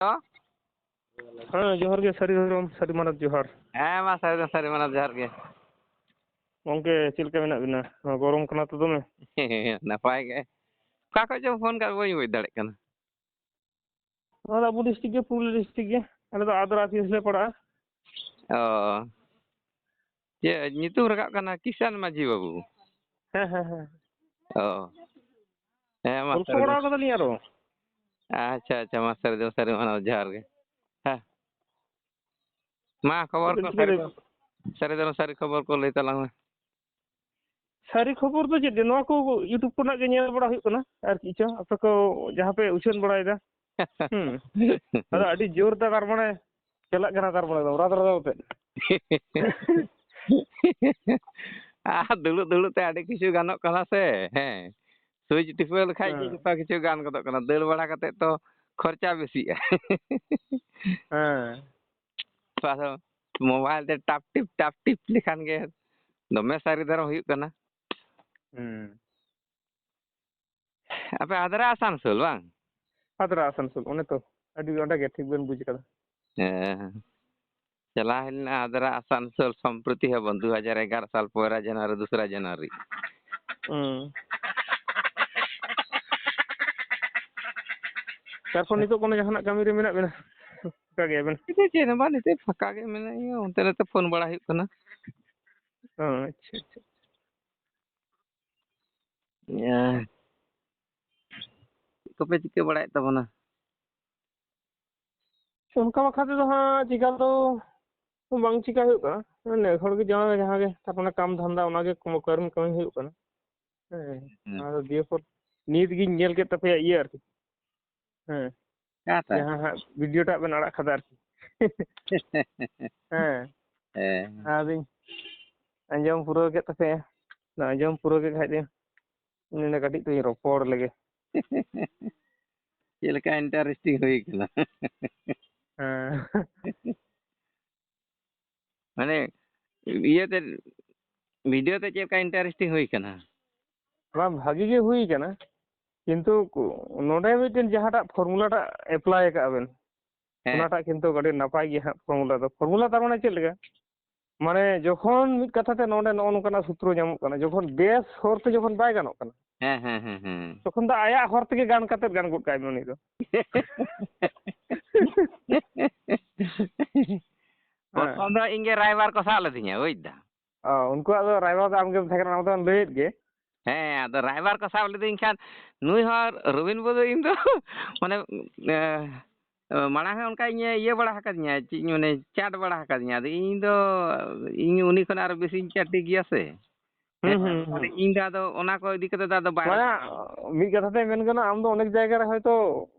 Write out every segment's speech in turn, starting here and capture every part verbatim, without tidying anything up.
ᱦᱮᱸ, ᱡᱚᱦᱟᱨ ᱜᱮ, ᱥᱟᱹᱨᱤ ᱫᱷᱚᱨᱚᱢ, ᱥᱟᱹᱨᱤ ᱢᱟᱱᱚᱛ ᱡᱚᱦᱟᱨ᱾ ᱦᱮᱸ, ᱢᱟ ᱥᱟᱹᱨᱤ ᱫᱚ ᱥᱟᱹᱨᱤ ᱢᱟᱱᱚᱛ ᱡᱚᱦᱟᱨ ᱜᱮ᱾ ᱜᱚᱝᱠᱮ, ᱪᱮᱫ ᱞᱮᱠᱟ ᱢᱮᱱᱟᱜ ᱵᱤᱱᱟ? ᱱᱚᱣᱟ ᱜᱚᱨᱚᱢ ᱠᱟᱱᱟ ᱛᱚ ᱫᱚᱢᱮ᱾ ᱱᱟᱯᱟᱭ ᱜᱮ᱾ ᱚᱠᱟ ᱠᱷᱚᱡ ᱪᱚᱢ ᱯᱷᱳᱱ ᱠᱟᱜ, ᱵᱟᱹᱧ ᱵᱩᱡᱽ ᱫᱟᱲᱮᱭᱟᱜ ᱠᱟᱱᱟ᱾ ᱱᱚᱣᱟ ᱫᱚ ᱟᱵᱚ ᱰᱤᱥᱴᱨᱤᱠᱴ ᱜᱮ, ᱯᱩᱨᱩᱞᱤᱭᱟᱹ ᱰᱤᱥᱴᱨᱤᱠᱴ ᱜᱮ᱾ ᱟᱞᱮ ᱫᱚ ᱟᱫᱽᱨᱟ ᱚᱯᱷᱤᱥ ᱞᱮ ᱯᱟᱲᱟᱜᱼᱟ᱾ ᱚ᱾ ᱪᱮᱫ ᱧᱩᱛᱩᱢ ᱨᱟᱠᱟᱵ ᱠᱟᱱᱟ? ᱠᱤᱥᱟᱱ ᱢᱟᱹᱡᱷᱤ ᱵᱟᱹᱵᱩ᱾ ᱦᱮᱸ, ᱦᱮᱸ, ᱦᱮᱸ᱾ ᱚ᱾ ᱦᱮᱸ, ᱢᱟ ᱜᱚᱞᱯᱷᱚ ᱥᱟᱹᱨᱤ ᱫᱚ᱾ ᱵᱟᱲᱟ ᱠᱟᱫᱟᱞᱤᱧ ᱟᱨᱚ᱾ ᱟᱪᱪᱷᱟ, ᱟᱪᱪᱷᱟ, ᱢᱟ ᱥᱟᱹᱨᱤ ᱫᱚ ᱥᱟᱹᱨᱤ ᱢᱟᱱᱟᱣ ᱡᱚᱦᱟᱨ ᱜᱮ᱾ ᱦᱮᱸ᱾ ᱢᱟ ᱠᱷᱚᱵᱚᱨ ᱪᱮᱫ ᱠᱚ ᱵᱮᱱ ᱥᱟᱹᱨᱤ ᱪᱤᱠᱟᱹᱭᱮᱫᱟ? ᱫᱚ, ᱥᱟᱹᱨᱤ ᱫᱚ ᱥᱟᱹᱨᱤ ᱠᱷᱚᱵᱚᱨ ᱠᱚ ᱞᱟᱹᱭ ᱛᱟᱞᱟᱝ ᱢᱮ᱾ ᱥᱟᱹᱨᱤ ᱠᱷᱚᱵᱚᱨ ᱫᱚ ᱪᱮᱫ ᱡᱮ, ᱱᱚᱣᱟ ᱠᱚ YouTube ᱠᱷᱚᱱᱟᱜ ᱜᱮ ᱧᱮᱞ ᱵᱟᱲᱟ ᱦᱩᱭᱩᱜ ᱠᱟᱱᱟ, ᱟᱨ ᱪᱮᱫ ᱪᱚ ᱟᱯᱮ ᱠᱚ ᱡᱟᱦᱟᱸ ᱯᱮ ᱩᱪᱷᱟᱹᱱ ᱵᱟᱲᱟᱭᱮᱫᱟ᱾ ᱦᱩᱸ᱾ ᱟᱫᱚ ᱟᱹᱰᱤ ᱡᱳᱨ ᱛᱮ ᱛᱟᱨ ᱢᱟᱱᱮ ᱪᱟᱞᱟᱜ ᱠᱟᱱᱟ, ᱛᱟᱨ ᱢᱟᱱᱮ ᱫᱚ ᱨᱟᱫᱽ ᱨᱟᱫᱽ ᱛᱮ᱾ ᱟᱨ ᱫᱩᱲᱩᱵ ᱫᱩᱲᱩᱵ ᱛᱮ ᱟᱹᱰᱤ ᱠᱤᱪᱷᱩ ᱜᱟᱱᱚᱜ ᱠᱟᱱᱟ ᱥᱮ, ᱦᱮᱸ᱾ ᱥᱩᱭᱤᱪ ᱴᱤᱯᱟᱹᱣ ᱞᱮᱠᱷᱟᱡ ᱜᱮ ᱦᱮᱸ᱾ ᱡᱚᱛᱚ ᱠᱤᱪᱷᱩ ᱜᱟᱱ ᱜᱚᱫᱚᱜ ᱠᱟᱱᱟ᱾ ᱫᱟᱹᱲ ᱵᱟᱲᱟ ᱠᱟᱛᱮ ᱛᱚ ᱠᱷᱚᱨᱪᱟ ᱵᱮᱥᱤᱜᱼᱟ᱾ ᱦᱮᱸ᱾ ᱟᱫᱚ ᱢᱳᱵᱟᱭᱤᱞ ᱛᱮ ᱴᱟᱯ ᱴᱤᱯ, ᱴᱟᱯ ᱴᱤᱯ ᱞᱮᱠᱷᱟᱱ ᱜᱮ ᱫᱚᱢᱮ ᱥᱟᱹᱨᱤ ᱫᱷᱟᱨᱟ ᱦᱩᱭᱩᱜ ᱠᱟᱱᱟ᱾ ᱦᱩᱸ᱾ ᱟᱯᱮ ᱟᱫᱽᱨᱟ ᱟᱥᱟᱱᱥᱳᱞ ᱵᱟᱝ? ᱟᱫᱽᱨᱟ ᱟᱥᱟᱱᱥᱳᱞ, ᱚᱱᱮ ᱛᱚ, ᱟᱹᱰᱤ ᱚᱸᱰᱮ ᱜᱮ, ᱴᱷᱤᱠ ᱵᱮᱱ ᱵᱩᱡᱽ ᱠᱟᱫᱟ᱾ ᱦᱮᱸ᱾ ᱪᱟᱞᱟᱣ ᱦᱩᱭ ᱞᱮᱱᱟ ᱟᱫᱽᱨᱟ ᱟᱥᱟᱱᱥᱳᱞ ᱥᱚᱢᱯᱨᱚᱛᱤ ᱦᱚᱸ ᱵᱚᱱ ᱫᱩ ᱦᱟᱡᱟᱨ ᱮᱜᱟᱨᱚ ᱥᱟᱞ ᱯᱚᱭᱞᱟ ᱡᱟᱱᱩᱣᱟᱨᱤ, ᱫᱩᱥᱨᱟ ᱡᱟᱱᱩᱣᱟᱨᱤ᱾ ᱦᱩᱸ᱾ ᱛᱟᱨᱯᱚᱨ ᱱᱤᱛᱚᱜ ᱠᱳᱱᱳ ᱡᱟᱦᱟᱱᱟᱜ ᱠᱟᱹᱢᱤ ᱨᱮ ᱢᱮᱱᱟᱜ ᱵᱮᱱᱟ? ᱯᱷᱟᱸᱠᱟ ᱜᱮᱭᱟ ᱵᱮᱱ? ᱱᱤᱛᱚᱜ ᱪᱮᱫ ᱦᱚᱸ ᱵᱟᱝ, ᱱᱤᱛᱚᱜ ᱯᱷᱟᱸᱠᱟ ᱜᱮ ᱢᱮᱱᱟᱜ ᱞᱤᱧᱟ, ᱚᱱᱛᱮ ᱱᱚᱛᱮ ᱯᱷᱳᱱ ᱵᱟᱲᱟ ᱦᱩᱭᱩᱜ ᱠᱟᱱᱟ᱾ ᱚ, ᱟᱪᱪᱷᱟ, ᱟᱪᱪᱷᱟ᱾ ᱤᱭᱟᱹ, ᱪᱮᱫ ᱠᱚᱯᱮ ᱪᱤᱠᱟᱹ ᱵᱟᱲᱟᱭᱮᱫ ᱛᱟᱵᱚᱱᱟ? ᱚᱱᱠᱟ ᱵᱟᱠᱷᱨᱟ ᱛᱮᱫᱚ ᱦᱟᱸᱜ ᱪᱤᱠᱟ ᱫᱚ ᱵᱟᱝ ᱪᱤᱠᱟ ᱦᱩᱭᱩᱜ ᱠᱟᱱᱟ᱾ ᱱᱮ ᱦᱚᱲ ᱜᱮ ᱡᱟᱦᱟᱸ, ᱡᱟᱦᱟᱸ ᱜᱮ ᱛᱟᱨ ᱢᱟᱱᱮ ᱠᱟᱢ ᱫᱷᱟᱱᱫᱟ, ᱚᱱᱟ ᱜᱮ ᱠᱟᱹᱢᱤ, ᱠᱟᱹᱢᱤ ᱦᱩᱭᱩᱜ ᱠᱟᱱᱟ᱾ ᱦᱮᱸ᱾ ᱦᱮᱸ᱾ ᱟᱫᱚ ᱫᱤᱭᱮ ᱯᱚᱨ ᱱᱤᱛ ᱜᱤᱧ ᱧᱮᱞ ᱠᱮᱫ ᱛᱟᱯᱮᱭᱟ ᱤᱭᱟᱹ ᱟᱨᱠᱤ᱾ ᱦᱮᱸ᱾ ᱚᱠᱟᱴᱟᱜ? ᱡᱟᱦᱟᱸ ᱦᱟᱸᱜ ᱵᱷᱤᱰᱤᱭᱳ ᱴᱟᱜ ᱵᱮᱱ ᱟᱲᱟᱜ ᱠᱟᱫᱟ ᱟᱨᱠᱤ᱾ ᱦᱮᱸ᱾ ᱦᱮᱸ᱾ ᱟᱫᱚᱧ ᱟᱸᱡᱚᱢ ᱯᱩᱨᱟᱹᱣ ᱠᱮᱫ ᱛᱟᱯᱮᱭᱟ᱾ ᱟᱸᱡᱚᱢ ᱯᱩᱨᱟᱹᱣ ᱠᱮᱫ ᱠᱷᱟᱡ ᱫᱚ ᱱᱚᱰᱮ ᱠᱟᱹᱴᱤᱡ ᱛᱩᱧ ᱨᱚᱯᱚᱲ ᱞᱮᱜᱮ᱾ ᱪᱮᱫ ᱞᱮᱠᱟ ᱤᱱᱴᱟᱨᱮᱥᱴᱤᱝ ᱦᱩᱭ ᱠᱟᱱᱟ? ᱦᱮᱸ᱾ ᱢᱟᱱᱮ, ᱤᱭᱟᱹᱛᱮ, ᱵᱷᱤᱰᱤᱭᱳ ᱛᱮ ᱪᱮᱫ ᱞᱮᱠᱟ ᱤᱱᱴᱟᱨᱮᱥᱴᱤᱝ ᱦᱩᱭ ᱠᱟᱱᱟ? ᱵᱟᱝ, ᱵᱷᱟᱜᱤ ᱜᱮ ᱦᱩᱭ ᱠᱟᱱᱟ, ᱠᱤᱱᱛᱩ ᱱᱚᱰᱮ ᱢᱤᱫᱴᱮᱱ ᱡᱟᱦᱟᱸᱴᱟᱜ ᱯᱷᱚᱨᱢᱩᱞᱟ ᱴᱟᱜ ᱮᱯᱞᱟᱭ ᱟᱠᱟᱜᱼᱟ ᱵᱮᱱ, ᱦᱮᱸ᱾ ᱚᱱᱟᱴᱟᱜ ᱠᱤᱱᱛᱩ ᱟᱹᱰᱤ ᱱᱟᱯᱟᱭ ᱜᱮᱭᱟ ᱦᱟᱸᱜ ᱯᱷᱚᱨᱢᱩᱞᱟ ᱫᱚ᱾ ᱯᱷᱚᱨᱢᱩᱞᱟ ᱛᱟᱨ ᱢᱟᱱᱮ ᱪᱮᱫ ᱞᱮᱠᱟ? ᱢᱟᱱᱮ ᱡᱚᱠᱷᱚᱱ ᱢᱤᱫ ᱠᱟᱛᱷᱟ ᱛᱮ ᱱᱚᱰᱮ ᱱᱚᱜᱼᱚ ᱱᱚᱝᱠᱟᱱᱟᱜ ᱥᱩᱛᱨᱚ ᱧᱟᱢᱚᱜ ᱠᱟᱱᱟ, ᱡᱚᱠᱷᱚᱱ ᱵᱮᱥ ᱦᱚᱨᱛᱮ ᱡᱚᱠᱷᱚᱱ ᱵᱟᱭ ᱜᱟᱱᱚᱜ ᱠᱟᱱᱟ, ᱦᱮᱸ, ᱦᱮᱸ, ᱦᱮᱸ, ᱦᱮᱸ᱾ ᱛᱚᱠᱷᱚᱱ ᱫᱚ ᱟᱭᱟᱜ ᱦᱚᱨ ᱛᱮᱜᱮ ᱜᱟᱱ ᱠᱟᱛᱮᱫ ᱜᱟᱱ ᱜᱚᱫ ᱠᱟᱭ ᱢᱮ ᱩᱱᱤ ᱫᱚ᱾ ᱦᱮᱸ᱾ ᱯᱨᱚᱛᱷᱚᱢ ᱫᱚ ᱤᱧ ᱜᱮ ᱨᱟᱭᱵᱟᱨ ᱠᱚ ᱥᱟᱵ ᱞᱤᱫᱤᱧᱟ, ᱵᱩᱡᱽ ᱫᱟᱢ? ᱚ, ᱩᱱᱠᱩᱣᱟᱜ ᱫᱚ ᱨᱟᱭᱵᱟᱨ ᱫᱚ ᱟᱢ ᱜᱮᱢ ᱛᱟᱦᱮᱸ ᱠᱟᱱᱟ, ᱚᱱᱟ ᱫᱚᱢ ᱞᱟᱹᱭᱮᱫ ᱜᱮ᱾ ᱦᱮᱸ, ᱟᱫᱚ ᱨᱟᱭᱵᱟᱨ ᱠᱚ ᱥᱟᱵ ᱞᱤᱫᱤᱧ ᱠᱷᱟᱱ ᱱᱩᱭ ᱦᱚᱸ ᱨᱚᱵᱤᱱ ᱵᱟᱹᱵᱩ ᱫᱚ ᱤᱧ ᱫᱚ ᱢᱟᱱᱮ, ᱮ, ᱢᱟᱲᱟᱝ ᱦᱚᱸ ᱚᱱᱠᱟ ᱤᱧᱮ ᱤᱭᱟᱹ ᱵᱟᱲᱟ ᱟᱠᱟᱫᱤᱧᱟ, ᱪᱮᱫ ᱤᱧ ᱢᱮᱱᱟ, ᱪᱟᱴ ᱵᱟᱲᱟ ᱟᱠᱟᱫᱤᱧᱟ᱾ ᱟᱫᱚ ᱤᱧ ᱫᱚ, ᱤᱧ ᱩᱱᱤ ᱠᱷᱚᱱ ᱟᱨ ᱵᱮᱥᱤᱧ ᱪᱟᱹᱴᱤ ᱜᱮᱭᱟ ᱥᱮ᱾ ᱦᱩᱸ, ᱦᱮᱸ, ᱦᱩᱸ, ᱛᱟᱦᱞᱮ ᱦᱩᱸ᱾ ᱤᱧ ᱫᱚ ᱟᱫᱚ ᱚᱱᱟ ᱠᱚ ᱤᱫᱤ ᱠᱟᱛᱮ ᱫᱚ ᱟᱫᱚ ᱵᱟᱭ ᱢᱟᱱᱮ, ᱢᱤᱫ ᱠᱟᱛᱷᱟ ᱛᱮ ᱢᱮᱱ ᱜᱟᱱᱚᱜᱼᱟ, ᱟᱢ ᱫᱚ ᱚᱱᱮᱠ ᱡᱟᱭᱜᱟ ᱨᱮ ᱦᱚᱭᱛᱳ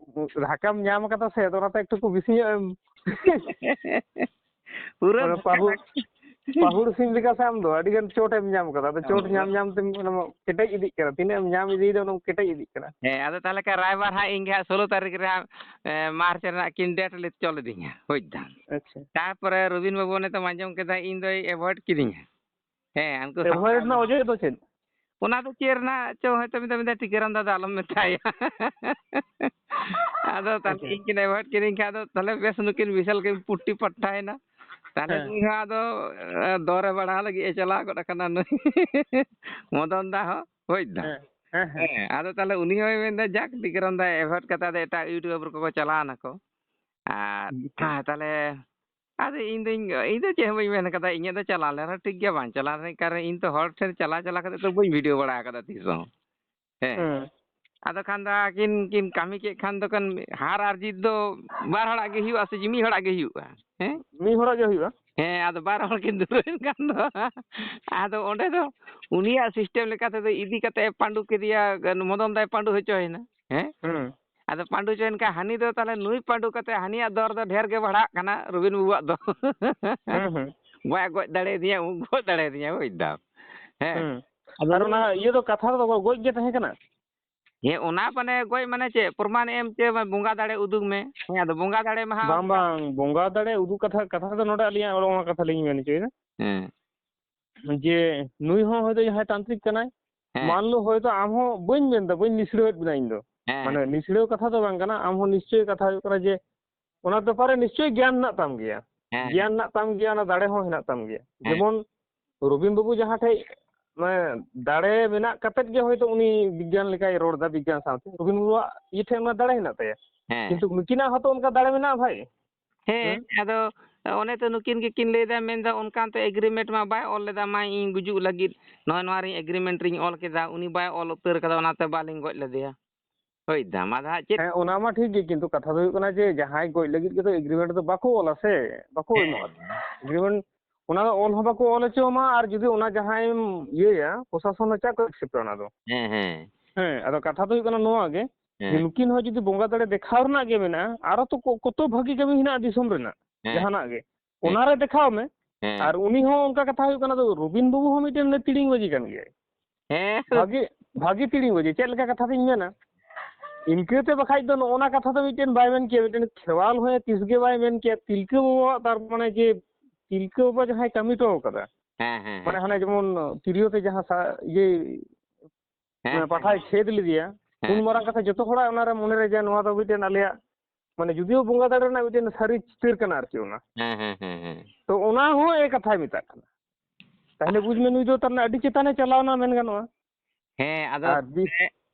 ᱫᱷᱟᱠᱟᱢ ᱧᱟᱢ ᱠᱟᱫᱟ ᱥᱮ, ᱟᱫᱚ ᱚᱱᱟᱛᱮ ᱮᱠᱴᱩ ᱠᱚ ᱵᱮᱥᱤ ᱧᱚᱜ ᱮᱢ ᱯᱩᱨᱟᱹ ᱢᱟᱱᱮ ᱫᱷᱟᱠᱟ ᱯᱟᱹᱦᱩᱲ, ᱫᱷᱟᱠ- ᱯᱟᱹᱦᱩᱲ ᱥᱤᱢ ᱞᱮᱠᱟ ᱥᱮ ᱟᱢ ᱫᱚ ᱟᱹᱰᱤ ᱜᱟᱱ ᱪᱳᱴ ᱮᱢ ᱧᱟᱢ ᱠᱟᱫᱟ᱾ ᱟᱫᱚ ᱪᱳᱴ ᱦᱳᱭ᱾ ᱧᱟᱢ ᱧᱟᱢ ᱛᱮᱢ ᱚᱱᱟ ᱢᱟ ᱠᱮᱴᱮᱡ ᱤᱫᱤᱜ ᱠᱟᱱᱟ, ᱛᱤᱱᱟᱹᱜ ᱮᱢ ᱧᱟᱢ ᱤᱫᱤᱭᱮᱫᱟ ᱚᱱᱟ ᱠᱮᱴᱮᱡ ᱤᱫᱤᱜ ᱠᱟᱱᱟ᱾ ᱦᱮᱸ, ᱟᱫᱚ ᱛᱟᱦᱞᱮ ᱠᱷᱟᱱ ᱨᱟᱭᱵᱟᱨ ᱦᱟᱸᱜ ᱤᱧ ᱜᱮ ᱦᱟᱸᱜ ᱥᱳᱞᱳ ᱛᱟᱹᱨᱤᱠᱷ ᱨᱮ ᱦᱟᱸᱜ, ᱮ, ᱢᱟᱨᱪ ᱨᱮᱱᱟᱜ ᱠᱤᱱ ᱰᱮᱴ ᱞᱮ ᱪᱚᱞ ᱤᱫᱤᱧᱟ, ᱵᱩᱡᱽ ᱫᱟᱢ᱾ ᱟᱪᱪᱷᱟ᱾ ᱛᱟᱨᱯᱚᱨᱮ ᱨᱚᱵᱤᱱ ᱵᱟᱹᱵᱩ ᱱᱤᱛᱚᱜ ᱟᱸᱡᱚᱢ ᱠᱮᱫᱟ, ᱤᱧ ᱫᱚᱭ ᱮᱵᱷᱚᱭᱮᱰ ᱠᱤᱫᱤᱧᱟ᱾ ᱦᱮᱸ, ᱩᱱᱠᱩ ᱮᱵᱷᱚᱭᱮᱰ ᱥᱟᱱᱛᱟᱲ ᱨᱮᱱᱟᱜ ᱚᱡᱮ ᱫᱚ ᱪᱮᱫ? ᱚᱱᱟ ᱫᱚ ᱪᱮᱫ ᱨᱮᱱᱟᱜ ᱪᱚ ᱦᱚᱭᱛᱳ ᱢᱮᱱᱫᱟ, ᱢᱮᱱᱫᱟ, "ᱴᱤᱠᱟᱹᱨᱟᱢ ᱫᱟᱫᱟ ᱟᱞᱚᱢ ᱢᱮᱛᱟᱭᱟ᱾" ᱟᱫᱚ ᱛᱟᱦᱞᱮ ᱟᱪᱪᱷᱟ᱾ ᱤᱧ ᱠᱤᱱ ᱮᱵᱷᱚᱭᱮᱰ ᱠᱤᱫᱤᱧ ᱠᱷᱟᱱ ᱫᱚ ᱛᱟᱦᱞᱮ ᱵᱮᱥ ᱱᱩᱠᱤᱱ ᱵᱤᱥᱟᱞ ᱠᱤᱱ ᱯᱩᱴᱤ ᱯᱟᱴᱷᱟᱭᱮᱱᱟ᱾ ᱛᱟᱦᱞᱮ ᱦᱮᱸ᱾ ᱱᱩᱭ ᱦᱚᱸ ᱟᱫᱚ, ᱮ, ᱫᱚᱨᱮ ᱵᱟᱲᱟ ᱞᱟᱹᱜᱤᱫ ᱮ ᱪᱟᱞᱟᱣ ᱜᱚᱫ ᱟᱠᱟᱱᱟ ᱱᱩᱭ ᱢᱚᱫᱚᱱ ᱫᱟ ᱦᱚᱸ, ᱵᱩᱡᱽ ᱫᱟᱢ? ᱦᱮᱸ, ᱦᱮᱸ, ᱦᱮᱸ᱾ ᱦᱮᱸ, ᱟᱫᱚ ᱛᱟᱦᱞᱮ ᱩᱱᱤ ᱦᱚᱸᱭ ᱢᱮᱱᱫᱟ, ᱡᱟᱠ, ᱴᱤᱠᱟᱹᱨᱟᱢ ᱫᱟ ᱮᱵᱷᱚᱭᱮᱰ ᱠᱟᱛᱮ ᱟᱫᱚ ᱮᱴᱟᱜ ᱤᱭᱩᱴᱩᱵᱟᱨ ᱠᱚᱠᱚ ᱪᱟᱞᱟᱣ ᱱᱟᱠᱚ᱾ ᱟᱨ ᱦᱩᱸ᱾ ᱛᱟᱦᱞᱮ ᱟᱫᱚ ᱤᱧ ᱫᱚᱧ, ᱤᱧ ᱫᱚ ᱪᱮᱫ ᱦᱚᱸ ᱵᱟᱹᱧ ᱢᱮᱱ ᱠᱟᱫᱟ, ᱤᱧᱟᱹᱜ ᱫᱚ ᱪᱟᱞᱟᱣ ᱞᱮᱱ ᱨᱮᱦᱚᱸ ᱴᱷᱤᱠ ᱜᱮᱭᱟ, ᱵᱟᱝ ᱪᱟᱞᱟᱣ ᱞᱮᱱ ᱠᱟᱨᱚᱱ ᱤᱧ ᱛᱚ ᱦᱚᱲ ᱴᱷᱮᱱ ᱪᱟᱞᱟᱣ, ᱪᱟᱞᱟᱣ ᱠᱟᱛᱮ ᱫᱚ ᱵᱟᱹᱧ ᱵᱷᱤᱰᱤᱭᱳ ᱵᱟᱲᱟ ᱠᱟᱫᱟ ᱛᱤᱥ ᱦᱚᱸ᱾ ᱦᱮᱸ᱾ ᱦᱮᱸ᱾ ᱟᱫᱚ ᱠᱷᱟᱱ ᱫᱚ ᱟᱹᱠᱤᱱ ᱠᱤᱱ ᱠᱟᱹᱢᱤ ᱠᱮᱫ ᱠᱷᱟᱱ ᱫᱚ ᱠᱷᱟᱱ ᱦᱟᱨ ᱟᱨ ᱡᱤᱛ ᱫᱚ ᱵᱟᱨ ᱦᱚᱲᱟᱜ ᱜᱮ ᱦᱩᱭᱩᱜᱼᱟ ᱥᱮ ᱡᱮ ᱢᱤᱫ ᱦᱚᱲᱟᱜ ᱜᱮ ᱦᱩᱭᱩᱜᱼᱟ? ᱦᱮᱸ? ᱢᱤᱫ ᱦᱚᱲᱟᱜ ᱜᱮ ᱦᱩᱭᱩᱜᱼᱟ᱾ ᱦᱮᱸ, ᱟᱫᱚ ᱵᱟᱨ ᱦᱚᱲ ᱠᱤᱱ ᱫᱩᱲᱩᱵ ᱮᱱ ᱠᱷᱟᱱ ᱫᱚ, ᱟᱫᱚ ᱚᱸᱰᱮ ᱫᱚ ᱩᱱᱤᱭᱟᱜ ᱥᱤᱥᱴᱮᱢ ᱞᱮᱠᱟ ᱛᱮᱫᱚ ᱤᱫᱤ ᱠᱟᱛᱮ ᱮ ᱯᱟᱹᱰᱩ ᱠᱮᱫᱮᱭᱟ, ᱢᱚᱫᱚᱱ ᱫᱟᱭ ᱯᱟᱹᱰᱩ ᱦᱚᱪᱚᱭᱮᱱᱟ᱾ ᱦᱮᱸ? ᱦᱩᱸ᱾ ᱟᱫᱚ ᱯᱟᱹᱰᱩ ᱦᱚᱪᱚᱭᱮᱱ ᱠᱷᱟᱱ ᱦᱟᱹᱱᱤ ᱫᱚ ᱛᱟᱦᱞᱮ ᱱᱩᱭ ᱯᱟᱹᱰᱩ ᱠᱟᱛᱮ ᱦᱟᱹᱱᱤᱭᱟᱜ ᱫᱚᱨ ᱫᱚ ᱰᱷᱮᱨ ᱜᱮ ᱵᱟᱲᱦᱟᱜ ᱠᱟᱱᱟ ᱨᱚᱵᱤᱱ ᱵᱟᱹᱵᱩᱣᱟᱜ ᱫᱚ᱾ ᱦᱩᱸ, ᱦᱩᱸ᱾ ᱵᱟᱭ ᱜᱚᱡ ᱫᱟᱲᱮᱭᱟᱫᱤᱧᱟ, ᱩᱱ ᱜᱚᱡ ᱫᱟᱲᱮᱭᱟᱫᱤᱧᱟ, ᱵᱩᱡᱽ ᱫᱟᱢ᱾ ᱦᱮᱸ᱾ ᱦᱩᱸ᱾ ᱟᱫᱚ ᱟᱨ ᱱᱩᱭ ᱚᱱᱟ ᱤᱭᱟᱹ ᱫᱚ, ᱠᱟᱛᱷᱟ ᱫᱚ ᱜᱚᱡ ᱜᱮ ᱛᱟᱦᱮᱸ ᱠᱟᱱᱟ? ᱦᱮᱸ, ᱚᱱᱟ ᱢᱟᱱᱮ ᱜᱚᱡ ᱢᱟᱱᱮ ᱪᱮᱫ? ᱯᱨᱚᱢᱟᱱ ᱮᱢ ᱪᱮ ᱵᱚᱸᱜᱟ ᱫᱟᱲᱮ ᱩᱫᱩᱜ ᱢᱮ᱾ ᱦᱮᱸ, ᱟᱫᱚ ᱵᱚᱸᱜᱟ ᱫᱟᱲᱮ ᱢᱟ ᱦᱟᱸᱜ ᱵᱟᱝ, ᱚᱱᱠᱟ ᱵᱟᱝ, ᱵᱚᱸᱜᱟ ᱫᱟᱲᱮ ᱩᱫᱩᱜ ᱠᱟᱛᱷᱟ, ᱠᱟᱛᱷᱟ ᱫᱚ ᱱᱚᱰᱮ ᱟᱹᱞᱤᱧᱟᱜ ᱚᱱᱟ ᱠᱟᱛᱷᱟ ᱞᱤᱧ ᱢᱮᱱ ᱦᱚᱪᱚᱭᱮᱫᱟ᱾ ᱦᱮᱸ᱾ ᱡᱮ ᱱᱩᱭ ᱦᱚᱸ ᱦᱚᱭᱛᱳ ᱡᱟᱦᱟᱸᱭ ᱛᱟᱱᱛᱨᱤᱠ ᱠᱟᱱᱟᱭ, ᱦᱮᱸ᱾ ᱢᱟᱱᱞᱳ ᱦᱚᱭᱛᱳ ᱟᱢ ᱦᱚᱸ, ᱵᱟᱹᱧ ᱢᱮᱱᱫᱟ, ᱵᱟᱹᱧ ᱱᱤᱥᱲᱟᱹᱣᱮᱫ ᱵᱮᱱᱟ ᱤᱧ ᱫᱚ᱾ ᱦᱮᱸ᱾ ᱢᱟᱱᱮ ᱱᱤᱥᱲᱟᱹᱣ ᱠᱟᱛᱷᱟ ᱫᱚ ᱵᱟᱝ ᱠᱟᱱᱟ, ᱟᱢ ᱦᱚᱸ ᱱᱤᱥᱪᱚᱭ ᱠᱟᱛᱷᱟ ᱦᱩᱭᱩᱜ ᱠᱟᱱᱟ ᱡᱮ ᱚᱱᱟ ᱵᱮᱯᱟᱨ ᱨᱮ ᱱᱤᱥᱪᱚᱭ ᱜᱮᱭᱟᱱ ᱦᱮᱱᱟᱜ ᱛᱟᱢ ᱜᱮᱭᱟ᱾ ᱦᱮᱸ᱾ ᱜᱮᱭᱟᱱ ᱦᱮᱱᱟᱜ ᱛᱟᱢ ᱜᱮᱭᱟ, ᱚᱱᱟ ᱫᱟᱲᱮ ᱦᱚᱸ ᱦᱮᱱᱟᱜ ᱛᱟᱢ ᱜᱮᱭᱟ᱾ ᱦᱮᱸ᱾ ᱡᱮᱢᱚᱱ ᱨᱚᱵᱤᱱ ᱵᱟᱹᱵᱩ ᱡᱟᱦᱟᱸ ᱴᱷᱮᱡ, ᱢᱟᱱᱮ, ᱫᱟᱲᱮ ᱢᱮᱱᱟᱜ ᱠᱟᱛᱮᱫ ᱜᱮ ᱦᱚᱭᱛᱳ ᱩᱱᱤ ᱵᱤᱜᱽᱜᱟᱱ ᱞᱮᱠᱟᱭ ᱨᱚᱲ ᱮᱫᱟ, ᱵᱤᱜᱽᱜᱟᱱ ᱥᱟᱶᱛᱮ ᱨᱚᱵᱤᱱ ᱵᱟᱹᱵᱩᱣᱟᱜ ᱤᱭᱟᱹ ᱴᱷᱮᱱ ᱚᱱᱟ ᱫᱟᱲᱮ ᱦᱮᱱᱟᱜ ᱛᱟᱭᱟ᱾ ᱦᱮᱸ᱾ ᱠᱤᱱᱛᱩ ᱱᱩᱠᱤᱱᱟᱜ ᱦᱚᱸᱛᱚ ᱚᱱᱠᱟ ᱫᱟᱲᱮ ᱢᱮᱱᱟᱜᱼᱟ ᱵᱷᱟᱭ᱾ ᱦᱮᱸ, ᱦᱮᱸ? ᱟᱫᱚ ᱚᱱᱮ ᱛᱚ ᱱᱩᱠᱤᱱ ᱜᱮᱠᱤᱱ ᱞᱟᱹᱭᱫᱟ, ᱢᱮᱱᱫᱟ ᱚᱱᱠᱟᱱ ᱛᱚ ᱮᱜᱽᱨᱤᱢᱮᱱᱴ ᱢᱟ ᱵᱟᱭ ᱚᱞ ᱞᱮᱫᱟ, ᱢᱟ ᱤᱧ ᱜᱩᱡᱩᱜ ᱞᱟᱹᱜᱤᱫ ᱱᱚᱜᱼᱚᱭ ᱱᱚᱣᱟ ᱨᱤᱧ ᱮᱜᱽᱨᱤᱢᱮᱱᱴ ᱨᱤᱧ ᱚᱞ ᱠᱮᱫᱟ, ᱩᱱᱤ ᱵᱟᱭ ᱚᱞ ᱩᱛᱟᱹᱨ ᱠᱟᱫᱟ, ᱚᱱᱟᱛᱮ ᱵᱟᱞᱤᱧ ᱜᱚᱡ ᱞᱮᱫᱮᱭᱟ᱾ ᱦᱳᱭ ᱫᱟ, ᱢᱟ ᱫᱟ ᱦᱟᱸᱜ ᱪᱮᱫ? ᱦᱮᱸ, ᱚᱱᱟ ᱢᱟ ᱴᱷᱤᱠ ᱜᱮ, ᱠᱤᱱᱛᱩ ᱠᱟᱛᱷᱟ ᱫᱚ ᱦᱩᱭᱩᱜ ᱠᱟᱱᱟ ᱡᱮ ᱡᱟᱦᱟᱸᱭ ᱜᱚᱡ ᱞᱟᱹᱜᱤᱫ ᱜᱮᱛᱚ ᱮᱜᱽᱨᱤᱢᱮᱱᱴ ᱫᱚ ᱵᱟᱠᱚ ᱚᱞᱟ ᱥᱮ, ᱵᱟᱠᱚ ᱦᱮᱸ᱾ ᱮᱢᱚᱜᱼᱟ᱾ ᱮᱜᱽᱨᱤᱢᱮᱱᱴ, ᱚᱱᱟ ᱫᱚ ᱚᱞ ᱦᱚᱸ ᱵᱟᱠᱚ ᱚᱞ ᱦᱚᱪᱚ ᱟᱢᱟ, ᱟᱨ ᱡᱩᱫᱤ ᱚᱱᱟ ᱡᱟᱦᱟᱸᱭᱮᱢ ᱤᱭᱟᱹᱭᱟ, ᱯᱨᱚᱥᱟᱥᱚᱱ ᱦᱚᱸ ᱪᱮᱫ ᱠᱚ ᱮᱠᱥᱮᱯᱴᱟ ᱚᱱᱟ ᱫᱚ? ᱦᱮᱸ, ᱦᱮᱸ᱾ ᱦᱮᱸ, ᱟᱫᱚ ᱠᱟᱛᱷᱟ ᱫᱚ ᱦᱩᱭᱩᱜ ᱠᱟᱱᱟ ᱱᱚᱣᱟ ᱜᱮ, ᱡᱮ ᱦᱮᱸ᱾ ᱱᱩᱠᱤᱱ ᱦᱚᱸ ᱡᱩᱫᱤ ᱵᱚᱸᱜᱟ ᱫᱟᱲᱮ ᱫᱮᱠᱷᱟᱣ ᱨᱮᱱᱟᱜ ᱜᱮ ᱢᱮᱱᱟᱜᱼᱟ, ᱟᱨᱚ ᱛᱚ ᱠᱚ-, ᱠᱚᱛᱚ ᱵᱷᱟᱹᱜᱤ ᱠᱟᱹᱢᱤ ᱦᱮᱱᱟᱜᱼᱟ ᱫᱤᱥᱚᱢ ᱨᱮᱱᱟᱜ, ᱦᱮᱸ᱾ ᱡᱟᱦᱟᱱᱟᱜ ᱜᱮ, ᱦᱮᱸ᱾ ᱚᱱᱟᱨᱮ ᱫᱮᱠᱷᱟᱣ ᱢᱮ᱾ ᱦᱮᱸ᱾ ᱟᱨ ᱩᱱᱤ ᱦᱚᱸ ᱚᱱᱠᱟ ᱠᱟᱛᱷᱟ ᱦᱩᱭᱩᱜ ᱠᱟᱱᱟ, ᱫᱚ ᱨᱚᱵᱤᱱ ᱵᱟᱹᱵᱩ ᱦᱚᱸ ᱢᱤᱫᱴᱮᱱ ᱛᱤᱲᱤᱝ ᱵᱟᱹᱡᱤ ᱠᱟᱱ ᱜᱮᱭᱟᱭ᱾ ᱦᱮᱸ᱾ ᱵᱷᱟᱜᱮ, ᱵᱷᱟᱜᱮ ᱛᱤᱲᱤᱝ ᱵᱟᱹᱡᱤ᱾ ᱪᱮᱫ ᱞᱮᱠᱟ ᱠᱟᱛᱷᱟ ᱫᱚᱧ ᱢᱮᱱᱟ? ᱤᱱᱠᱟᱹᱛᱮ ᱵᱟᱠᱷᱟᱡ ᱫᱚ ᱱᱚᱜᱼᱚ ᱱᱟ ᱠᱟᱛᱷᱟ ᱫᱚ ᱢᱤᱫᱴᱮᱱ ᱵᱟᱭ ᱢᱮᱱ ᱠᱮᱭᱟ, ᱢᱤᱫᱴᱮᱱ ᱠᱷᱮᱣᱟᱞ ᱦᱚᱸ ᱛᱤᱥ ᱜᱮ ᱵᱟᱭ ᱢᱮᱱ ᱠᱮᱭᱟ᱾ ᱛᱤᱞᱠᱟᱹ ᱵᱟᱵᱟᱣᱟᱜ, ᱛᱟᱨ ᱢᱟᱱᱮ ᱡᱮ ᱛᱤᱞᱠᱟᱹ ᱵᱟᱵᱟ ᱡᱟᱦᱟᱸᱭ ᱠᱟᱹᱢᱤ ᱦᱚᱴᱚ ᱠᱟᱫᱟ, ᱦᱮᱸ, ᱦᱮᱸ, ᱢᱟᱱᱮ ᱦᱮᱸ᱾ ᱦᱟᱱᱮ ᱡᱮᱢᱚᱱ ᱛᱤᱨᱭᱳ ᱛᱮ ᱡᱟᱦᱟᱸ ᱥᱟ-, ᱤᱭᱟᱹ, ᱦᱮᱸ, ᱢᱟᱱᱮ ᱦᱮᱸ, ᱯᱟᱴᱷᱟᱭ ᱦᱮᱸ᱾ ᱪᱷᱮᱫ ᱞᱮᱫᱮᱭᱟ, ᱦᱮᱸ, ᱩᱱ ᱢᱟᱨᱟᱝ ᱦᱮᱸ᱾ ᱠᱟᱛᱷᱟ ᱡᱚᱛᱚ ᱦᱚᱲᱟᱜ ᱚᱱᱟᱨᱮ ᱢᱚᱱᱮᱨᱮ ᱡᱮ ᱱᱚᱣᱟ ᱫᱚ ᱢᱤᱫᱴᱮᱱ ᱟᱞᱮᱭᱟᱜ, ᱢᱟᱱᱮ ᱡᱩᱫᱤᱭᱳ ᱵᱚᱸᱜᱟ ᱫᱟᱲᱮ ᱨᱮᱱᱟᱜ ᱢᱤᱫᱴᱮᱱ ᱥᱟᱹᱨᱤ ᱪᱤᱛᱟᱹᱨ ᱠᱟᱱᱟ ᱟᱨᱠᱤ ᱚᱱᱟ᱾ ᱦᱮᱸ, ᱦᱮᱸ, ᱦᱮᱸ, ᱦᱮᱸ᱾ ᱛᱚ ᱚᱱᱟ ᱦᱚᱸ ᱮ ᱠᱟᱛᱷᱟᱭ ᱢᱮᱛᱟᱜ ᱠᱟᱱᱟ᱾ ᱛᱟᱦᱞᱮ ᱵᱩᱡᱽ ᱢᱮ, ᱱᱩᱭ ᱫᱚ ᱛᱟᱨ ᱢᱟᱱᱮ ᱟᱹᱰᱤ ᱪᱮᱛᱟᱱᱮ ᱪᱟᱞᱟᱣ ᱮᱱᱟ ᱢᱮᱱ ᱜᱟᱱᱚᱜᱼᱟ᱾ ᱦᱮᱸ, ᱟᱫᱚ ᱟᱨ ᱵᱤᱥ-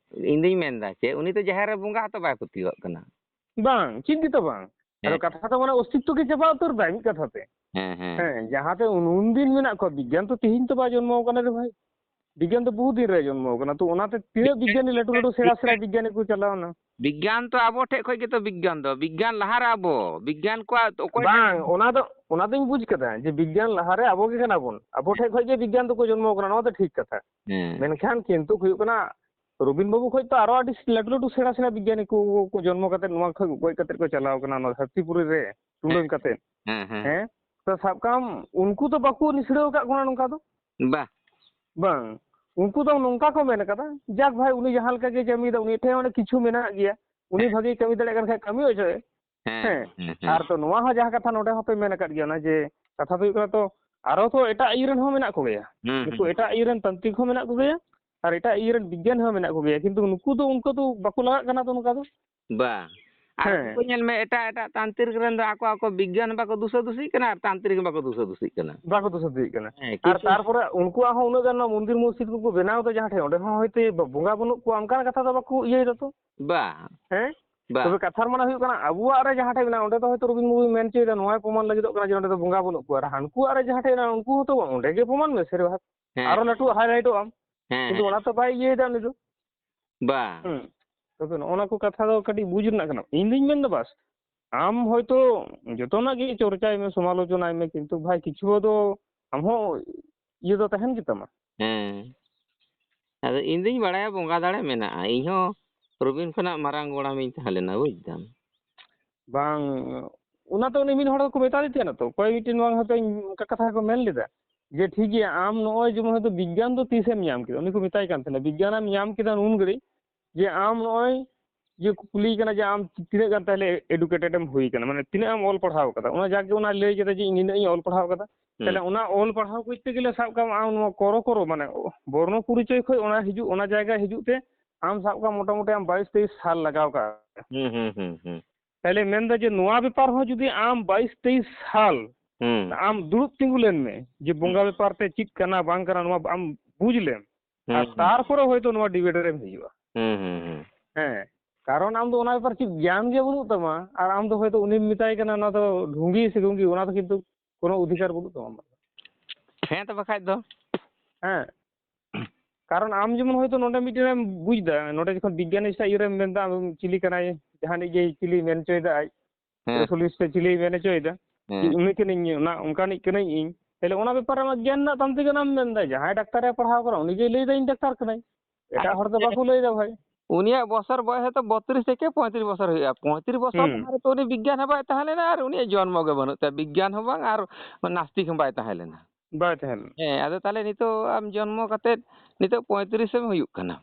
ᱤᱧ ᱫᱩᱧ ᱢᱮᱱᱫᱟ ᱪᱮᱫ, ᱩᱱᱤ ᱫᱚ ᱡᱟᱦᱮᱨ ᱨᱮ ᱵᱚᱸᱜᱟ ᱦᱚᱸᱛᱚ ᱵᱟᱭ ᱯᱟᱹᱛᱭᱟᱹᱣᱟᱜ ᱠᱟᱱᱟ᱾ ᱵᱟᱝ, ᱪᱮᱫ ᱜᱮᱛᱚ ᱵᱟᱝ᱾ ᱟᱫᱚ ᱦᱮᱸ᱾ ᱠᱟᱛᱷᱟ ᱫᱚ ᱢᱟᱱᱮ ᱚᱥᱛᱤᱛᱛᱚ ᱜᱮ ᱪᱟᱵᱟ ᱩᱛᱟᱹᱨ ᱫᱟᱭ ᱢᱤᱫ ᱠᱟᱛᱷᱟ ᱛᱮ᱾ ᱦᱮᱸ, ᱦᱮᱸ᱾ ᱦᱮᱸ, ᱡᱟᱦᱟᱸᱛᱮ ᱩᱱ, ᱩᱱ ᱫᱤᱱ ᱢᱮᱱᱟᱜ ᱠᱚᱣᱟ, ᱵᱤᱜᱽᱜᱟᱱ ᱛᱚ ᱛᱤᱦᱤᱧ ᱛᱚ ᱵᱟᱭ ᱡᱚᱱᱢᱚ ᱟᱠᱟᱱᱟ ᱨᱮ ᱵᱷᱟᱭ᱾ ᱵᱤᱜᱽᱜᱟᱱ ᱫᱚ ᱵᱚᱦᱩ ᱫᱤᱱ ᱨᱮ ᱡᱚᱱᱢᱚ ᱟᱠᱟᱱᱟ᱾ ᱛᱚ ᱚᱱᱟᱛᱮ ᱛᱤᱱᱟᱹᱜ ᱵᱤᱜᱽᱜᱟᱱᱤ, ᱞᱟᱹᱴᱩ ᱞᱟᱹᱴᱩ ᱥᱮᱬᱟ ᱥᱮᱬᱟ ᱵᱤᱜᱽᱜᱟᱱᱤ ᱠᱚ ᱪᱟᱞᱟᱣ ᱮᱱᱟ᱾ ᱵᱤᱜᱽᱜᱟᱱ ᱛᱚ ᱟᱵᱚ ᱴᱷᱮᱡ ᱠᱷᱚᱡ ᱜᱮᱛᱚ ᱵᱤᱜᱽᱜᱟᱱ ᱫᱚ᱾ ᱵᱤᱜᱽᱜᱟᱱ ᱞᱟᱦᱟᱨᱮ ᱟᱵᱚ᱾ ᱵᱤᱜᱽᱜᱟᱱ ᱠᱚᱣᱟᱜ ᱚᱠᱚᱭ ᱵᱟᱝ, ᱚᱱᱟ ᱫᱚ, ᱚᱱᱟ ᱫᱚᱧ ᱵᱩᱡᱽ ᱠᱟᱫᱟ ᱡᱮ ᱵᱤᱜᱽᱜᱟᱱ ᱞᱟᱦᱟᱨᱮ ᱟᱵᱚ ᱜᱮ ᱠᱟᱱᱟ ᱵᱚᱱ᱾ ᱟᱵᱚ ᱴᱷᱮᱡ ᱠᱷᱚᱡ ᱜᱮ ᱵᱤᱜᱽᱜᱟᱱ ᱫᱚᱠᱚ ᱡᱚᱱᱢᱚ ᱟᱠᱟᱱᱟ, ᱱᱚᱣᱟ ᱫᱚ ᱴᱷᱤᱠ ᱠᱟᱛᱷᱟ᱾ ᱦᱮᱸ᱾ ᱢᱮᱱᱠᱷᱟᱱ ᱠᱤᱱᱛᱩ ᱦᱩᱭᱩᱜ ᱠᱟᱱᱟ, ᱨᱚᱵᱤᱱ ᱵᱟᱹᱵᱩ ᱠᱷᱚᱡ ᱛᱚ ᱟᱨᱚ ᱟᱹᱰᱤ ᱞᱟᱹᱴᱩ ᱞᱟᱹᱴᱩ ᱥᱮᱬᱟ ᱥᱮᱬᱟ ᱵᱤᱜᱽᱜᱟᱱᱤ ᱠᱚ, ᱠᱚ ᱡᱚᱱᱢᱚ ᱠᱟᱛᱮ ᱱᱚᱣᱟ ᱠᱷᱚᱡ ᱜᱚᱡ ᱠᱟᱛᱮ ᱠᱚ ᱪᱟᱞᱟᱣ ᱠᱟᱱᱟ ᱱᱚᱣᱟ ᱫᱷᱟᱹᱨᱛᱤ ᱯᱩᱨᱤ ᱨᱮ ᱴᱩᱰᱟᱹᱝ ᱠᱟᱛᱮ᱾ ᱦᱮᱸ, ᱦᱮᱸ᱾ ᱦᱮᱸ? ᱛᱚ ᱥᱟᱵ ᱠᱟᱜ ᱟᱢ, ᱩᱱᱠᱩ ᱫᱚ ᱵᱟᱠᱚ ᱱᱤᱥᱲᱟᱹᱣ ᱟᱠᱟᱫ ᱵᱚᱱᱟ ᱱᱚᱝᱠᱟ ᱫᱚ᱾ ᱵᱟ᱾ ᱵᱟᱝ, ᱩᱱᱠᱩ ᱫᱚ ᱱᱚᱝᱠᱟ ᱠᱚ ᱢᱮᱱ ᱠᱟᱫᱟ, ᱡᱟᱠ ᱵᱷᱟᱭ, ᱩᱱᱤ ᱡᱟᱦᱟᱸ ᱞᱮᱠᱟ ᱜᱮ ᱠᱟᱹᱢᱤᱭᱮᱫᱟ, ᱩᱱᱤ ᱴᱷᱮᱱ ᱚᱸᱰᱮ ᱠᱤᱪᱷᱩ ᱢᱮᱱᱟᱜ ᱜᱮᱭᱟ, ᱩᱱᱤ ᱦᱮᱸ᱾ ᱵᱷᱟᱜᱮ ᱠᱟᱹᱢᱤ ᱫᱟᱲᱮᱭᱟᱜ ᱠᱟᱱ ᱠᱷᱟᱡ ᱠᱟᱹᱢᱤ ᱦᱚᱪᱚᱭ᱾ ᱦᱮᱸ, ᱦᱮᱸ᱾ ᱦᱮᱸ, ᱦᱮᱸ᱾ ᱟᱨ ᱛᱚ ᱱᱚᱣᱟ ᱦᱚᱸ ᱡᱟᱦᱟᱸ ᱠᱟᱛᱷᱟ ᱱᱚᱰᱮ ᱦᱚᱸᱯᱮ ᱢᱮᱱ ᱟᱠᱟᱫ ᱜᱮᱭᱟ, ᱚᱱᱟ ᱡᱮ ᱠᱟᱛᱷᱟ ᱫᱚ ᱦᱩᱭᱩᱜ ᱠᱟᱱᱟ, ᱛᱚ ᱟᱨᱚ ᱛᱚ ᱮᱴᱟᱜ ᱤᱭᱟᱹ ᱨᱮᱱ ᱦᱚᱸ ᱢᱮᱱᱟᱜ ᱠᱚᱜᱮᱭᱟ᱾ ᱦᱩᱸ, ᱱᱩᱠᱩ ᱦᱩᱸ᱾ ᱮᱴᱟᱜ ᱤᱭᱟᱹ ᱨᱮᱱ ᱛᱟᱱᱛᱨᱤᱠ ᱦᱚᱸ ᱢᱮᱱᱟᱜ ᱠᱚᱜᱮᱭᱟ ᱟᱨ ᱮᱴᱟᱜ ᱤᱭᱟᱹ ᱨᱮᱱ ᱵᱤᱜᱽᱜᱟᱱ ᱦᱚᱸ ᱢᱮᱱᱟᱜ ᱠᱚᱜᱮᱭᱟ, ᱠᱤᱱᱛᱩ ᱱᱩᱠᱩ ᱫᱚ, ᱩᱱᱠᱩ ᱫᱚ ᱵᱟᱠᱚ ᱞᱟᱜᱟᱜ ᱠᱟᱱᱟ ᱛᱚ ᱱᱚᱝᱠᱟ ᱫᱚ᱾ ᱵᱟᱝ᱾ ᱟᱨ ᱦᱮᱸ᱾ ᱩᱱᱠᱩ ᱧᱮᱞ ᱢᱮ, ᱮᱴᱟᱜ ᱮᱴᱟᱜ ᱛᱟᱱᱛᱨᱤᱠ ᱨᱮᱱ ᱫᱚ ᱟᱠᱚ ᱟᱠᱚ ᱵᱤᱜᱽᱜᱟᱱ ᱦᱚᱸ ᱵᱟᱠᱚ ᱫᱩᱥᱟᱹ ᱫᱩᱥᱤᱜ ᱠᱟᱱᱟ ᱟᱨ ᱛᱟᱱᱛᱨᱤᱠ ᱦᱚᱸ ᱵᱟᱠᱚ ᱫᱩᱥᱟᱹ ᱫᱩᱥᱤᱜ ᱠᱟᱱᱟ᱾ ᱵᱟᱠᱚ ᱫᱩᱥᱟᱹ ᱫᱩᱥᱤᱜ ᱠᱟᱱᱟ᱾ ᱦᱮᱸ, ᱟᱨ ᱠᱤᱪᱷᱩ ᱛᱟᱨᱯᱚᱨᱮ ᱩᱱᱠᱩᱣᱟᱜ ᱦᱚᱸ ᱩᱱᱟᱹᱜ ᱜᱟᱱ ᱱᱚᱣᱟ ᱢᱚᱱᱫᱤᱨ ᱢᱚᱥᱡᱤᱫ ᱠᱚᱠᱚ ᱵᱮᱱᱟᱣ ᱮᱫᱟ ᱡᱟᱦᱟᱸ ᱴᱷᱮᱱ, ᱚᱸᱰᱮ ᱦᱚᱸ ᱦᱚᱭᱛᱳ ᱵᱚᱸᱜᱟ ᱵᱟᱹᱱᱩᱜ ᱠᱚᱣᱟ, ᱚᱱᱠᱟᱱ ᱠᱟᱛᱷᱟ ᱫᱚ ᱵᱟᱠᱚ ᱤᱭᱟᱹᱭ ᱫᱟ ᱛᱚ᱾ ᱵᱟ᱾ ᱦᱮᱸ? ᱵᱟ᱾ ᱛᱚᱵᱮ ᱠᱟᱛᱷᱟᱨ ᱢᱟᱱᱮ ᱦᱩᱭᱩᱜ ᱠᱟᱱᱟ, ᱟᱵᱚᱣᱟᱜ ᱨᱮ ᱡᱟᱦᱟᱸ ᱴᱷᱮᱱ ᱢᱮᱱᱟᱜᱼᱟ, ᱚᱸᱰᱮ ᱫᱚ ᱦᱚᱭᱛᱳ ᱨᱚᱵᱤᱱ ᱵᱟᱵᱩᱭ ᱢᱮᱱ ᱦᱚᱪᱚᱭᱮᱫᱟ, ᱱᱚᱣᱟᱭ ᱯᱨᱚᱢᱟᱱ ᱞᱟᱹᱜᱤᱫᱚᱜ ᱠᱟᱱᱟ ᱡᱮ ᱚᱸᱰᱮ ᱫᱚ ᱵᱚᱸᱜᱟ ᱵᱟᱹᱱᱩᱜ ᱠᱚᱣᱟ᱾ ᱟᱨ ᱦᱟᱱᱠᱩᱣᱟᱜ ᱨᱮ ᱡᱟᱦᱟᱸ ᱴᱷᱮᱱ ᱢᱮᱱᱟᱜᱼᱟ, ᱩᱱᱠᱩ ᱦᱚᱸᱛᱚ ᱚᱸᱰᱮ ᱜᱮ ᱯᱨᱚᱢᱟᱱ ᱢᱮ ᱥᱮ ᱵᱷᱟᱜᱽ᱾ ᱦᱮᱸ, ᱟᱨᱚ ᱦᱮᱸ᱾ ᱞᱟᱹᱴᱩᱣᱟᱜ highlightᱚᱜ ᱟᱢ᱾ ᱦᱮᱸ, ᱠᱤᱱᱛᱩ ᱦᱮᱸ᱾ ᱚᱱᱟ ᱛᱚ ᱵᱟᱭ ᱤᱭᱟᱹᱭᱮᱫᱟ ᱩᱱᱤ ᱫᱚ᱾ ᱵᱟ᱾ ᱦᱩᱸ᱾ ᱛᱚᱵᱮ ᱱᱚᱜᱼᱚ ᱱᱚᱣᱟ ᱠᱚ ᱠᱟᱛᱷᱟ ᱫᱚ ᱠᱟᱹᱴᱤᱡ ᱵᱩᱡᱽ ᱨᱮᱱᱟᱜ ᱠᱟᱱᱟ᱾ ᱤᱧ ᱫᱩᱧ ᱢᱮᱱᱫᱟ ᱵᱟᱥ, ᱟᱢ ᱦᱚᱭᱛᱳ ᱡᱚᱛᱚᱱᱟᱜ ᱜᱮ ᱪᱚᱨᱪᱟᱭ ᱢᱮ, ᱥᱚᱢᱟᱞᱳᱪᱚᱱᱟᱭ ᱢᱮ, ᱠᱤᱱᱛᱩ ᱵᱷᱟᱭ ᱠᱤᱪᱷᱩ ᱫᱚ ᱟᱢ ᱦᱚᱸ ᱤᱭᱟᱹ ᱫᱚ ᱛᱟᱦᱮᱱ ᱜᱮᱛᱟᱢᱟ᱾ ᱦᱮᱸ᱾ ᱟᱫᱚ ᱤᱧ ᱫᱩᱧ ᱵᱟᱲᱟᱭᱟ ᱵᱚᱸᱜᱟ ᱫᱟᱲᱮ ᱢᱮᱱᱟᱜᱼᱟ᱾ ᱤᱧ ᱦᱚᱸ ᱨᱚᱵᱤᱱ ᱠᱷᱚᱱᱟᱜ ᱢᱟᱨᱟᱝ ᱜᱚᱲᱟᱢᱤᱧ ᱛᱟᱦᱮᱸ ᱞᱮᱱᱟ, ᱵᱩᱡᱽ ᱫᱟᱢ᱾ ᱵᱟᱝ, ᱚᱱᱟ ᱛᱚ ᱩᱱᱤ ᱢᱤᱫ ᱦᱚᱲ ᱫᱚᱠᱚ ᱢᱮᱛᱟᱫᱮ ᱛᱟᱦᱮᱱᱟ ᱛᱚ, ᱚᱠᱚᱭ ᱢᱤᱫᱴᱮᱱ ᱵᱟᱝ ᱦᱚᱭᱛᱳ ᱚᱱᱠᱟ ᱠᱟᱛᱷᱟ ᱠᱚ ᱢᱮᱱ ᱞᱮᱫᱟ ᱡᱮ, "ᱴᱷᱤᱠ ᱜᱮᱭᱟ, ᱟᱢ ᱱᱚᱜᱼᱚᱭ ᱡᱮᱢᱚᱱ ᱦᱚᱭᱛᱳ ᱵᱤᱜᱽᱜᱟᱱ ᱫᱚ ᱛᱤᱥᱮᱢ ᱧᱟᱢ ᱠᱮᱫᱟ?" ᱩᱱᱤ ᱠᱚ ᱢᱮᱛᱟᱭ ᱠᱟᱱ ᱛᱟᱦᱮᱱᱟ, "ᱵᱤᱜᱽᱜᱟᱱᱮᱢ ᱧᱟᱢ ᱠᱮᱫᱟ ᱱᱩᱱ ᱜᱷᱟᱹᱲᱤᱡ, ᱡᱮ ᱟᱢ ᱱᱚᱜᱼᱚᱭ ᱡᱮ ᱠᱚ ᱠᱩᱞᱤᱭᱮ ᱠᱟᱱᱟ ᱡᱮ ᱟᱢ ᱛᱤᱱᱟᱹᱜ ᱜᱟᱱ ᱛᱟᱦᱞᱮ educated ᱮᱢ ᱦᱩᱭ ᱠᱟᱱᱟ, ᱢᱟᱱᱮ ᱛᱤᱱᱟᱹᱜ ᱮᱢ ᱚᱞ ᱯᱟᱲᱦᱟᱣ ᱠᱟᱫᱟ?" ᱚᱱᱟ ᱡᱟᱜᱮ ᱚᱱᱟ ᱞᱟᱹᱭ ᱠᱮᱫᱟ ᱡᱮ ᱤᱧ ᱱᱤᱱᱟᱹᱜ ᱤᱧ ᱚᱞ ᱯᱟᱲᱦᱟᱣ ᱠᱟᱫᱟ᱾ ᱦᱩᱸ᱾ ᱛᱟᱦᱞᱮ ᱚᱱᱟ ᱚᱞ ᱯᱟᱲᱦᱟᱣ ᱠᱚᱨᱛᱮ ᱜᱮᱞᱮ ᱥᱟᱵ ᱠᱟᱜ ᱢᱮ ᱟᱢ ᱱᱚᱣᱟ ᱠᱚᱨᱚ ᱠᱚᱨᱚ, ᱢᱟᱱᱮ ᱵᱚᱨᱱᱚ ᱯᱚᱨᱤᱪᱚᱭ ᱠᱷᱚᱡ ᱚᱱᱟ ᱦᱤᱡᱩᱜ, ᱚᱱᱟ ᱡᱟᱭᱜᱟ ᱦᱤᱡᱩᱜ ᱛᱮ ᱟᱢ ᱥᱟᱵ ᱠᱟᱜ ᱢᱚᱴᱟᱢᱩᱴᱤ ᱟᱢ ᱵᱟᱭᱤᱥ ᱛᱮᱭᱤᱥ ᱥᱟᱞ ᱞᱟᱜᱟᱣ ᱠᱟᱜ᱾ ᱦᱩᱸ, ᱦᱩᱸ, ᱦᱩᱸ, ᱦᱩᱸ᱾ ᱛᱟᱦᱞᱮ ᱢᱮᱱᱫᱟ ᱡᱮ ᱱᱚᱣᱟ ᱵᱮᱯᱟᱨ ᱦᱚᱸ ᱡᱩᱫᱤ ᱟᱢ ᱵᱟᱭᱤᱥ ᱛᱮᱭᱤᱥ ᱥᱟᱞ ᱦᱩᱸ᱾ ᱟᱢ ᱫᱩᱲᱩᱵ ᱛᱤᱸᱜᱩ ᱞᱮᱱ ᱢᱮ ᱡᱮ ᱵᱚᱸᱜᱟ ᱦᱩᱸ᱾ ᱵᱮᱯᱟᱨ ᱛᱮ ᱪᱮᱫ ᱠᱟᱱᱟ ᱵᱟᱝ ᱠᱟᱱᱟ ᱱᱚᱣᱟ ᱟᱢ ᱵᱩᱡᱽ ᱞᱮᱢ, ᱦᱩᱸ, ᱟᱨ ᱦᱩᱸ᱾ ᱛᱟᱨᱯᱚᱨᱮ ᱦᱚᱭᱛᱳ ᱱᱚᱣᱟ debate ᱨᱮᱢ ᱦᱤᱡᱩᱜᱼᱟ᱾ ᱦᱩᱸ, ᱦᱩᱸ, ᱦᱩᱸ᱾ ᱦᱮᱸ, ᱠᱟᱨᱚᱱ ᱟᱢ ᱫᱚ ᱚᱱᱟ ᱵᱮᱯᱟᱨ ᱪᱮᱫ ᱜᱮᱭᱟᱱ ᱜᱮ ᱵᱟᱹᱱᱩᱜ ᱛᱟᱢᱟ, ᱟᱨ ᱟᱢ ᱫᱚ ᱦᱚᱭᱛᱳ ᱩᱱᱤᱢ ᱢᱮᱛᱟᱭ ᱠᱟᱱᱟ ᱚᱱᱟ ᱫᱚ ᱰᱷᱩᱝᱜᱤ ᱥᱮ ᱰᱷᱩᱝᱜᱤ, ᱚᱱᱟ ᱫᱚ ᱠᱤᱱᱛᱩ ᱠᱳᱱᱳ ᱚᱫᱷᱤᱠᱟᱨ ᱵᱟᱹᱱᱩᱜ ᱛᱟᱢᱟ ᱟᱢᱟᱜ ᱫᱚ᱾ ᱦᱮᱸ ᱛᱚ ᱵᱟᱠᱷᱟᱡ ᱫᱚ᱾ ᱦᱮᱸ, ᱠᱟᱨᱚᱱ ᱟᱢ ᱡᱮᱢᱚᱱ ᱦᱚᱭᱛᱳ ᱱᱚᱰᱮ ᱢᱤᱫᱴᱮᱱ ᱮᱢ ᱵᱩᱡᱽ ᱫᱟ, ᱱᱚᱰᱮ ᱡᱚᱠᱷᱚᱱ ᱵᱤᱜᱽᱜᱟᱱᱤ ᱥᱟᱶ ᱤᱭᱟᱹ ᱨᱮᱢ ᱢᱮᱱᱫᱟ, ᱟᱢ ᱪᱤᱞᱤ ᱠᱟᱱᱟᱭ, ᱡᱟᱦᱟᱱᱤᱡ ᱜᱮ ᱪᱤᱞᱤ ᱢᱮᱱ ᱦᱚᱪᱚᱭᱮᱫᱟ ᱟᱡ, ᱦᱮᱸ᱾ ᱥᱚᱞᱤᱥ ᱥᱮ ᱪᱤᱞᱤ ᱢᱮᱱ ᱦᱚᱪᱚᱭᱮᱫᱟ, ᱦᱮᱸ᱾ ᱡᱮ ᱩᱱᱤ ᱠᱟᱹᱱᱟᱹᱧ, ᱚᱱᱟ ᱚᱱᱠᱟᱱᱤᱡ ᱠᱟᱹᱱᱟᱹᱧ ᱤᱧ, ᱛᱟᱦᱞᱮ ᱚᱱᱟ ᱵᱮᱯᱟᱨ ᱨᱮ ᱟᱢᱟᱜ ᱜᱮᱭᱟᱱ ᱢᱮᱱᱟᱜ ᱛᱟᱢ ᱛᱮᱜᱮ ᱚᱱᱟᱢ ᱢᱮᱱᱫᱟ᱾ ᱡᱟᱦᱟᱸᱭ ᱰᱟᱠᱛᱟᱨᱮ ᱯᱟᱲᱦᱟᱣ ᱠᱟᱱᱟ ᱩᱱᱤ ᱜᱮᱭ ᱞᱟᱹᱭᱫᱟ ᱤᱧ ᱰᱟᱠᱛᱟᱨ ᱠᱟᱹᱱᱟᱹᱧ, ᱮᱴᱟᱜ ᱦᱚᱲ ᱫᱚ ᱵᱟᱠᱚ ᱞᱟᱹᱭᱫᱟ ᱵᱷᱟᱭ᱾ ᱩᱱᱤᱭᱟᱜ ᱵᱚᱥᱚᱨ ᱵᱚᱭᱮᱥ ᱦᱚᱭᱛᱳ ᱵᱚᱛᱨᱤᱥ ᱛᱷᱮᱠᱮ ᱯᱚᱸᱭᱛᱨᱤᱥ ᱵᱚᱥᱚᱨ ᱦᱩᱭᱩᱜᱼᱟ᱾ ᱯᱚᱸᱭᱛᱨᱤᱥ ᱵᱚᱥᱚᱨ ᱦᱩᱸ᱾ ᱞᱟᱦᱟ ᱨᱮᱛᱚ ᱩᱱᱤ ᱵᱤᱜᱽᱜᱟᱱ ᱦᱚᱸ ᱵᱟᱭ ᱛᱟᱦᱮᱸ ᱞᱮᱱᱟ ᱟᱨ ᱩᱱᱤᱭᱟᱜ ᱡᱚᱱᱢᱚ ᱜᱮ ᱵᱟᱹᱱᱩᱜ ᱛᱟᱭᱟ᱾ ᱵᱤᱜᱽᱜᱟᱱ ᱦᱚᱸ ᱵᱟᱝ ᱟᱨ ᱱᱟᱥᱛᱤᱠ ᱦᱚᱸ ᱵᱟᱭ ᱛᱟᱦᱮᱸ ᱞᱮᱱᱟ᱾ ᱵᱟᱭ ᱛᱟᱦᱮᱸ ᱞᱮᱱᱟ᱾ ᱦᱮᱸ, ᱟᱫᱚ ᱛᱟᱦᱞᱮ ᱱᱤᱛᱚᱜ ᱟᱢ ᱡᱚᱱᱢᱚ ᱠᱟᱛᱮᱫ ᱱᱤᱛᱚᱜ ᱯᱚᱸᱭᱛᱨᱤᱥ ᱮᱢ ᱦᱩᱭᱩᱜ ᱠᱟᱱᱟ᱾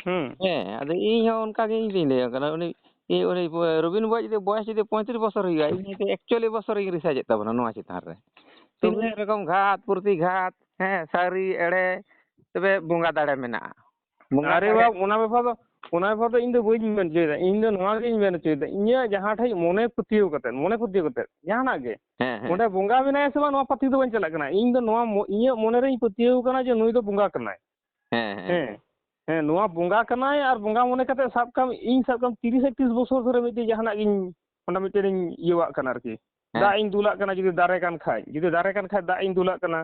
ᱦᱩᱸ᱾ ᱦᱮᱸ, ᱟᱫᱚ ᱤᱧ ᱦᱚᱸ ᱚᱱᱠᱟ ᱜᱮ ᱤᱧ ᱫᱩᱧ ᱞᱟᱹᱭᱟᱢ ᱠᱟᱱᱟ, ᱩᱱᱤ, ᱤᱧ, ᱩᱱᱤ ᱨᱚᱵᱤᱱ ᱵᱚᱭᱮᱥ ᱡᱩᱫᱤ, ᱵᱚᱭᱮᱥ ᱡᱩᱫᱤ ᱯᱚᱸᱭᱛᱨᱤᱥ ᱵᱚᱥᱚᱨ ᱦᱩᱭᱩᱜᱼᱟ, ᱤᱧ ᱦᱚᱭᱛᱳ ᱮᱠᱪᱩᱭᱟᱞᱤ ᱵᱚᱥᱚᱨ ᱤᱧ ᱨᱤᱥᱟᱨᱪ ᱮᱫ ᱛᱟᱵᱚᱱᱟ ᱱᱚᱣᱟ ᱪᱮᱛᱟᱱ ᱨᱮ᱾ ᱛᱤᱱᱟᱹᱜ ᱨᱚᱠᱚᱢ ᱜᱷᱟᱛ, ᱯᱨᱚᱛᱤᱜᱷᱟᱛ, ᱦᱮᱸ, ᱥᱟᱹᱨᱤ, ᱮᱲᱮ, ᱛᱚᱵᱮ ᱵᱚᱸᱜᱟ ᱫᱟᱲᱮ ᱢᱮᱱᱟᱜᱼᱟ᱾ ᱵᱚᱸᱜᱟ ᱟᱨᱮ ᱫᱟᱲᱮ ᱵᱟᱵ, ᱚᱱᱟ ᱵᱮᱯᱟᱨ ᱫᱚ ᱚᱱᱟ ᱵᱮᱯᱟᱨ ᱫᱚ ᱤᱧ ᱫᱚ ᱵᱟᱹᱧ ᱢᱮᱱ ᱦᱚᱪᱚᱭᱮᱫᱟ᱾ ᱤᱧ ᱫᱚ ᱱᱚᱣᱟ ᱜᱤᱧ ᱢᱮᱱ ᱦᱚᱪᱚᱭᱮᱫᱟ, ᱤᱧᱟᱹᱜ ᱡᱟᱦᱟᱸ ᱴᱷᱮᱡ ᱢᱚᱱᱮ ᱯᱟᱹᱛᱭᱟᱹᱣ ᱠᱟᱛᱮ, ᱢᱚᱱᱮ ᱯᱟᱹᱛᱭᱟᱹᱣ ᱠᱟᱛᱮ ᱡᱟᱦᱟᱱᱟᱜ ᱜᱮ, ᱦᱮᱸ, ᱦᱮᱸ᱾ ᱚᱸᱰᱮ ᱵᱚᱸᱜᱟ ᱢᱮᱱᱟᱭᱟ ᱥᱮ ᱵᱟᱝ, ᱱᱚᱣᱟ ᱯᱟᱹᱛᱭᱟᱹᱣ ᱫᱚ ᱵᱟᱹᱧ ᱪᱟᱞᱟᱜ ᱠᱟᱱᱟ᱾ ᱤᱧ ᱫᱚ ᱱᱚᱣᱟ ᱢᱚ-, ᱤᱧᱟᱹᱜ ᱢᱚᱱᱮ ᱨᱮᱧ ᱯᱟᱹᱛᱭᱟᱹᱣ ᱠᱟᱱᱟ ᱡᱮ ᱱᱩᱭ ᱫᱚ ᱵᱚᱸᱜᱟ ᱠᱟᱱᱟᱭ᱾ ᱦᱮᱸ, ᱦᱮᱸ᱾ ᱦᱮᱸ, ᱦᱮᱸ, ᱱᱚᱣᱟ ᱵᱚᱸᱜᱟ ᱠᱟᱱᱟᱭ᱾ ᱟᱨ ᱵᱚᱸᱜᱟ ᱢᱚᱱᱮ ᱠᱟᱛᱮ ᱥᱟᱵ ᱠᱟᱢ, ᱤᱧ ᱥᱟᱵ ᱠᱟᱢ ᱛᱤᱨᱤᱥ ᱮᱠᱛᱨᱤᱥ ᱵᱚᱪᱷᱚᱨ ᱫᱷᱚᱨᱮ ᱢᱤᱫᱴᱮᱡ ᱡᱟᱦᱟᱱᱟᱜ ᱜᱤᱧ, ᱚᱸᱰᱮ ᱢᱤᱫᱴᱮᱱ ᱤᱧ ᱤᱭᱟᱹᱣᱟᱜ ᱠᱟᱱᱟ ᱟᱨᱠᱤ᱾ ᱦᱮᱸ᱾ ᱫᱟᱜ ᱤᱧ ᱫᱩᱞᱟᱜ ᱠᱟᱱᱟ, ᱡᱩᱫᱤ ᱫᱟᱨᱮ ᱠᱟᱱ ᱠᱷᱟᱡ, ᱡᱩᱫᱤ ᱫᱟᱨᱮ ᱠᱟᱱ ᱠᱷᱟᱡ ᱫᱟᱜ ᱤᱧ ᱫᱩᱞᱟᱜ ᱠᱟᱱᱟ,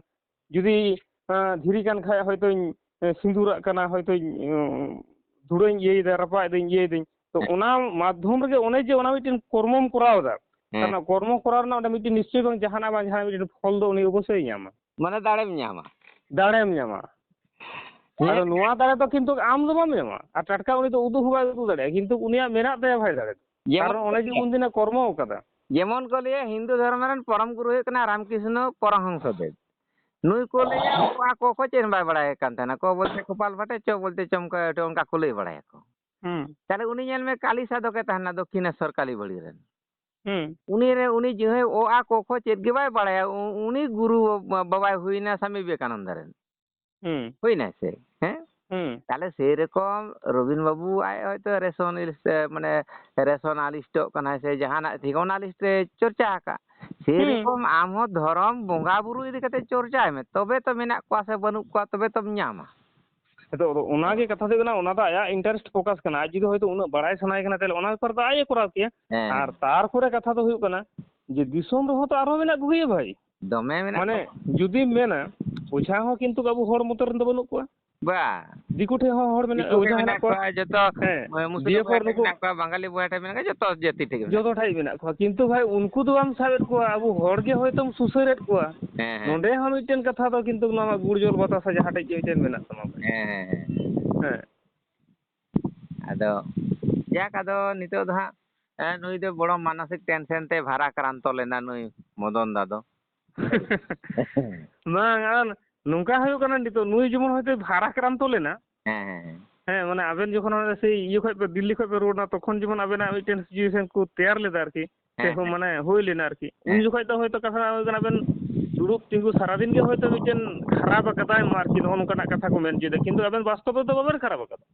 ᱡᱩᱫᱤ, ᱟᱸ, ᱫᱷᱤᱨᱤ ᱠᱟᱱ ᱠᱷᱟᱡ ᱦᱚᱭᱛᱳᱧ, ᱮᱸ, ᱥᱤᱸᱫᱩᱨᱟᱜ ᱠᱟᱱᱟ, ᱦᱚᱭᱛᱳᱧ, ᱩᱸ, ᱫᱷᱩᱲᱟᱹᱧ ᱤᱭᱟᱹᱭᱮᱫᱟ, ᱨᱟᱯᱟᱜ ᱮᱫᱟᱹᱧ, ᱤᱭᱟᱹᱭᱮᱫᱟᱹᱧ, ᱛᱚ ᱦᱮᱸ᱾ ᱚᱱᱟ ᱢᱟᱫᱽᱫᱷᱚᱢ ᱨᱮᱜᱮ ᱚᱱᱮ ᱡᱮ ᱚᱱᱟ ᱢᱤᱫᱴᱮᱱ ᱠᱚᱨᱢᱚᱢ ᱠᱚᱨᱟᱣ ᱮᱫᱟ, ᱦᱮᱸ᱾ ᱚᱱᱟ ᱠᱚᱨᱢᱚ ᱠᱚᱨᱟᱣ ᱨᱮᱱᱟᱜ ᱚᱸᱰᱮ ᱢᱤᱫᱴᱮᱱ ᱱᱤᱥᱪᱚᱭ ᱵᱟᱝ ᱡᱟᱦᱟᱱᱟᱜ ᱵᱟᱝ ᱡᱟᱦᱟᱱᱟᱜ ᱢᱤᱫᱴᱮᱱ ᱯᱷᱚᱞ ᱫᱚ ᱩᱱᱤ ᱚᱵᱚᱥᱥᱳᱭ ᱧᱟᱢᱟ᱾ ᱢᱟᱱᱮ ᱫᱟᱲᱮᱢ ᱧᱟᱢᱟ᱾ ᱫᱟᱲᱮᱢ ᱧᱟᱢᱟ᱾ ᱦᱮᱸ᱾ ᱟᱫᱚ ᱱᱚᱣᱟ ᱫᱟᱲᱮ ᱫᱚ ᱠᱤᱱᱛᱩ ᱟᱢ ᱫᱚ ᱵᱟᱢ ᱧᱟᱢᱟ, ᱟᱨ ᱴᱟᱴᱠᱟ ᱩᱱᱤ ᱫᱚ ᱩᱫᱩᱜ ᱦᱚᱸ ᱵᱟᱭ ᱩᱫᱩᱜ ᱫᱟᱲᱮᱭᱟᱜᱼᱟ, ᱠᱤᱱᱛᱩ ᱩᱱᱤᱭᱟᱜ ᱢᱮᱱᱟᱜ ᱛᱟᱭᱟ ᱵᱷᱟᱭ ᱫᱟᱲᱮ ᱫᱚ᱾ ᱡᱮᱢᱚᱱ ᱠᱟᱨᱚᱱ ᱚᱱᱮ ᱡᱮ ᱩᱱᱫᱤᱱᱮ ᱠᱚᱨᱢᱚ ᱟᱠᱟᱫᱟ᱾ ᱡᱮᱢᱚᱱ ᱠᱚ ᱞᱟᱹᱭᱟ, ᱦᱤᱱᱫᱩ ᱫᱷᱚᱨᱢᱚ ᱨᱮᱱ ᱯᱚᱨᱚᱢ ᱜᱩᱨᱩ ᱦᱩᱭᱩᱜ ᱠᱟᱱᱟ ᱨᱟᱢᱠᱨᱤᱥᱱᱚ ᱯᱚᱨᱚᱢᱦᱚᱝᱥᱚ ᱫᱮᱵ᱾ ᱱᱩᱭ ᱠᱚ ᱞᱟᱹᱭᱟ, ᱚᱠᱟ ᱠᱚ ᱠᱚ ᱪᱮᱫ ᱦᱚᱸ ᱵᱟᱭ ᱵᱟᱲᱟᱭ ᱠᱟᱱ ᱛᱟᱦᱮᱱᱟ, ᱠᱚ ᱵᱚᱞᱛᱮ ᱠᱚᱯᱟᱞ ᱵᱷᱟᱴᱮ, ᱪᱚ ᱵᱚᱞᱛᱮ ᱪᱚᱢᱠᱟ, ᱚᱱᱠᱟ ᱠᱚ ᱞᱟᱹᱭ ᱵᱟᱲᱟᱭᱟᱠᱚ᱾ ᱦᱩᱸ᱾ ᱛᱟᱦᱞᱮ ᱩᱱᱤ ᱧᱮᱞ ᱢᱮ, ᱠᱟᱞᱤ ᱥᱟᱫᱷᱚᱠᱮ ᱛᱟᱦᱮᱱᱟ ᱫᱚᱠᱠᱷᱤᱱᱮᱥᱣᱚᱨ ᱠᱟᱞᱤ ᱵᱟᱲᱤ ᱨᱮᱱ᱾ ᱦᱩᱸ᱾ ᱩᱱᱤ ᱨᱮ, ᱩᱱᱤ ᱡᱟᱦᱟᱸᱭ ᱚ ᱟ ᱠᱚ ᱠᱷᱚ ᱪᱮᱫ ᱜᱮ ᱵᱟᱭ ᱵᱟᱲᱟᱭᱟ, ᱩ-, ᱩᱱᱤ ᱜᱩᱨᱩ ᱵᱟ-, ᱵᱟᱵᱟᱭ ᱦᱩᱭᱱᱟ ᱥᱟᱢᱤ ᱵᱤᱵᱮᱠᱟᱱᱚᱱᱫᱟ ᱨᱮᱱ᱾ ᱦᱩᱸ᱾ ᱦᱩᱭᱱᱟ ᱥᱮ? ᱦᱮᱸ? ᱦᱩᱸ᱾ ᱛᱟᱦᱞᱮ ᱥᱮᱨᱚᱠᱚᱢ ᱨᱚᱵᱤᱱ ᱵᱟᱵᱩ ᱟᱡ ᱦᱚᱭᱛᱳ ᱨᱮᱥᱚᱱᱟᱞᱤᱥᱴ, ᱮ, ᱢᱟᱱᱮ ᱨᱮᱥᱚᱱᱟᱞᱤᱥᱴᱚᱜ ᱠᱟᱱᱟᱭ ᱥᱮ ᱡᱟᱦᱟᱱᱟᱜ ᱴᱷᱤᱠ ᱚᱱᱟ ᱞᱤᱥᱴ ᱨᱮ ᱪᱚᱨᱪᱟ ᱟᱠᱟᱫ᱾ ᱦᱩᱸ᱾ ᱥᱮᱨᱚᱠᱚᱢ ᱟᱢ ᱦᱚᱸ ᱫᱷᱚᱨᱚᱢ ᱵᱚᱸᱜᱟ ᱵᱩᱨᱩ ᱤᱫᱤ ᱠᱟᱛᱮ ᱪᱚᱨᱪᱟᱭ ᱢᱮ, ᱛᱚᱵᱮ ᱛᱚ ᱢᱮᱱᱟᱜ ᱠᱚᱣᱟ ᱥᱮ ᱵᱟᱹᱱᱩᱜ ᱠᱚᱣᱟ, ᱛᱚᱵᱮ ᱛᱚᱢ ᱧᱟᱢᱟ᱾ ᱟᱫᱚ ᱚᱱᱟ ᱜᱮ ᱠᱟᱛᱷᱟ ᱫᱚ ᱦᱩᱭᱩᱜ ᱠᱟᱱᱟ, ᱚᱱᱟ ᱫᱚ ᱟᱭᱟᱜ interest focus ᱠᱟᱱᱟ᱾ ᱟᱡ ᱡᱩᱫᱤ ᱦᱚᱭᱛᱳ ᱩᱱᱟᱹᱜ ᱵᱟᱲᱟᱭ ᱥᱟᱱᱟᱭᱮ ᱠᱟᱱᱟ, ᱛᱟᱦᱞᱮ ᱚᱱᱟ ᱵᱮᱯᱟᱨ ᱫᱚ ᱟᱡ ᱮ ᱠᱚᱨᱟᱣ ᱠᱮᱭᱟ᱾ ᱦᱮᱸ᱾ ᱟᱨ ᱛᱟᱨᱯᱚᱨᱮ ᱠᱟᱛᱷᱟ ᱫᱚ ᱦᱩᱭᱩᱜ ᱠᱟᱱᱟ ᱡᱮ ᱫᱤᱥᱚᱢ ᱨᱮᱦᱚᱸ ᱛᱚ ᱟᱨᱦᱚᱸ ᱢᱮᱱᱟᱜ ᱠᱚᱜᱮᱭᱟ ᱵᱷᱟᱭ᱾ ᱫᱚᱢᱮ ᱢᱮᱱᱟᱜ ᱢᱟᱱᱮ ᱠᱚᱣᱟ᱾ ᱡᱩᱫᱤᱢ ᱢᱮᱱᱟ, ᱚᱡᱷᱟ ᱦᱚᱸ ᱠᱤᱱᱛᱩ ᱟᱵᱚ ᱦᱚᱲ ᱢᱚᱛᱚ ᱨᱮᱱ ᱫᱚ ᱵᱟᱹᱱᱩᱜ ᱠᱚᱣᱟ᱾ ᱵᱟ᱾ ᱫᱤᱠᱩ ᱴᱷᱮᱱ ᱦᱚᱸ ᱦᱚᱲ ᱢᱮᱱᱟᱜ, ᱫᱤᱠᱩ ᱴᱷᱮᱱ ᱚᱡᱷᱟ ᱢᱮᱱᱟᱜ ᱦᱮᱱᱟᱜ ᱠᱚᱣᱟ᱾ ᱠᱚᱣᱟ, ᱡᱚᱛᱚ, ᱦᱮᱸ᱾ ᱢᱩᱥᱞᱟᱹ ᱫᱤᱭᱮ ᱵᱚᱭᱦᱟ ᱯᱚᱨ ᱴᱷᱮᱱ ᱱᱩᱠᱩ ᱢᱮᱱᱟᱜ ᱠᱚᱣᱟ, ᱵᱟᱝᱜᱟᱞᱤ ᱵᱚᱭᱦᱟ ᱴᱷᱮᱱ ᱢᱮᱱᱟᱜ ᱠᱚᱣᱟ, ᱡᱚᱛᱚ ᱡᱟᱹᱛᱤ ᱴᱷᱮᱱ ᱜᱮ ᱡᱚᱛᱚ ᱢᱮᱱᱟᱜ ᱴᱷᱮᱱ ᱠᱚᱣᱟ᱾ ᱢᱮᱱᱟᱜ ᱠᱚᱣᱟ, ᱠᱤᱱᱛᱩ ᱵᱷᱟᱭ, ᱩᱱᱠᱩ ᱫᱚ ᱵᱟᱢ ᱥᱟᱵᱮᱫ ᱠᱚᱣᱟ, ᱟᱵᱚ ᱦᱚᱲ ᱜᱮ ᱦᱚᱭᱛᱳᱢ ᱥᱩᱥᱟᱹᱨᱮᱫ ᱠᱚᱣᱟ᱾ ᱦᱮᱸ, ᱦᱮᱸ᱾ ᱱᱚᱸᱰᱮ ᱦᱚᱸ ᱢᱤᱫᱴᱮᱱ ᱠᱟᱛᱷᱟ ᱫᱚ ᱠᱤᱱᱛᱩ ᱱᱚᱣᱟ ᱜᱩᱲ ᱡᱚᱞ ᱵᱟᱛᱟᱥᱟ ᱡᱟᱦᱟᱸ ᱴᱷᱮᱡ ᱜᱮ ᱢᱤᱫᱴᱮᱱ ᱢᱮᱱᱟᱜ ᱛᱟᱢᱟ ᱵᱷᱟᱭ᱾ ᱦᱮᱸ, ᱦᱮᱸ, ᱦᱮᱸ᱾ ᱦᱮᱸ᱾ ᱟᱫᱚ ᱡᱟᱠ, ᱟᱫᱚ ᱱᱤᱛᱚᱜ ᱫᱚ ᱦᱟᱸᱜ, ᱮ, ᱱᱩᱭ ᱫᱚ ᱵᱚᱲᱚ ᱢᱟᱱᱚᱥᱤᱠ tension ᱛᱮ ᱵᱷᱟᱨᱟᱠᱨᱟᱱᱛᱚ ᱞᱮᱱᱟ ᱱᱩᱭ ᱢᱚᱫᱚᱱ ᱫᱟ ᱫᱚ᱾ ᱵᱟᱝ, ᱟᱨ ᱱᱚᱝᱠᱟ ᱦᱩᱭᱩᱜ ᱠᱟᱱᱟ, ᱱᱤᱛᱚᱜ ᱱᱩᱭ ᱡᱮᱢᱚᱱ ᱦᱚᱭᱛᱳ ᱵᱷᱟᱨᱟᱠᱨᱟᱱᱛᱚ ᱞᱮᱱᱟ᱾ ᱦᱮᱸ, ᱦᱮᱸ, ᱦᱮᱸ᱾ ᱦᱮᱸ, ᱢᱟᱱᱮ ᱟᱵᱮᱱ ᱡᱚᱠᱷᱚᱱ ᱦᱟᱱᱮ ᱥᱮᱭ ᱤᱭᱟᱹ ᱠᱷᱚᱡ ᱯᱮ, ᱫᱤᱞᱞᱤ ᱠᱷᱚᱡ ᱯᱮ ᱨᱩᱣᱟᱹᱲ ᱮᱱᱟ, ᱛᱚᱠᱷᱚᱱ ᱡᱮᱢᱚᱱ ᱟᱵᱮᱱᱟᱜ ᱢᱤᱫᱴᱮᱱ situation ᱠᱚ ᱛᱮᱭᱟᱨ ᱞᱮᱫᱟ ᱟᱨᱠᱤ, ᱥᱮ ᱦᱮᱸ, ᱦᱚᱸ ᱦᱮᱸ᱾ ᱢᱟᱱᱮ ᱦᱩᱭ ᱞᱮᱱᱟ ᱟᱨᱠᱤ᱾ ᱩᱱ ᱦᱮᱸ᱾ ᱡᱚᱠᱷᱚᱡ ᱫᱚ ᱦᱚᱭᱛᱳ ᱠᱟᱛᱷᱟ ᱦᱩᱭᱩᱜ ᱠᱟᱱᱟ, ᱟᱵᱮᱱ ᱫᱩᱲᱩᱵ ᱛᱤᱸᱜᱩ ᱥᱟᱨᱟᱫᱤᱱ ᱜᱮ ᱦᱚᱭᱛᱳ ᱢᱤᱫᱴᱮᱱ ᱠᱷᱟᱨᱟᱯ ᱟᱠᱟᱫᱟᱭ ᱢᱟ ᱟᱨᱠᱤ, ᱱᱚᱜᱼᱚ ᱱᱚᱝᱠᱟᱱᱟᱜ ᱠᱟᱛᱷᱟ ᱠᱚ ᱢᱮᱱ ᱦᱚᱪᱚᱭᱮᱫᱟ, ᱠᱤᱱᱛᱩ ᱟᱵᱮᱱ ᱵᱟᱥᱛᱚᱵ ᱨᱮᱫᱚ ᱵᱟᱵᱮᱱ ᱠᱷᱟᱨᱟᱯ ᱟᱠᱟᱫᱟ᱾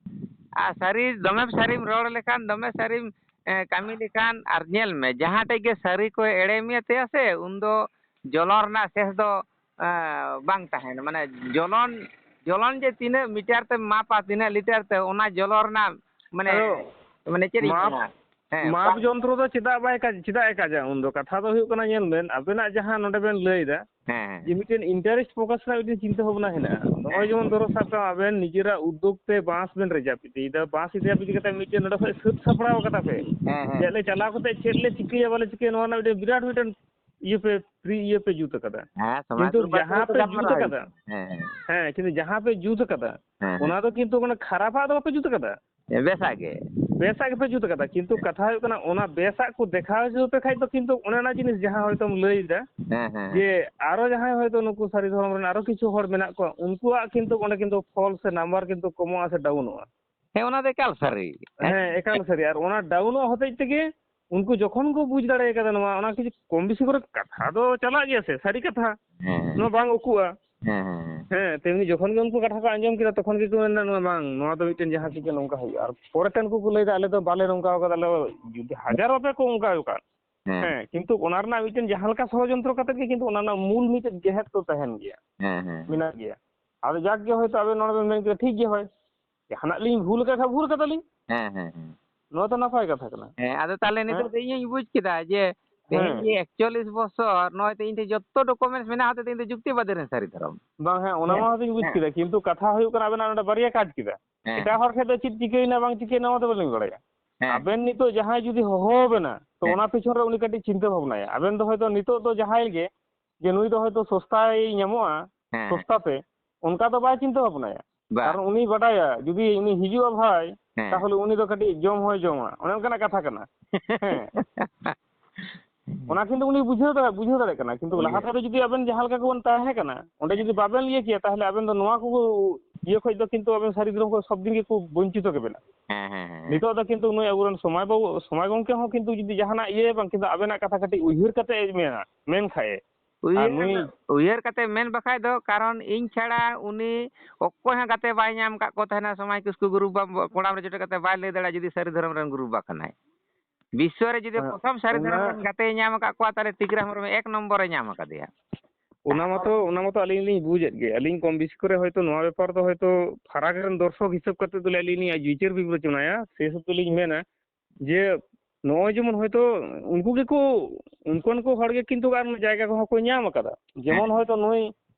ᱟᱨ ᱥᱟᱹᱨᱤ, ᱫᱚᱢᱮ ᱥᱟᱹᱨᱤᱢ ᱨᱚᱲ ᱞᱮᱠᱷᱟᱱ, ᱫᱚᱢᱮ ᱥᱟᱹᱨᱤᱢ, ᱮ, ᱠᱟᱹᱢᱤ ᱞᱮᱠᱷᱟᱱ, ᱟᱨ ᱧᱮᱞ ᱢᱮ, ᱡᱟᱦᱟᱸ ᱴᱷᱮᱡ ᱜᱮ ᱥᱟᱹᱨᱤ ᱠᱚ ᱮᱲᱮ ᱢᱮᱭᱟ ᱛᱮᱭᱟ ᱥᱮ, ᱩᱱᱫᱚ ᱡᱚᱞᱚᱱ ᱨᱮᱱᱟᱜ ᱥᱮᱥ ᱫᱚ, ᱮ, ᱵᱟᱝ ᱛᱟᱦᱮᱱᱟ᱾ ᱢᱟᱱᱮ ᱡᱚᱞᱚᱱ, ᱡᱚᱞᱚᱱ ᱡᱮ ᱛᱤᱱᱟᱹᱜ ᱢᱤᱴᱟᱨ ᱛᱮᱢ ᱢᱟᱯᱟ, ᱛᱤᱱᱟᱹᱜ ᱞᱤᱴᱟᱨ ᱛᱮ, ᱚᱱᱟ ᱡᱚᱞᱚᱱ ᱨᱮᱱᱟᱜ, ᱢᱟᱱᱮ, ᱟᱫᱚ ᱢᱟᱱᱮ ᱪᱮᱫ ᱤᱧ ᱢᱟᱯ, ᱢᱮᱱᱟ? ᱦᱮᱸ, ᱢᱟᱯ ᱵᱟᱝ ᱡᱚᱱᱛᱨᱚ ᱫᱚ ᱪᱮᱫᱟᱜ ᱵᱟᱭ ᱠᱟᱡ-, ᱪᱮᱫᱟᱜ ᱮ ᱠᱟᱡᱟ ᱩᱱᱫᱚ? ᱠᱟᱛᱷᱟ ᱫᱚ ᱦᱩᱭᱩᱜ ᱠᱟᱱᱟ, ᱧᱮᱞ ᱵᱮᱱ, ᱟᱵᱮᱱᱟᱜ ᱡᱟᱦᱟᱸ ᱱᱚᱰᱮ ᱵᱮᱱ ᱞᱟᱹᱭ ᱮᱫᱟ, ᱦᱮᱸ, ᱦᱮᱸ᱾ ᱡᱮ ᱢᱤᱫᱴᱮᱱ interest focus ᱨᱮᱱᱟᱜ ᱢᱤᱫᱴᱮᱱ ᱪᱤᱱᱛᱟᱹ ᱵᱷᱟᱵᱽᱱᱟ ᱦᱮᱱᱟᱜᱼᱟ᱾ ᱱᱚᱜᱼᱚᱭ ᱦᱮᱸ᱾ ᱡᱮᱢᱚᱱ ᱫᱷᱚᱨᱚ ᱥᱟᱵ ᱠᱟᱜ ᱢᱮ, ᱟᱵᱮᱱ ᱱᱤᱡᱮᱨᱟᱜ ᱩᱫᱽᱫᱳᱜᱽ ᱛᱮ ᱵᱟᱸᱥ ᱵᱮᱱ ᱨᱮᱡᱟᱯ ᱤᱫᱤᱭᱮᱫᱟ, ᱵᱟᱸᱥ ᱤᱫᱤ ᱤᱫᱤ ᱠᱟᱛᱮ ᱢᱤᱫᱴᱮᱱ ᱱᱚᱰᱮ ᱠᱷᱚᱡ ᱥᱟᱹᱛ ᱥᱟᱯᱲᱟᱣ ᱠᱟᱫᱟ ᱯᱮ᱾ ᱦᱮᱸ, ᱦᱮᱸ᱾ ᱪᱮᱫ ᱞᱮ ᱪᱟᱞᱟᱣ ᱠᱟᱛᱮ ᱪᱮᱫ ᱞᱮ ᱪᱤᱠᱟᱹᱭᱟ, ᱵᱟᱞᱮ ᱪᱤᱠᱟᱹᱭᱟ, ᱱᱚᱣᱟ ᱨᱮᱱᱟᱜ ᱢᱤᱫᱴᱮᱱ ᱵᱤᱨᱟᱴ ᱢᱤᱫᱴᱮᱱ ᱤᱭᱟᱹ ᱯᱮ, ᱯᱨᱤ ᱤᱭᱟᱹ ᱯᱮ ᱡᱩᱛ ᱟᱠᱟᱫᱟ᱾ ᱦᱮᱸ, ᱥᱚᱢᱟᱡᱽ ᱠᱤᱱᱛᱩ ᱫᱩᱨᱵᱟᱨ ᱡᱟᱦᱟᱸ ᱠᱚ ᱯᱮ ᱡᱩᱛ ᱜᱟᱞᱢᱟᱨᱟᱣ ᱟᱠᱟᱫᱟ, ᱦᱮᱸ, ᱦᱮᱸ᱾ ᱦᱮᱸ, ᱠᱤᱱᱛᱩ ᱡᱟᱦᱟᱸ ᱯᱮ ᱡᱩᱛ ᱟᱠᱟᱫᱟ, ᱦᱮᱸ, ᱦᱮᱸ᱾ ᱚᱱᱟ ᱫᱚ ᱠᱤᱱᱛᱩ ᱚᱱᱟ ᱠᱷᱟᱨᱟᱯᱟᱜ ᱫᱚ ᱵᱟᱯᱮ ᱡᱩᱛ ᱟᱠᱟᱫᱟ᱾ ᱦᱮᱸ, ᱵᱮᱥᱟᱜ ᱜᱮ᱾ ᱵᱮᱥᱟᱜ ᱜᱮᱯᱮ ᱡᱩᱛ ᱟᱠᱟᱫᱟ, ᱠᱤᱱᱛᱩ ᱦᱮᱸ᱾ ᱠᱟᱛᱷᱟ ᱦᱩᱭᱩᱜ ᱠᱟᱱᱟ, ᱚᱱᱟ ᱵᱮᱥᱟᱜ ᱠᱚ ᱫᱮᱠᱷᱟᱣ ᱦᱚᱪᱚ ᱯᱮ ᱠᱷᱟᱡ ᱫᱚ ᱠᱤᱱᱛᱩ ᱚᱱᱮ ᱚᱱᱟ ᱡᱤᱱᱤᱥ ᱡᱟᱦᱟᱸ ᱦᱚᱭᱛᱳᱢ ᱞᱟᱹᱭ ᱮᱫᱟ, ᱦᱮᱸ, ᱦᱮᱸ, ᱦᱮᱸ᱾ ᱡᱮ ᱟᱨᱚ ᱡᱟᱦᱟᱸᱭ ᱦᱚᱭᱛᱳ ᱱᱩᱠᱩ ᱥᱟᱹᱨᱤ ᱫᱷᱚᱨᱚᱢ ᱨᱮᱱ ᱟᱨᱚ ᱠᱤᱪᱷᱩ ᱦᱚᱲ ᱢᱮᱱᱟᱜ ᱠᱚᱣᱟ, ᱩᱱᱠᱩᱣᱟᱜ ᱠᱤᱱᱛᱩ ᱚᱸᱰᱮ ᱠᱤᱱᱛᱩ ᱯᱷᱚᱞ ᱥᱮ ᱱᱟᱢᱵᱟᱨ ᱠᱤᱱᱛᱩ ᱠᱚᱢᱚᱜᱼᱟ ᱥᱮ ᱰᱟᱣᱩᱱᱚᱜᱼᱟ᱾ ᱦᱮᱸ, ᱚᱱᱟ ᱫᱚ ᱮᱠᱟᱞ ᱥᱟᱹᱨᱤ᱾ ᱦᱮᱸ, ᱮᱠᱟᱞ ᱥᱟᱹᱨᱤ᱾ ᱟᱨ ᱚᱱᱟ ᱰᱟᱣᱩᱱᱚᱜ ᱦᱚᱛᱮᱡ ᱛᱮᱜᱮ ᱩᱱᱠᱩ ᱡᱚᱠᱷᱚᱱ ᱠᱚ ᱵᱩᱡᱽ ᱫᱟᱲᱮ ᱠᱟᱫᱟ ᱱᱚᱣᱟ, ᱚᱱᱟ ᱠᱤᱪᱷᱩ ᱠᱚᱢ ᱵᱮᱥᱤ ᱠᱚᱨᱮ ᱠᱟᱛᱷᱟ ᱫᱚ ᱪᱟᱞᱟᱜ ᱜᱮᱭᱟ ᱥᱮ, ᱥᱟᱹᱨᱤ ᱠᱟᱛᱷᱟ᱾ ᱦᱮᱸ᱾ ᱱᱚᱣᱟ ᱵᱟᱝ ᱩᱠᱩᱜᱼᱟ᱾ ᱦᱮᱸ, ᱦᱮᱸ, ᱦᱮᱸ᱾ ᱦᱮᱸ, ᱛᱮᱢᱱᱤ ᱡᱚᱠᱷᱚᱱ ᱜᱮ ᱩᱱᱠᱩ ᱠᱟᱛᱷᱟ ᱠᱚ ᱟᱸᱡᱚᱢ ᱠᱮᱫᱟ, ᱛᱚᱠᱷᱚᱱ ᱜᱮᱠᱚ ᱢᱮᱱᱫᱟ, "ᱱᱚᱣᱟ ᱵᱟᱝ, ᱱᱚᱣᱟ ᱫᱚ ᱢᱤᱫᱴᱮᱱ ᱡᱟᱦᱟᱸ ᱪᱤᱠᱟᱹ ᱱᱚᱝᱠᱟ ᱦᱩᱭᱩᱜᱼᱟ᱾" ᱟᱨ ᱯᱚᱨᱮᱛᱮ ᱩᱱᱠᱩ ᱠᱚ ᱞᱟᱹᱭᱫᱟ, "ᱟᱞᱮ ᱫᱚ ᱵᱟᱞᱮ ᱱᱚᱝᱠᱟ ᱟᱠᱟᱫᱟ, ᱟᱞᱮ ᱡᱩᱫᱤ ᱦᱟᱡᱟᱨ ᱵᱟᱯᱮ ᱠᱚ ᱚᱱᱠᱟ ᱟᱠᱟᱫ, ᱦᱮᱸ᱾ ᱦᱮᱸ, ᱠᱤᱱᱛᱩ ᱚᱱᱟ ᱨᱮᱱᱟᱜ ᱢᱤᱫᱴᱮᱱ ᱡᱟᱦᱟᱸ ᱞᱮᱠᱟ ᱥᱚᱲᱚᱡᱚᱱᱛᱨᱚ ᱠᱟᱛᱮ ᱜᱮ ᱠᱤᱱᱛᱩ ᱚᱱᱟ ᱨᱮᱱᱟᱜ ᱢᱩᱞ ᱢᱤᱫᱴᱮᱱ ᱜᱮᱦᱮᱫ ᱫᱚ ᱛᱟᱦᱮᱱ ᱜᱮᱭᱟ, ᱦᱮᱸ, ᱦᱮᱸ, ᱦᱮᱸ᱾ ᱢᱮᱱᱟᱜ ᱜᱮᱭᱟ᱾ ᱟᱫᱚ ᱡᱟᱠ ᱜᱮ ᱦᱚᱭᱛᱳ ᱟᱵᱮᱱ ᱱᱚᱰᱮ ᱵᱮᱱ ᱢᱮᱱ ᱠᱮᱫᱟ, ᱴᱷᱤᱠ ᱜᱮᱭᱟ ᱦᱳᱭ, ᱡᱟᱦᱟᱱᱟᱜ ᱞᱤᱧ ᱵᱷᱩᱞ ᱟᱠᱟᱫ ᱠᱷᱟᱱ ᱵᱷᱩᱞ ᱠᱟᱫᱟᱞᱤᱧ᱾ ᱦᱮᱸ, ᱦᱮᱸ, ᱦᱮᱸ᱾ ᱱᱚᱣᱟ ᱫᱚ ᱱᱟᱯᱟᱭ ᱠᱟᱛᱷᱟ ᱠᱟᱱᱟ᱾ ᱦᱮᱸ, ᱟᱫᱚ ᱛᱟᱦᱚᱞᱮ ᱱᱤᱛᱚᱜ ᱦᱮᱸ? ᱫᱚ ᱤᱧᱤᱧ ᱵᱩᱡᱽ ᱠᱮᱫᱟ ᱡᱮ ᱛᱮᱦᱮᱧ ᱦᱮᱸ᱾ ᱡᱮ ᱮᱠᱪᱚᱞᱞᱤᱥ ᱵᱚᱪᱷᱚᱨ ᱱᱚᱜᱼᱚᱭ ᱛᱚ ᱤᱧ ᱴᱷᱮᱱ ᱡᱚᱛᱚ documents ᱢᱮᱱᱟᱜ ᱦᱚᱛᱮ ᱛᱮ ᱤᱧ ᱫᱚ ᱡᱩᱠᱛᱤᱵᱟᱫᱤ ᱨᱮᱱ ᱥᱟᱹᱨᱤ ᱫᱷᱚᱨᱚᱢ᱾ ᱵᱟᱝ, ᱦᱮᱸ, ᱚᱱᱟ ᱦᱮᱸ, ᱢᱟ ᱦᱚᱸᱛᱚᱧ ᱵᱩᱡᱽ ᱦᱮᱸ᱾ ᱠᱮᱫᱟ, ᱠᱤᱱᱛᱩ ᱠᱟᱛᱷᱟ ᱦᱩᱭᱩᱜ ᱠᱟᱱᱟ, ᱟᱵᱮᱱᱟᱜ ᱱᱚᱰᱮ ᱵᱟᱨᱭᱟ ᱠᱟᱡᱽ ᱠᱮᱫᱟ᱾ ᱦᱮᱸ᱾ ᱮᱴᱟᱜ ᱦᱚᱲ ᱴᱷᱮᱱ ᱫᱚ ᱪᱮᱫ ᱪᱤᱠᱟᱹᱭᱮᱱᱟ ᱵᱟᱝ ᱪᱤᱠᱟᱹᱭᱮᱱᱟ ᱚᱱᱟ ᱫᱚ ᱵᱟᱹᱞᱤᱧ ᱵᱟᱲᱟᱭᱟ᱾ ᱦᱮᱸ᱾ ᱟᱵᱮᱱ ᱱᱤᱛᱚᱜ ᱡᱟᱦᱟᱸᱭ ᱡᱩᱫᱤ ᱦᱚᱦᱚ ᱟᱵᱮᱱᱟ, ᱛᱚ ᱦᱮᱸ᱾ ᱚᱱᱟ ᱯᱤᱪᱷᱚᱱ ᱨᱮ ᱩᱱᱤ ᱠᱟᱹᱴᱤᱡ ᱪᱤᱱᱛᱟᱹ ᱵᱷᱟᱵᱽᱱᱟᱭᱟ᱾ ᱟᱵᱮᱱ ᱫᱚ ᱦᱚᱭᱛᱳ ᱱᱤᱛᱚᱜ ᱫᱚ ᱡᱟᱦᱟᱸᱭ ᱜᱮ, ᱡᱮ ᱱᱩᱭ ᱫᱚ ᱦᱚᱭᱛᱳ ᱥᱚᱥᱛᱟᱭ ᱧᱟᱢᱚᱜᱼᱟ, ᱦᱮᱸ, ᱦᱮᱸ᱾ ᱥᱚᱥᱛᱟ ᱛᱮ, ᱚᱱᱠᱟ ᱫᱚ ᱵᱟᱭ ᱪᱤᱱᱛᱟᱹ ᱵᱷᱟᱵᱽᱱᱟᱭᱟ᱾ ᱵᱟ᱾ ᱠᱟᱨᱚᱱ ᱩᱱᱤ ᱵᱟᱰᱟᱭᱟ, ᱡᱩᱫᱤ ᱩᱱᱤ ᱦᱤᱡᱩᱜᱼᱟ ᱵᱷᱟᱭ, ᱦᱮᱸ᱾ ᱛᱟᱦᱚᱞᱮ ᱩᱱᱤ ᱫᱚ ᱠᱟᱹᱴᱤᱡ ᱡᱚᱢ ᱦᱚᱸᱭ ᱡᱚᱢᱟ᱾ ᱚᱱᱮ ᱚᱱᱠᱟᱱᱟᱜ ᱠᱟᱛᱷᱟ ᱠᱟᱱᱟ᱾ ᱦᱮᱸ᱾ ᱚᱱᱟ ᱠᱤᱱᱛᱩ ᱩᱱᱤ ᱵᱩᱡᱷᱟᱹᱣ ᱫᱟᱲᱮ-, ᱵᱩᱡᱷᱟᱹᱣ ᱫᱟᱲᱮᱭᱟᱜ ᱠᱟᱱᱟ᱾ ᱠᱤᱱᱛᱩ ᱞᱟᱦᱟ ᱵᱩᱡᱷᱟᱹᱣ᱾ ᱛᱮᱫᱚ ᱡᱩᱫᱤ ᱟᱵᱮᱱ ᱡᱟᱦᱟᱸ ᱞᱮᱠᱟ ᱜᱮᱵᱚᱱ ᱛᱟᱦᱮᱸ ᱠᱟᱱᱟ, ᱚᱸᱰᱮ ᱡᱩᱫᱤ ᱵᱟᱵᱮᱱ ᱤᱭᱟᱹ ᱠᱮᱭᱟ, ᱛᱟᱦᱚᱞᱮ ᱟᱵᱮᱱ ᱫᱚ ᱱᱚᱣᱟ ᱠᱚ ᱤᱭᱟᱹ ᱠᱷᱚᱡ ᱫᱚ ᱠᱤᱱᱛᱩ ᱟᱵᱮᱱ ᱥᱟᱹᱨᱤ ᱫᱷᱚᱨᱚᱢ ᱠᱷᱚᱡ ᱥᱚᱵ ᱫᱤᱱ ᱜᱮᱠᱚ ᱵᱚᱧᱪᱤᱛᱚ ᱜᱮ ᱵᱮᱱᱟ᱾ ᱦᱮᱸ, ᱦᱮᱸ, ᱦᱮᱸ᱾ ᱱᱤᱛᱚᱜ ᱫᱚ ᱠᱤᱱᱛᱩ ᱱᱩᱭ ᱟᱵᱚᱨᱮᱱ ᱥᱚᱢᱟᱭ ᱵᱟᱵᱩ, ᱥᱚᱢᱟᱭ ᱜᱚᱢᱠᱮ ᱦᱚᱸ ᱠᱤᱱᱛᱩ ᱡᱩᱫᱤ ᱡᱟᱦᱟᱱᱟᱜ ᱤᱭᱟᱹᱭᱟ ᱵᱟᱝ, ᱠᱤᱱᱛᱩ ᱟᱵᱮᱱᱟᱜ ᱠᱟᱛᱷᱟ ᱠᱟᱹᱴᱤᱡ ᱩᱭᱦᱟᱹᱨ ᱠᱟᱛᱮ ᱮ ᱢᱮᱱᱟ, ᱢᱮᱱ ᱠᱷᱟᱡ ᱮ, ᱩᱭᱦᱟᱹᱨ, ᱩᱭᱦᱟᱹᱨ ᱠᱟᱛᱮ ᱢᱮᱱ ᱵᱟᱠᱷᱟᱡ ᱫᱚ, ᱠᱟᱨᱚᱱ ᱤᱧ ᱪᱷᱟᱲᱟ ᱩᱱᱤ ᱚᱠᱚᱭ ᱦᱚᱸ ᱜᱟᱛᱮ ᱵᱟᱭ ᱧᱟᱢ ᱟᱠᱟᱫ ᱠᱚ ᱛᱟᱦᱮᱱᱟ᱾ ᱥᱚᱢᱟᱡᱽ ᱠᱤᱥᱠᱩ ᱜᱩᱨᱩ ᱵᱟ-, ᱠᱚᱲᱟᱢ ᱨᱮ ᱡᱚᱴᱮᱫ ᱠᱟᱛᱮ ᱵᱟᱭ ᱞᱟᱹᱭ ᱫᱟᱲᱮᱭᱟᱜᱼᱟ ᱡᱩᱫᱤ ᱥᱟᱹᱨᱤ ᱫᱷᱚᱨᱚᱢ ᱨᱮᱱ ᱜᱩᱨᱩ ᱵᱟ ᱠᱟᱱᱟᱭ᱾ ᱵᱤᱥᱥᱚ ᱨᱮ ᱡᱩᱫᱤ ᱦᱮᱸ, ᱯᱨᱚᱛᱷᱚᱢ ᱥᱟᱹᱨᱤ ᱫᱷᱚᱨᱚᱢ ᱚᱱᱟ ᱨᱮᱱ ᱜᱟᱛᱮᱭ ᱧᱟᱢ ᱟᱠᱟᱫ ᱠᱚᱣᱟ, ᱛᱟᱦᱚᱞᱮ ᱴᱤᱠᱨᱟᱢ ᱦᱮᱢᱵᱨᱚᱢ ᱮᱠ ᱱᱚᱢᱵᱚᱨᱮ ᱧᱟᱢ ᱟᱠᱟᱫᱮᱭᱟ᱾ ᱚᱱᱟ ᱢᱟᱛᱚ, ᱚᱱᱟ ᱢᱟᱛᱚ ᱟᱹᱞᱤᱧ ᱞᱤᱧ ᱵᱩᱡᱮᱫ ᱜᱮ᱾ ᱟᱹᱞᱤᱧ ᱠᱚᱢ ᱵᱮᱥᱤ ᱠᱚᱨᱮ ᱦᱚᱭᱛᱳ ᱱᱚᱣᱟ ᱵᱮᱯᱟᱨ ᱫᱚ ᱦᱚᱭᱛᱳ ᱯᱷᱟᱨᱟᱠ ᱨᱮᱱ ᱫᱚᱨᱥᱚᱠ ᱦᱤᱥᱟᱹᱵ ᱠᱟᱛᱮ ᱫᱚ ᱟᱹᱞᱤᱧ ᱞᱤᱧ ᱵᱤᱪᱟᱹᱨ ᱵᱤᱵᱮᱪᱚᱱᱟᱭᱟ, ᱥᱮ ᱦᱤᱥᱟᱹᱵ ᱛᱮᱞᱤᱧ ᱢᱮᱱᱟ ᱡᱮ ᱱᱚᱜᱼᱚᱭ ᱡᱮᱢᱚᱱ ᱦᱚᱭᱛᱳ ᱩᱱᱠᱩ ᱜᱮᱠᱚ, ᱩᱱᱠᱩ ᱩᱱᱠᱩ ᱦᱚᱲ ᱜᱮ ᱠᱤᱱᱛᱩ ᱟᱨ ᱡᱟᱭᱜᱟ ᱠᱚᱦᱚᱸ ᱠᱚ ᱧᱟᱢ ᱟᱠᱟᱫᱟ᱾ ᱡᱮᱢᱚᱱ ᱦᱮᱸ᱾ ᱦᱚᱭᱛᱳ ᱱᱩᱭ,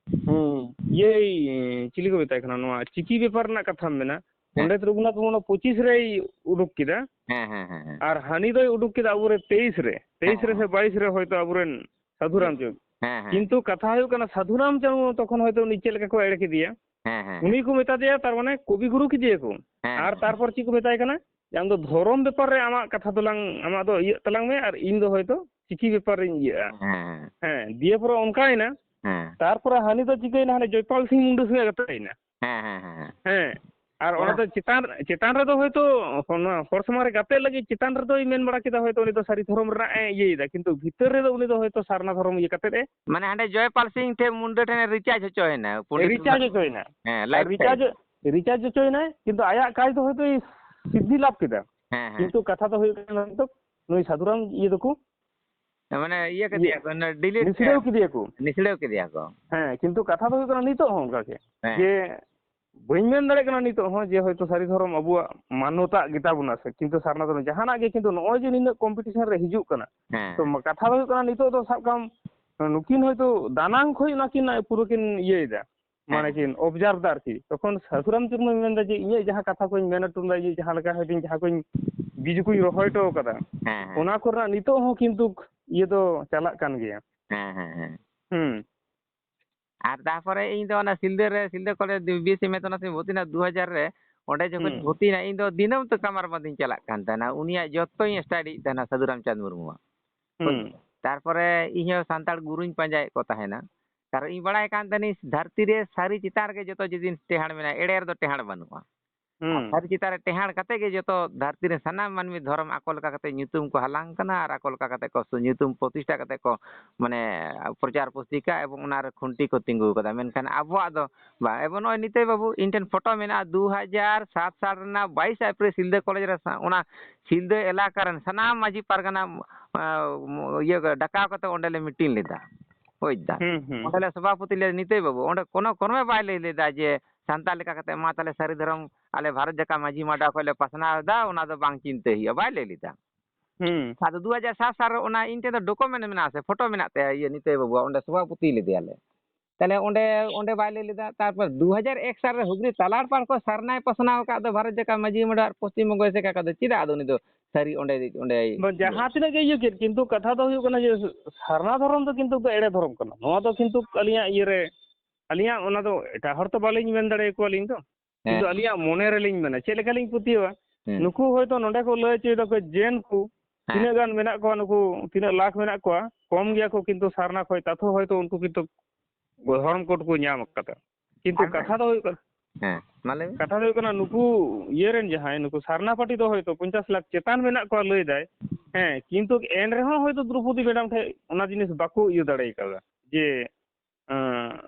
ᱦᱩᱸ, ᱤᱭᱟᱹᱭ, ᱪᱤᱞᱤ ᱠᱚ ᱢᱮᱛᱟᱭ ᱠᱟᱱᱟ, ᱱᱚᱣᱟ ᱪᱤᱠᱤ ᱵᱮᱯᱟᱨ ᱨᱮᱱᱟᱜ ᱠᱟᱛᱷᱟᱢ ᱢᱮᱱᱟ, ᱦᱮᱸ᱾ ᱯᱚᱱᱰᱤᱛ ᱨᱚᱜᱷᱩᱱᱟᱛᱷ ᱢᱩᱨᱢᱩ ᱯᱚᱸᱪᱤᱥ ᱨᱮᱭ ᱩᱰᱩᱠ ᱠᱮᱫᱟ᱾ ᱦᱮᱸ, ᱦᱮᱸ, ᱦᱮᱸ, ᱦᱮᱸ᱾ ᱟᱨ ᱦᱟᱹᱱᱤ ᱫᱚᱭ ᱩᱰᱩᱠ ᱠᱮᱫᱟ ᱟᱵᱚᱨᱮ ᱛᱮᱭᱤᱥ ᱨᱮ, ᱛᱮᱭᱤᱥ ᱨᱮ ᱦᱮᱸ, ᱥᱮ ᱦᱮᱸ᱾ ᱵᱟᱭᱤᱥ ᱨᱮ ᱦᱚᱭᱛᱳ ᱟᱵᱚᱨᱮᱱ ᱥᱟᱫᱷᱩ ᱨᱟᱢᱪᱟᱸᱫᱽ᱾ ᱦᱮᱸ, ᱦᱮᱸ᱾ ᱠᱤᱱᱛᱩ ᱠᱟᱛᱷᱟ ᱦᱩᱭᱩᱜ ᱠᱟᱱᱟ, ᱥᱟᱫᱷᱩ ᱨᱟᱢᱪᱟᱸᱫᱽ ᱛᱚᱠᱷᱚᱱ ᱦᱚᱭᱛᱳ ᱩᱱᱤ ᱪᱮᱫ ᱞᱮᱠᱟ ᱠᱚ ᱮᱲᱮ ᱠᱮᱫᱮᱭᱟ, ᱦᱮᱸ, ᱦᱮᱸ, ᱩᱱᱤ ᱦᱮᱸ᱾ ᱠᱚ ᱢᱮᱛᱟ ᱫᱮᱭᱟ, ᱛᱟᱨ ᱢᱟᱱᱮ ᱠᱚᱵᱤ ᱜᱩᱨᱩ ᱠᱮᱫᱮᱭᱟ ᱠᱚ᱾ ᱦᱮᱸ, ᱟᱨ ᱦᱮᱸ᱾ ᱛᱟᱨᱯᱚᱨ ᱪᱮᱫ ᱠᱚ ᱢᱮᱛᱟᱭ ᱠᱟᱱᱟ? ᱡᱮ ᱟᱢ ᱫᱚ ᱫᱷᱚᱨᱚᱢ ᱵᱮᱯᱟᱨ ᱨᱮ ᱟᱢᱟᱜ ᱠᱟᱛᱷᱟ ᱫᱚᱞᱟᱝ, ᱟᱢᱟᱜ ᱫᱚ ᱤᱭᱟᱹᱜ ᱛᱟᱞᱟᱝ ᱢᱮ ᱟᱨ ᱤᱧ ᱫᱚ ᱦᱚᱭᱛᱳ ᱪᱤᱠᱤ ᱵᱮᱯᱟᱨ ᱨᱤᱧ ᱤᱭᱟᱹᱜᱼᱟ᱾ ᱦᱮᱸ, ᱦᱮᱸ᱾ ᱦᱮᱸ, ᱫᱤᱭᱮ ᱯᱚᱨᱮ ᱚᱱᱠᱟᱭᱮᱱᱟ᱾ ᱦᱮᱸ᱾ ᱛᱟᱨᱯᱚᱨᱮ ᱦᱟᱹᱱᱤ ᱫᱚ ᱪᱤᱠᱟᱹᱭᱮᱱᱟ, ᱦᱟᱱᱮ ᱡᱚᱭᱯᱟᱞ ᱥᱤᱝ ᱢᱩᱱᱰᱟᱹ ᱥᱚᱸᱜᱮ ᱜᱟᱛᱮᱭᱮᱱᱟ᱾ ᱦᱮᱸ, ᱦᱮᱸ, ᱦᱮᱸ, ᱦᱮᱸ᱾ ᱦᱮᱸ, ᱟᱨ ᱚᱱᱟ ᱚᱱᱟ ᱫᱚ ᱪᱮᱛᱟᱱ, ᱪᱮᱛᱟᱱ ᱨᱮᱫᱚ ᱦᱚᱭᱛᱳ ᱱᱚᱣᱟ ᱦᱚᱲ ᱥᱟᱢᱟᱝ ᱨᱮ ᱜᱟᱛᱮ ᱞᱟᱹᱜᱤᱫ ᱪᱮᱛᱟᱱ ᱨᱮᱫᱚᱭ ᱢᱮᱱ ᱵᱟᱲᱟ ᱠᱮᱫᱟ ᱦᱚᱭᱛᱳ ᱩᱱᱤ ᱫᱚ ᱥᱟᱹᱨᱤ ᱫᱷᱚᱨᱚᱢ ᱨᱮᱱᱟᱜ ᱮ ᱤᱭᱟᱹᱭᱮᱫᱟ, ᱠᱤᱱᱛᱩ ᱵᱷᱤᱛᱟᱹᱨ ᱨᱮᱫᱚ ᱩᱱᱤ ᱫᱚ ᱦᱚᱭᱛᱳ ᱥᱟᱨᱱᱟ ᱫᱷᱚᱨᱚᱢ ᱤᱭᱟᱹ ᱠᱟᱛᱮᱫ ᱮ ᱢᱟᱱᱮ ᱦᱟᱸᱰᱮ ᱡᱚᱭᱯᱟᱞ ᱥᱤᱝ ᱴᱷᱮᱱ ᱢᱩᱱᱰᱟᱹ ᱴᱷᱮᱱ ᱨᱤᱪᱟᱨᱡᱽ ᱦᱚᱪᱚᱭᱮᱱᱟ, ᱯᱚᱱᱰᱤᱛ ᱨᱤᱪᱟᱨᱡᱽ ᱨᱚᱜᱷᱩᱱᱟᱛᱷ᱾ ᱦᱚᱪᱚᱭᱮᱱᱟ᱾ ᱦᱮᱸ, ᱟᱨ ᱞᱟᱭᱤᱯᱷ ᱨᱤᱪᱟᱨᱡᱽ, ᱴᱟᱭᱤᱢ᱾ ᱨᱤᱪᱟᱨᱡᱽ ᱦᱚᱪᱚᱭᱮᱱᱟᱭ, ᱠᱤᱱᱛᱩ ᱟᱭᱟᱜ ᱠᱟᱡᱽ ᱫᱚ ᱦᱚᱭᱛᱳᱭ ᱥᱤᱫᱽᱫᱷᱤ ᱞᱟᱵᱷ ᱠᱮᱫᱟ᱾ ᱦᱮᱸ, ᱦᱮᱸ᱾ ᱠᱤᱱᱛᱩ ᱠᱟᱛᱷᱟ ᱫᱚ ᱦᱩᱭᱩᱜ ᱠᱟᱱᱟ ᱱᱤᱛᱚᱜ ᱱᱩᱭ ᱥᱟᱫᱷᱩᱨᱟᱢ ᱤᱭᱟᱹ ᱫᱚᱠᱚ ᱢᱟᱱᱮ ᱤᱭᱟᱹ ᱠᱮᱫᱮᱭᱟ ᱤᱭᱟᱹ, ᱠᱚ, ᱚᱱᱟ ᱰᱤᱞᱤᱴ ᱱᱤᱥᱲᱟᱹᱣ ᱠᱮᱫᱮᱭᱟ ᱠᱚ᱾ ᱱᱤᱥᱲᱟᱹᱣ ᱠᱮᱫᱮᱭᱟ ᱠᱚ᱾ ᱦᱮᱸ, ᱠᱤᱱᱛᱩ ᱠᱟᱛᱷᱟ ᱫᱚ ᱦᱩᱭᱩᱜ ᱠᱟᱱᱟ ᱱᱤᱛᱚᱜ ᱦᱚᱸ ᱚᱱᱠᱟ ᱜᱮ᱾ ᱦᱮᱸ᱾ ᱡᱮ ᱵᱟᱹᱧ ᱢᱮᱱ ᱫᱟᱲᱮᱭᱟᱜ ᱠᱟᱱᱟ ᱱᱤᱛᱚᱜ ᱦᱚᱸ ᱡᱮ ᱦᱚᱭᱛᱳ ᱥᱟᱹᱨᱤ ᱫᱷᱚᱨᱚᱢ ᱟᱵᱚᱣᱟᱜ ᱢᱟᱱᱚᱛᱟᱜ ᱜᱮᱛᱟ ᱵᱚᱱᱟ ᱥᱮ, ᱠᱤᱱᱛᱩ ᱥᱟᱨᱱᱟ ᱫᱷᱚᱨᱚᱢ ᱡᱟᱦᱟᱱᱟᱜ ᱜᱮ, ᱠᱤᱱᱛᱩ ᱱᱚᱜᱼᱚᱭ ᱡᱮ ᱱᱤᱱᱟᱹᱜ ᱠᱚᱢᱯᱤᱴᱤᱥᱚᱱ ᱨᱮ ᱦᱤᱡᱩᱜ ᱠᱟᱱᱟ, ᱦᱮᱸ᱾ ᱛᱚ ᱢᱟ-, ᱠᱟᱛᱷᱟ ᱫᱚ ᱦᱩᱭᱩᱜ ᱠᱟᱱᱟ ᱱᱤᱛᱚᱜ ᱫᱚ ᱥᱟᱵ ᱠᱟᱜ ᱢᱮ ᱱᱩᱠᱤᱱ ᱦᱚᱭᱛᱳ ᱫᱟᱱᱟᱝ ᱠᱷᱚᱱ ᱚᱱᱟ ᱠᱤᱱ ᱯᱩᱨᱟᱹ ᱠᱤᱱ ᱤᱭᱟᱹᱭᱮᱫᱟ, ᱦᱮᱸ᱾ ᱢᱟᱱᱮ ᱠᱤᱱ ᱚᱵᱡᱟᱨᱵᱷ ᱫᱟ ᱟᱨᱠᱤ᱾ ᱛᱚᱠᱷᱚᱱ ᱥᱟᱹᱫᱷᱩᱨᱟᱢ ᱪᱩᱨᱢᱩᱭ ᱢᱮᱱᱫᱟ ᱡᱮ ᱤᱧᱟᱹᱜ ᱡᱟᱦᱟᱸ ᱠᱟᱛᱷᱟ ᱠᱚᱧ ᱢᱮᱱ ᱦᱚᱴᱚ ᱞᱮᱫᱟ, ᱤᱧᱟᱹᱜ ᱡᱟᱦᱟᱸ ᱞᱮᱠᱟ ᱦᱚᱭᱛᱳ ᱡᱟᱦᱟᱸ ᱠᱚᱧ ᱵᱤᱡᱽ ᱠᱚᱧ ᱨᱚᱦᱚᱭ ᱦᱚᱴᱚ ᱠᱟᱫᱟ, ᱦᱮᱸ, ᱦᱮᱸ᱾ ᱚᱱᱟ ᱠᱚᱨᱮᱱᱟᱜ ᱱᱤᱛᱚᱜ ᱦᱚᱸ ᱠᱤᱱᱛᱩ ᱤᱭᱟᱹ ᱫᱚ ᱪᱟᱞᱟᱜ ᱠᱟᱱ ᱜᱮᱭᱟ᱾ ᱦᱮᱸ, ᱦᱮᱸ, ᱦᱮᱸ᱾ ᱦᱩᱸ᱾ ᱟᱨ ᱛᱟᱨᱯᱚᱨᱮ ᱤᱧ ᱫᱚ ᱚᱱᱟ ᱥᱤᱞᱫᱟᱹ ᱨᱮ, ᱥᱤᱞᱫᱟᱹ college B S C math honours ᱤᱧ ᱵᱷᱚᱨᱛᱤᱭᱮᱱᱟ ᱫᱩ ᱦᱟᱡᱟᱨ ᱨᱮ᱾ ᱚᱸᱰᱮ ᱡᱚᱠᱷᱚᱱ ᱦᱩᱸ᱾ ᱵᱷᱚᱨᱛᱤᱭᱮᱱᱟ, ᱤᱧ ᱫᱚ ᱫᱤᱱᱟᱹᱢ ᱛᱮ ᱠᱟᱢᱟᱨ ᱵᱟᱸᱫᱷᱤᱧ ᱪᱟᱞᱟᱜ ᱠᱟᱱ ᱛᱟᱦᱮᱱᱟ᱾ ᱩᱱᱤᱭᱟᱜ ᱡᱚᱛᱚᱧ ᱥᱴᱟᱰᱤᱭᱮᱫ ᱛᱟᱦᱮᱱᱟ, ᱥᱟᱹᱫᱷᱩ ᱨᱟᱢᱪᱟᱸᱫᱽ ᱢᱩᱨᱢᱩᱣᱟᱜ᱾ ᱦᱩᱸ᱾ ᱛᱟᱨᱯᱚᱨᱮ ᱤᱧ ᱦᱚᱸ ᱥᱟᱱᱛᱟᱲ ᱜᱩᱨᱩᱧ ᱯᱟᱸᱡᱟᱭᱮᱫ ᱠᱚ ᱛᱟᱦᱮᱱᱟ᱾ ᱠᱟᱨᱚᱱ ᱤᱧ ᱵᱟᱲᱟᱭ ᱠᱟᱱ ᱛᱟᱦᱮᱱᱤᱧ, ᱫᱷᱟᱹᱨᱛᱤ ᱨᱮ ᱥᱟᱹᱨᱤ ᱪᱮᱛᱟᱱ ᱨᱮᱜᱮ ᱡᱚᱛᱚ ᱡᱤᱱᱤᱥ ᱴᱮᱦᱟᱸᱰ ᱢᱮᱱᱟᱜᱼᱟ, ᱮᱲᱮᱭᱟᱜ ᱫᱚ ᱴᱮᱦᱟᱸᱰ ᱵᱟᱹᱱᱩᱜᱼᱟ᱾ ᱦᱩᱸ᱾ ᱫᱷᱟᱹᱨᱛᱤ ᱪᱮᱛᱟᱱ ᱨᱮ ᱴᱮᱦᱟᱸᱰ ᱠᱟᱛᱮ ᱜᱮ ᱡᱚᱛᱚ ᱫᱷᱟᱹᱨᱛᱤ ᱨᱮ ᱥᱟᱱᱟᱢ ᱢᱟᱹᱱᱢᱤ ᱫᱷᱚᱨᱚᱢ ᱟᱠᱚ ᱞᱮᱠᱟ ᱠᱟᱛᱮ ᱧᱩᱛᱩᱢ ᱠᱚ ᱦᱟᱞᱟᱝ ᱠᱟᱱᱟ ᱟᱨ ᱟᱠᱚ ᱞᱮᱠᱟ ᱠᱟᱛᱮ ᱠᱚ ᱥᱩ-, ᱧᱩᱛᱩᱢ ᱯᱨᱚᱛᱤᱥᱴᱷᱟ ᱠᱟᱛᱮ ᱠᱚ, ᱢᱟᱱᱮ, ᱯᱨᱚᱪᱟᱨ ᱯᱩᱥᱴᱤ ᱠᱟᱜᱼᱟ ᱮᱵᱚᱝ ᱚᱱᱟ ᱨᱮ ᱠᱷᱩᱱᱴᱤ ᱠᱚ ᱛᱤᱸᱜᱩ ᱠᱟᱫᱟ᱾ ᱢᱮᱱᱠᱷᱟᱱ ᱟᱵᱚᱣᱟᱜ ᱫᱚ ᱵᱟᱝ᱾ ᱮᱵᱚᱝ ᱱᱚᱜᱼᱚᱭ ᱱᱤᱛᱟᱹᱭ ᱵᱟᱹᱵᱩ, ᱤᱧ ᱴᱷᱮᱱ ᱯᱷᱳᱴᱳ ᱢᱮᱱᱟᱜᱼᱟ, ᱫᱩ ᱦᱟᱡᱟᱨ ᱥᱟᱛ ᱥᱟᱞ ᱨᱮᱱᱟᱜ ᱵᱟᱭᱤᱥ ᱮᱯᱨᱤᱞ ᱥᱤᱞᱫᱟᱹ ᱠᱚᱞᱮᱡᱽ ᱨᱮ ᱥᱟ-, ᱚᱱᱟ ᱥᱤᱞᱫᱟᱹ ᱮᱞᱟᱠᱟ ᱨᱮᱱ ᱥᱟᱱᱟᱢ ᱢᱟᱹᱡᱷᱤ ᱯᱟᱨᱜᱟᱱᱟ, ᱟᱸ, ᱤᱭᱟᱹ, ᱰᱟᱠᱟᱣ ᱠᱟᱛᱮ ᱚᱸᱰᱮ ᱞᱮ ᱢᱤᱴᱤᱝ ᱞᱮᱫᱟ᱾ ᱵᱩᱡᱽ ᱫᱟ? ᱦᱩᱸ, ᱦᱩᱸ᱾ ᱚᱸᱰᱮ ᱞᱮ ᱥᱚᱵᱷᱟᱯᱚᱛᱤ ᱞᱮ ᱱᱤᱛᱟᱹᱭ ᱵᱟᱹᱵᱩ, ᱚᱸᱰᱮ ᱠᱳᱱᱳ, ᱠᱳᱱᱳ ᱵᱟᱭ ᱞᱟᱹᱭ ᱞᱮᱫᱟ ᱡᱮ ᱥᱟᱱᱛᱟᱲ ᱞᱮᱠᱟ ᱠᱟᱛᱮ ᱢᱟ ᱛᱟᱦᱞᱮ ᱥᱟᱹᱨᱤ ᱫᱷᱚᱨᱚᱢ ᱟᱞᱮ ᱵᱷᱟᱨᱚᱛ ᱡᱟᱠᱟᱛ ᱢᱟᱹᱡᱷᱤ ᱢᱟᱰᱣᱟ ᱠᱷᱚᱱ ᱞᱮ ᱯᱟᱥᱱᱟᱣ ᱮᱫᱟ, ᱚᱱᱟ ᱫᱚ ᱵᱟᱝ ᱪᱤᱱᱛᱟᱹ ᱦᱩᱭᱩᱜᱼᱟ, ᱵᱟᱭ ᱞᱟᱹᱭ ᱞᱮᱫᱟ᱾ ᱦᱩᱸ᱾ ᱟᱫᱚ ᱫᱩ ᱦᱟᱡᱟᱨ ᱥᱟᱛ ᱥᱟᱞ ᱨᱮ ᱚᱱᱟ ᱤᱧ ᱴᱷᱮᱱ ᱫᱚ ᱰᱚᱠᱩᱢᱮᱱᱴ ᱢᱮᱱᱟᱜᱼᱟ ᱥᱮ, ᱯᱷᱳᱴᱳ ᱢᱮᱱᱟᱜ ᱛᱟᱭᱟ, ᱤᱭᱟᱹ ᱱᱤᱛᱟᱹᱭ ᱵᱟᱹᱵᱩᱣᱟᱜ, ᱚᱸᱰᱮ ᱥᱚᱵᱷᱟᱯᱚᱛᱤ ᱞᱮᱫᱮᱭᱟᱞᱮ᱾ ᱛᱟᱦᱞᱮ ᱚᱸᱰᱮ, ᱚᱸᱰᱮ ᱵᱟᱭ ᱞᱟᱹᱭ ᱞᱮᱫᱟ᱾ ᱛᱟᱨᱯᱚᱨ ᱫᱩ ᱦᱟᱡᱟᱨ ᱮᱠ ᱥᱟᱞ ᱨᱮ ᱦᱩᱜᱽᱞᱤ ᱛᱟᱞᱟᱲ ᱯᱟᱲ ᱠᱷᱚᱱ ᱥᱟᱨᱱᱟᱭ ᱯᱟᱥᱱᱟᱣ ᱟᱠᱟᱫ ᱫᱚ ᱵᱷᱟᱨᱚᱛ ᱡᱟᱠᱟᱛ ᱢᱟᱹᱡᱷᱤ ᱢᱟᱰᱣᱟ ᱟᱨ ᱯᱚᱥᱪᱤᱢ ᱵᱚᱝᱜᱚ ᱮᱥᱮᱠᱟ ᱠᱟᱫᱟ, ᱪᱮᱫᱟᱜ ᱟᱫᱚ ᱩᱱᱤ ᱫᱚ ᱥᱟᱹᱨᱤ ᱚᱸᱰᱮ, ᱚᱸᱰᱮ ᱵᱟᱝ, ᱡᱟᱦᱟᱸ ᱛᱤᱱᱟᱹᱜ ᱜᱮ ᱤᱭᱟᱹ ᱠᱮᱫ, ᱠᱤᱱᱛᱩ ᱠᱟᱛᱷᱟ ᱫᱚ ᱦᱩᱭᱩᱜ ᱠᱟᱱᱟ ᱡᱮ ᱥᱟᱨᱱᱟ ᱫᱷᱚᱨᱚᱢ ᱫᱚ ᱠᱤᱱᱛᱩ ᱮᱲᱮ ᱫᱷᱚᱨᱚᱢ ᱠᱟᱱᱟ᱾ ᱱᱚᱣᱟ ᱫᱚ ᱠᱤᱱᱛᱩ ᱟᱹᱞᱤᱧᱟᱜ ᱤᱭᱟᱹ ᱨᱮ, ᱟᱹᱞᱤᱧᱟᱜ ᱚᱱᱟ ᱫᱚ ᱮᱴᱟᱜ ᱦᱚᱲ ᱛᱚ ᱵᱟᱹᱞᱤᱧ ᱢᱮᱱ ᱫᱟᱲᱮᱭᱟᱠᱚᱣᱟ ᱟᱹᱞᱤᱧ ᱫᱚ, ᱠᱤᱱᱛᱩ ᱦᱮᱸ᱾ ᱟᱹᱞᱤᱧᱟᱜ ᱢᱚᱱᱮ ᱨᱮᱞᱤᱧ ᱢᱮᱱᱟ, ᱪᱮᱫ ᱞᱮᱠᱟᱞᱤᱧ ᱯᱟᱹᱛᱭᱟᱹᱣᱟ, ᱦᱮᱸ᱾ ᱱᱩᱠᱩ ᱦᱚᱭᱛᱳ ᱱᱚᱰᱮ ᱠᱚ ᱞᱟᱹᱭ ᱦᱚᱪᱚᱭ ᱫᱟᱠᱚ ᱡᱮᱱ ᱠᱚ, ᱦᱮᱸ᱾ ᱛᱤᱱᱟᱹᱜ ᱜᱟᱱ ᱢᱮᱱᱟᱜ ᱠᱚᱣᱟ ᱱᱩᱠᱩ, ᱛᱤᱱᱟᱹᱜ ᱞᱟᱠᱷ ᱢᱮᱱᱟᱜ ᱠᱚᱣᱟ, ᱠᱚᱢ ᱜᱮᱭᱟ ᱠᱚ, ᱠᱤᱱᱛᱩ ᱥᱟᱨᱱᱟ ᱠᱷᱚᱡ ᱛᱟᱛᱷᱚ ᱦᱚᱭᱛᱳ ᱩᱱᱠᱩ ᱠᱤᱱᱛᱩ ᱫᱷᱚᱨᱚᱢ ᱠᱳᱰ ᱠᱚ ᱧᱟᱢ ᱟᱠᱟᱫᱟ᱾ ᱠᱤᱱᱛᱩ ᱟᱨ ᱠᱟᱛᱷᱟ ᱫᱚ ᱦᱩᱭᱩᱜ ᱠᱟᱱᱟ, ᱦᱮᱸ, ᱢᱟ ᱞᱟᱹᱭ ᱢᱮ᱾ ᱠᱟᱛᱷᱟ ᱫᱚ ᱦᱩᱭᱩᱜ ᱠᱟᱱᱟ, ᱱᱩᱠᱩ ᱤᱭᱟᱹ ᱨᱮᱱ ᱡᱟᱦᱟᱸᱭ, ᱱᱩᱠᱩ ᱥᱟᱨᱱᱟ ᱯᱟᱨᱴᱤ ᱫᱚ ᱦᱚᱭᱛᱳ ᱯᱚᱧᱪᱟᱥ ᱞᱟᱠᱷ ᱪᱮᱛᱟᱱ ᱢᱮᱱᱟᱜ ᱠᱚᱣᱟ ᱞᱟᱹᱭ ᱫᱟᱭ, ᱦᱮᱸ, ᱠᱤᱱᱛᱩ ᱮᱱ ᱨᱮᱦᱚᱸ ᱦᱚᱭᱛᱳ ᱫᱨᱚᱯᱚᱫᱤ ᱢᱮᱰᱟᱢ ᱴᱷᱮᱱ ᱚᱱᱟ ᱡᱤᱱᱤᱥ ᱵᱟᱠᱚ ᱤᱭᱟᱹ ᱫᱟᱲᱮ ᱠᱟᱣᱫᱟ ᱡᱮ, ᱟᱸ,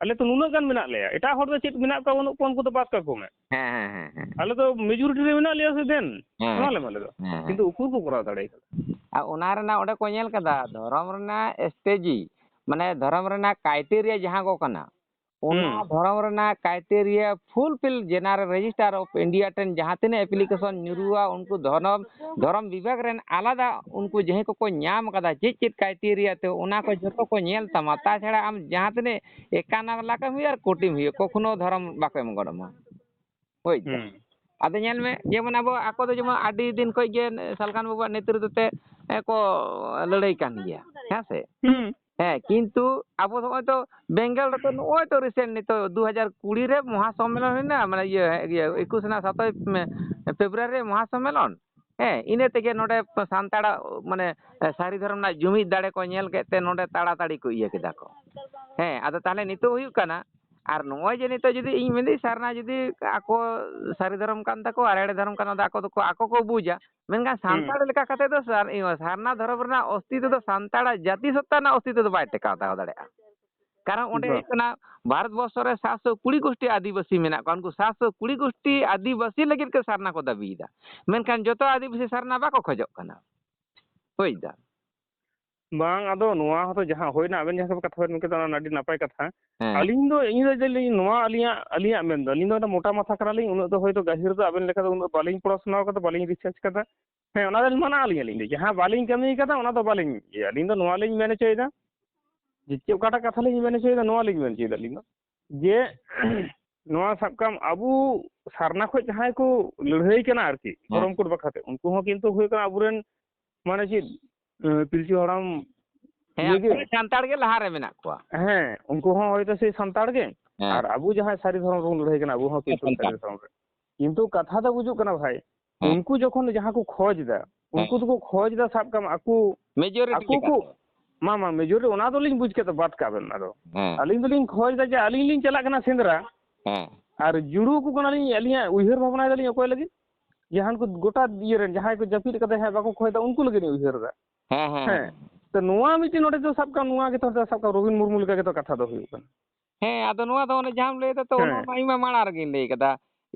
ᱟᱞᱮ ᱛᱚ ᱱᱩᱱᱟᱹᱜ ᱜᱟᱱ ᱢᱮᱱᱟᱜ ᱞᱮᱭᱟ, ᱮᱴᱟᱜ ᱦᱚᱲ ᱫᱚ ᱪᱮᱫ ᱢᱮᱱᱟᱜ ᱠᱚᱣᱟ ᱵᱟᱹᱱᱩᱜ ᱠᱚᱣᱟ ᱩᱱᱠᱩ ᱫᱚ ᱵᱟᱫ ᱠᱟᱠᱚ ᱢᱮ᱾ ᱦᱮᱸ, ᱦᱮᱸ, ᱦᱮᱸ, ᱦᱮᱸ᱾ ᱟᱞᱮ ᱫᱚ ᱢᱮᱡᱚᱨᱤᱴᱤ ᱨᱮ ᱢᱮᱱᱟᱜ ᱞᱮᱭᱟ ᱥᱮ ᱫᱮᱱ, ᱦᱮᱸ, ᱚᱱᱟ ᱦᱮᱸ᱾ ᱞᱮ ᱮᱢᱟ ᱞᱮᱫᱟ᱾ ᱦᱮᱸ, ᱦᱮᱸ᱾ ᱠᱤᱱᱛᱩ ᱩᱠᱩᱨ ᱠᱚ ᱠᱚᱨᱟᱣ ᱫᱟᱲᱮ ᱠᱟᱫᱟ? ᱟᱨ ᱚᱱᱟ ᱨᱮᱱᱟᱜ ᱚᱸᱰᱮ ᱠᱚ ᱧᱮᱞ ᱠᱟᱫᱟ, ᱫᱷᱚᱨᱚᱢ ᱨᱮᱱᱟᱜ ᱥᱴᱮᱡᱤ, ᱢᱟᱱᱮ ᱫᱷᱚᱨᱚᱢ ᱨᱮᱱᱟᱜ ᱠᱟᱭᱴᱮᱨᱤᱭᱟ ᱡᱟᱦᱟᱸ ᱠᱚ ᱠᱟᱱᱟ, ᱚᱱᱟ ᱦᱩᱸ᱾ ᱫᱷᱚᱨᱚᱢ ᱨᱮᱱᱟᱜ criteria fulfil general register of India ᱴᱷᱮᱱ ᱡᱟᱦᱟᱸ ᱛᱤᱱᱟᱹᱜ ᱮᱯᱞᱤᱠᱮᱥᱚᱱ ᱧᱩᱨᱩᱜᱼᱟ, ᱩᱱᱠᱩ ᱫᱷᱚᱨᱚᱢ, ᱫᱷᱚᱨᱚᱢ ᱵᱤᱵᱷᱟᱜᱽ ᱨᱮᱱ ᱟᱞᱟᱫᱟ ᱩᱱᱠᱩ ᱡᱟᱦᱟᱸᱭ ᱠᱚᱠᱚ ᱧᱟᱢ ᱠᱟᱫᱟ ᱪᱮᱫ ᱪᱮᱫ ᱠᱟᱭᱴᱮᱨᱤᱭᱟ ᱛᱮ, ᱚᱱᱟ ᱠᱚ ᱡᱷᱚᱛᱚ ᱠᱚ ᱧᱮᱞ ᱛᱟᱢᱟ᱾ ᱛᱟᱪᱷᱟᱲᱟ ᱟᱢ ᱡᱟᱦᱟᱸ ᱛᱤᱱᱟᱹᱜ ᱮᱠᱟᱱᱱᱚ ᱞᱟᱠᱷ ᱮᱢ ᱦᱩᱭᱩᱜ ᱟᱨ ᱠᱳᱴᱤᱢ ᱦᱩᱭᱩᱜ, ᱠᱚᱠᱷᱚᱱᱳ ᱫᱷᱚᱨᱚᱢ ᱵᱟᱠᱚ ᱮᱢ ᱜᱚᱫ ᱟᱢᱟ᱾ ᱵᱩᱡᱽ ᱫᱟᱢ? ᱦᱩᱸ᱾ ᱟᱫᱚ ᱧᱮᱞ ᱢᱮ, ᱡᱮᱢᱚᱱ ᱟᱵᱚ, ᱟᱠᱚ ᱫᱚ ᱡᱮᱢᱚᱱ ᱟᱹᱰᱤ ᱫᱤᱱ ᱠᱷᱚᱡ ᱜᱮ ᱥᱟᱞᱠᱷᱟᱱ ᱵᱟᱵᱩᱣᱟᱜ ᱱᱮᱛᱨᱤᱛᱵ ᱛᱮ, ᱮ, ᱠᱚ ᱞᱟᱹᱲᱦᱟᱹᱭ ᱠᱟᱱ ᱜᱮᱭᱟ, ᱦᱮᱸ ᱥᱮ? ᱦᱩᱸ᱾ ᱦᱮᱸ, ᱠᱤᱱᱛᱩ ᱟᱵᱚ ᱫᱚ ᱱᱚᱜᱼᱚᱭ ᱛᱚ ᱵᱮᱝᱜᱚᱞ ᱨᱮᱛᱚ ᱱᱚᱜᱼᱚᱭ ᱛᱚ ᱨᱤᱥᱮᱱᱴ ᱱᱤᱛᱚᱜ ᱫᱩ ᱦᱟᱡᱟᱨ ᱠᱩᱲᱤ ᱨᱮ ᱢᱚᱦᱟ ᱥᱚᱢᱢᱮᱞᱚᱱ ᱦᱩᱭᱱᱟ, ᱢᱟᱱᱮ ᱤᱭᱟᱹ, ᱤᱭᱟᱹ ᱮᱠᱩᱥ ᱨᱮᱱᱟᱜ ᱥᱟᱛᱳᱭ ᱯᱷᱮᱵᱽᱨᱩᱣᱟᱨᱤ ᱨᱮ ᱢᱚᱦᱟ ᱥᱚᱢᱢᱮᱞᱚᱱ᱾ ᱦᱮᱸ, ᱤᱱᱟᱹ ᱛᱮᱜᱮ ᱱᱚᱰᱮ ᱥᱟᱱᱛᱟᱲᱟᱜ, ᱢᱟᱱᱮ, ᱥᱟᱹᱨᱤ ᱫᱷᱚᱨᱚᱢ ᱨᱮᱱᱟᱜ ᱡᱩᱢᱤᱫ ᱫᱟᱲᱮ ᱠᱚ ᱧᱮᱞ ᱠᱮᱫ ᱛᱮ ᱱᱚᱰᱮ ᱛᱟᱲᱟᱛᱟᱲᱤ ᱠᱚ ᱤᱭᱟᱹ ᱠᱮᱫᱟ ᱠᱚ᱾ ᱦᱮᱸ, ᱟᱫᱚ ᱛᱟᱦᱞᱮ ᱱᱤᱛᱚᱜ ᱦᱩᱭᱩᱜ ᱠᱟᱱᱟ, ᱟᱨ ᱱᱚᱜᱼᱚᱭ ᱡᱮ ᱱᱤᱛᱚᱜ ᱡᱩᱫᱤ ᱤᱧ ᱢᱮᱱᱫᱟᱹᱧ ᱥᱟᱨᱱᱟ ᱡᱩᱫᱤ ᱟᱠᱚ ᱥᱟᱹᱨᱤ ᱫᱷᱚᱨᱚᱢ ᱠᱟᱱ ᱛᱟᱠᱚ ᱟᱨ ᱮᱲᱮ ᱫᱷᱚᱨᱚᱢ ᱠᱟᱱᱟ, ᱚᱱᱟ ᱫᱚ ᱟᱠᱚ ᱫᱚᱠᱚ, ᱟᱠᱚ ᱠᱚ ᱵᱩᱡᱟ᱾ ᱢᱮᱱᱠᱷᱟᱱ ᱦᱩᱸ᱾ ᱥᱟᱱᱛᱟᱲ ᱞᱮᱠᱟ ᱠᱟᱛᱮ ᱫᱚ ᱥᱟᱨ-, ᱤᱭᱟᱹ, ᱥᱟᱨᱱᱟ ᱫᱷᱚᱨᱚᱢ ᱨᱮᱱᱟᱜ ᱚᱥᱛᱤᱛᱛᱚ ᱫᱚ ᱥᱟᱱᱛᱟᱲᱟᱜ ᱡᱟᱹᱛᱤ ᱥᱚᱛᱛᱟ ᱨᱮᱱᱟᱜ ᱚᱥᱛᱤᱛᱛᱚ ᱫᱚ ᱵᱟᱭ ᱴᱮᱠᱟᱣ ᱫᱟᱨᱟᱢ ᱫᱟᱲᱮᱭᱟᱜᱼᱟ᱾ ᱠᱟᱨᱚᱱ ᱚᱸᱰᱮ ᱵᱟ- ᱦᱩᱭᱩᱜ ᱠᱟᱱᱟ ᱵᱷᱟᱨᱚᱛ ᱵᱚᱨᱥᱚ ᱨᱮ ᱥᱟᱛᱥᱚ ᱠᱩᱲᱤ ᱜᱳᱥᱴᱤ ᱟᱹᱫᱤᱵᱟᱹᱥᱤ ᱢᱮᱱᱟᱜ ᱠᱚᱣᱟ᱾ ᱩᱱᱠᱩ ᱥᱟᱛᱥᱚ ᱠᱩᱲᱤ ᱜᱳᱥᱴᱤ ᱟᱹᱫᱤᱵᱟᱹᱥᱤ ᱞᱟᱹᱜᱤᱫ ᱜᱮ ᱥᱟᱨᱱᱟ ᱠᱚ ᱫᱟᱹᱵᱤᱭᱮᱫᱟ᱾ ᱢᱮᱱᱠᱷᱟᱱ ᱡᱚᱛᱚ ᱟᱹᱫᱤᱵᱟᱹᱥᱤ ᱥᱟᱨᱱᱟ ᱵᱟᱠᱚ ᱠᱷᱚᱡᱚᱜ ᱠᱟᱱᱟ᱾ ᱦᱩᱭ ᱫᱟ᱾ ᱵᱟᱝ, ᱟᱫᱚ ᱱᱚᱣᱟ ᱦᱚᱸᱛᱚ ᱡᱟᱦᱟᱸ ᱦᱩᱭᱱᱟ, ᱟᱵᱮᱱ ᱡᱟᱦᱟᱸ ᱠᱟᱛᱷᱟ ᱵᱮᱱ ᱢᱮᱱ ᱠᱮᱫᱟ, ᱚᱱᱟ ᱟᱹᱰᱤ ᱱᱟᱯᱟᱭ ᱠᱟᱛᱷᱟ᱾ ᱦᱮᱸ᱾ ᱟᱹᱞᱤᱧ ᱫᱚ, ᱤᱧ ᱫᱚ ᱡᱮ ᱞᱤᱧ, ᱱᱚᱣᱟ ᱟᱹᱞᱤᱧᱟᱜ, ᱟᱹᱞᱤᱧᱟᱜ ᱢᱮᱱ ᱫᱚ, ᱟᱹᱞᱤᱧ ᱫᱚ ᱢᱤᱫᱴᱟᱝ ᱢᱚᱴᱟ ᱢᱟᱛᱷᱟ ᱠᱟᱱᱟᱞᱤᱧ, ᱩᱱᱟᱹᱜ ᱫᱚ ᱦᱚᱭᱛᱳ ᱜᱟᱹᱦᱤᱨ ᱫᱚ ᱟᱵᱮᱱ ᱞᱮᱠᱟ ᱫᱚ ᱩᱱᱟᱹᱜ ᱵᱟᱹᱞᱤᱧ ᱯᱚᱲᱟᱥᱩᱱᱟ ᱠᱟᱫᱟ, ᱵᱟᱹᱞᱤᱧ ᱨᱤᱥᱟᱨᱪ ᱠᱟᱫᱟ᱾ ᱦᱮᱸ, ᱚᱱᱟ ᱫᱚ ᱢᱟᱱᱟᱣ ᱟᱹᱞᱤᱧ, ᱟᱹᱞᱤᱧ ᱫᱚ ᱡᱟᱦᱟᱸ ᱵᱟᱹᱞᱤᱧ ᱠᱟᱹᱢᱤ ᱠᱟᱫᱟ, ᱚᱱᱟ ᱫᱚ ᱵᱟᱹᱞᱤᱧ ᱤᱭᱟᱹ, ᱟᱹᱞᱤᱧ ᱫᱚ ᱱᱚᱣᱟ ᱞᱤᱧ ᱢᱮᱱ ᱦᱚᱪᱚᱭᱮᱫᱟ ᱡᱮ ᱪᱮᱫ, ᱚᱠᱟᱴᱟᱜ ᱠᱟᱛᱷᱟ ᱞᱤᱧ ᱢᱮᱱ ᱦᱚᱪᱚᱭᱮᱫᱟ, ᱱᱚᱣᱟ ᱞᱤᱧ ᱢᱮᱱ ᱦᱚᱪᱚᱭᱮᱫᱟ ᱟᱹᱞᱤᱧ ᱫᱚ, ᱡᱮ ᱱᱚᱣᱟ ᱥᱟᱵ ᱠᱟᱢ, ᱟᱵᱚ ᱥᱟᱨᱱᱟ ᱠᱷᱚᱡ ᱡᱟᱦᱟᱸᱭ ᱠᱚ ᱞᱟᱹᱲᱦᱟᱹᱭ ᱠᱟᱱᱟ ᱟᱨᱠᱤ, ᱦᱮᱸ᱾ ᱫᱷᱚᱨᱚᱢ ᱠᱳᱰ ᱵᱟᱠᱷᱨᱟᱛᱮ, ᱩᱱᱠᱩ ᱦᱚᱸ ᱠᱤᱱᱛᱩ ᱦᱩᱭᱩᱜ ᱠᱟᱱᱟ ᱟᱵᱚᱨᱮᱱ, ᱢᱟᱱᱮ ᱪᱮᱫ, ᱮᱸ, ᱯᱤᱞᱪᱩ ᱦᱟᱲᱟᱢ ᱦᱮᱸ, ᱤᱭᱟᱹ ᱜᱮ᱾ ᱟᱵᱚᱨᱮᱱ ᱥᱟᱱᱛᱟᱲ ᱜᱮ ᱞᱟᱦᱟ ᱨᱮ ᱢᱮᱱᱟᱜ ᱠᱚᱣᱟ᱾ ᱦᱮᱸ, ᱩᱱᱠᱩ ᱦᱚᱸ ᱦᱚᱭᱛᱳ ᱥᱮᱭ ᱥᱟᱱᱛᱟᱲ ᱜᱮ, ᱦᱮᱸ᱾ ᱟᱨ ᱟᱵᱚ ᱡᱟᱦᱟᱸᱭ ᱥᱟᱹᱨᱤ ᱫᱷᱚᱨᱚᱢ ᱨᱮᱵᱚᱱ ᱞᱟᱹᱲᱦᱟᱹᱭ ᱠᱟᱱᱟ, ᱟᱵᱚ ᱦᱚᱸ ᱠᱤᱱᱛᱩ ᱥᱟᱱᱛᱟᱲ᱾ ᱥᱟᱹᱨᱤ ᱫᱷᱚᱨᱚᱢ ᱨᱮ᱾ ᱠᱤᱱᱛᱩ ᱠᱟᱛᱷᱟ ᱫᱚ ᱵᱩᱡᱩᱜ ᱠᱟᱱᱟ ᱵᱷᱟᱭ, ᱦᱮᱸ᱾ ᱩᱱᱠᱩ ᱡᱚᱠᱷᱚᱱ ᱡᱟᱦᱟᱸ ᱠᱚ ᱠᱷᱚᱡᱽ ᱮᱫᱟ, ᱩᱱᱠᱩ ᱦᱮᱸ᱾ ᱫᱚᱠᱚ ᱠᱷᱚᱡᱽ ᱮᱫᱟ, ᱥᱟᱵ ᱠᱟᱢ, ᱟᱠᱚ, ᱢᱮᱡᱚᱨᱤᱴᱤ ᱟᱠᱚ ᱞᱮᱠᱟ ᱠᱚ, ᱛᱮ᱾ ᱢᱟ, ᱢᱟ, ᱢᱮᱡᱚᱨᱤᱴᱤ, ᱚᱱᱟ ᱫᱚᱞᱤᱧ ᱵᱩᱡᱽ ᱠᱮᱫᱟ, ᱵᱟᱫ ᱠᱟᱜ ᱵᱮᱱ ᱚᱱᱟ ᱫᱚ᱾ ᱦᱮᱸ᱾ ᱟᱹᱞᱤᱧ ᱫᱚᱞᱤᱧ ᱠᱷᱚᱡᱽ ᱮᱫᱟ ᱡᱮ ᱟᱹᱞᱤᱧ ᱞᱤᱧ ᱪᱟᱞᱟᱜ ᱠᱟᱱᱟ ᱥᱮᱸᱫᱽᱨᱟ, ᱦᱮᱸ᱾ ᱟᱨ ᱡᱩᱲᱩ ᱟᱠᱚ ᱠᱟᱱᱟᱞᱤᱧ, ᱟᱹᱞᱤᱧᱟᱜ ᱩᱭᱦᱟᱹᱨ ᱵᱷᱟᱵᱽᱱᱟᱭ ᱫᱟᱞᱤᱧ ᱚᱠᱚᱭ ᱞᱟᱹᱜᱤᱫ? ᱡᱟᱦᱟᱸ ᱠᱚ ᱜᱚᱴᱟ ᱤᱭᱟᱹ ᱨᱮᱱ ᱡᱟᱦᱟᱸᱭ ᱠᱚ ᱡᱟᱹᱯᱤᱫ ᱠᱟᱛᱮ ᱦᱟᱸᱜ ᱵᱟᱠᱚ ᱠᱷᱚᱭ ᱫᱟ, ᱩᱱᱠᱩ ᱞᱟᱹᱜᱤᱫ ᱤᱧ ᱩᱭᱦᱟᱹᱨ ᱫᱟ᱾ ᱦᱮᱸ, ᱦᱮᱸ, ᱦᱮᱸ᱾ ᱦᱮᱸ᱾ ᱛᱚ ᱱᱚᱣᱟ ᱢᱤᱫᱴᱮᱱ ᱱᱚᱰᱮ ᱫᱚ ᱥᱟᱵ ᱠᱟᱜ, ᱱᱚᱣᱟ ᱜᱮᱛᱚ ᱥᱟᱵ ᱠᱟᱜ, ᱨᱚᱵᱤᱱ ᱢᱩᱨᱢᱩ ᱞᱮᱠᱟ ᱜᱮᱛᱚ ᱠᱟᱛᱷᱟ ᱫᱚ ᱦᱩᱭᱩᱜ ᱠᱟᱱᱟ᱾ ᱦᱮᱸ, ᱟᱫᱚ ᱱᱚᱣᱟ ᱫᱚ ᱚᱱᱮ ᱡᱟᱦᱟᱸᱢ ᱞᱟᱹᱭ ᱫᱟ ᱛᱚ, ᱚᱱᱟ ᱦᱮᱸ᱾ ᱢᱟ ᱤᱧ ᱢᱟ ᱢᱟᱲᱟᱝ ᱨᱮᱜᱮᱧ ᱞᱟᱹᱭ ᱠᱟᱫᱟ᱾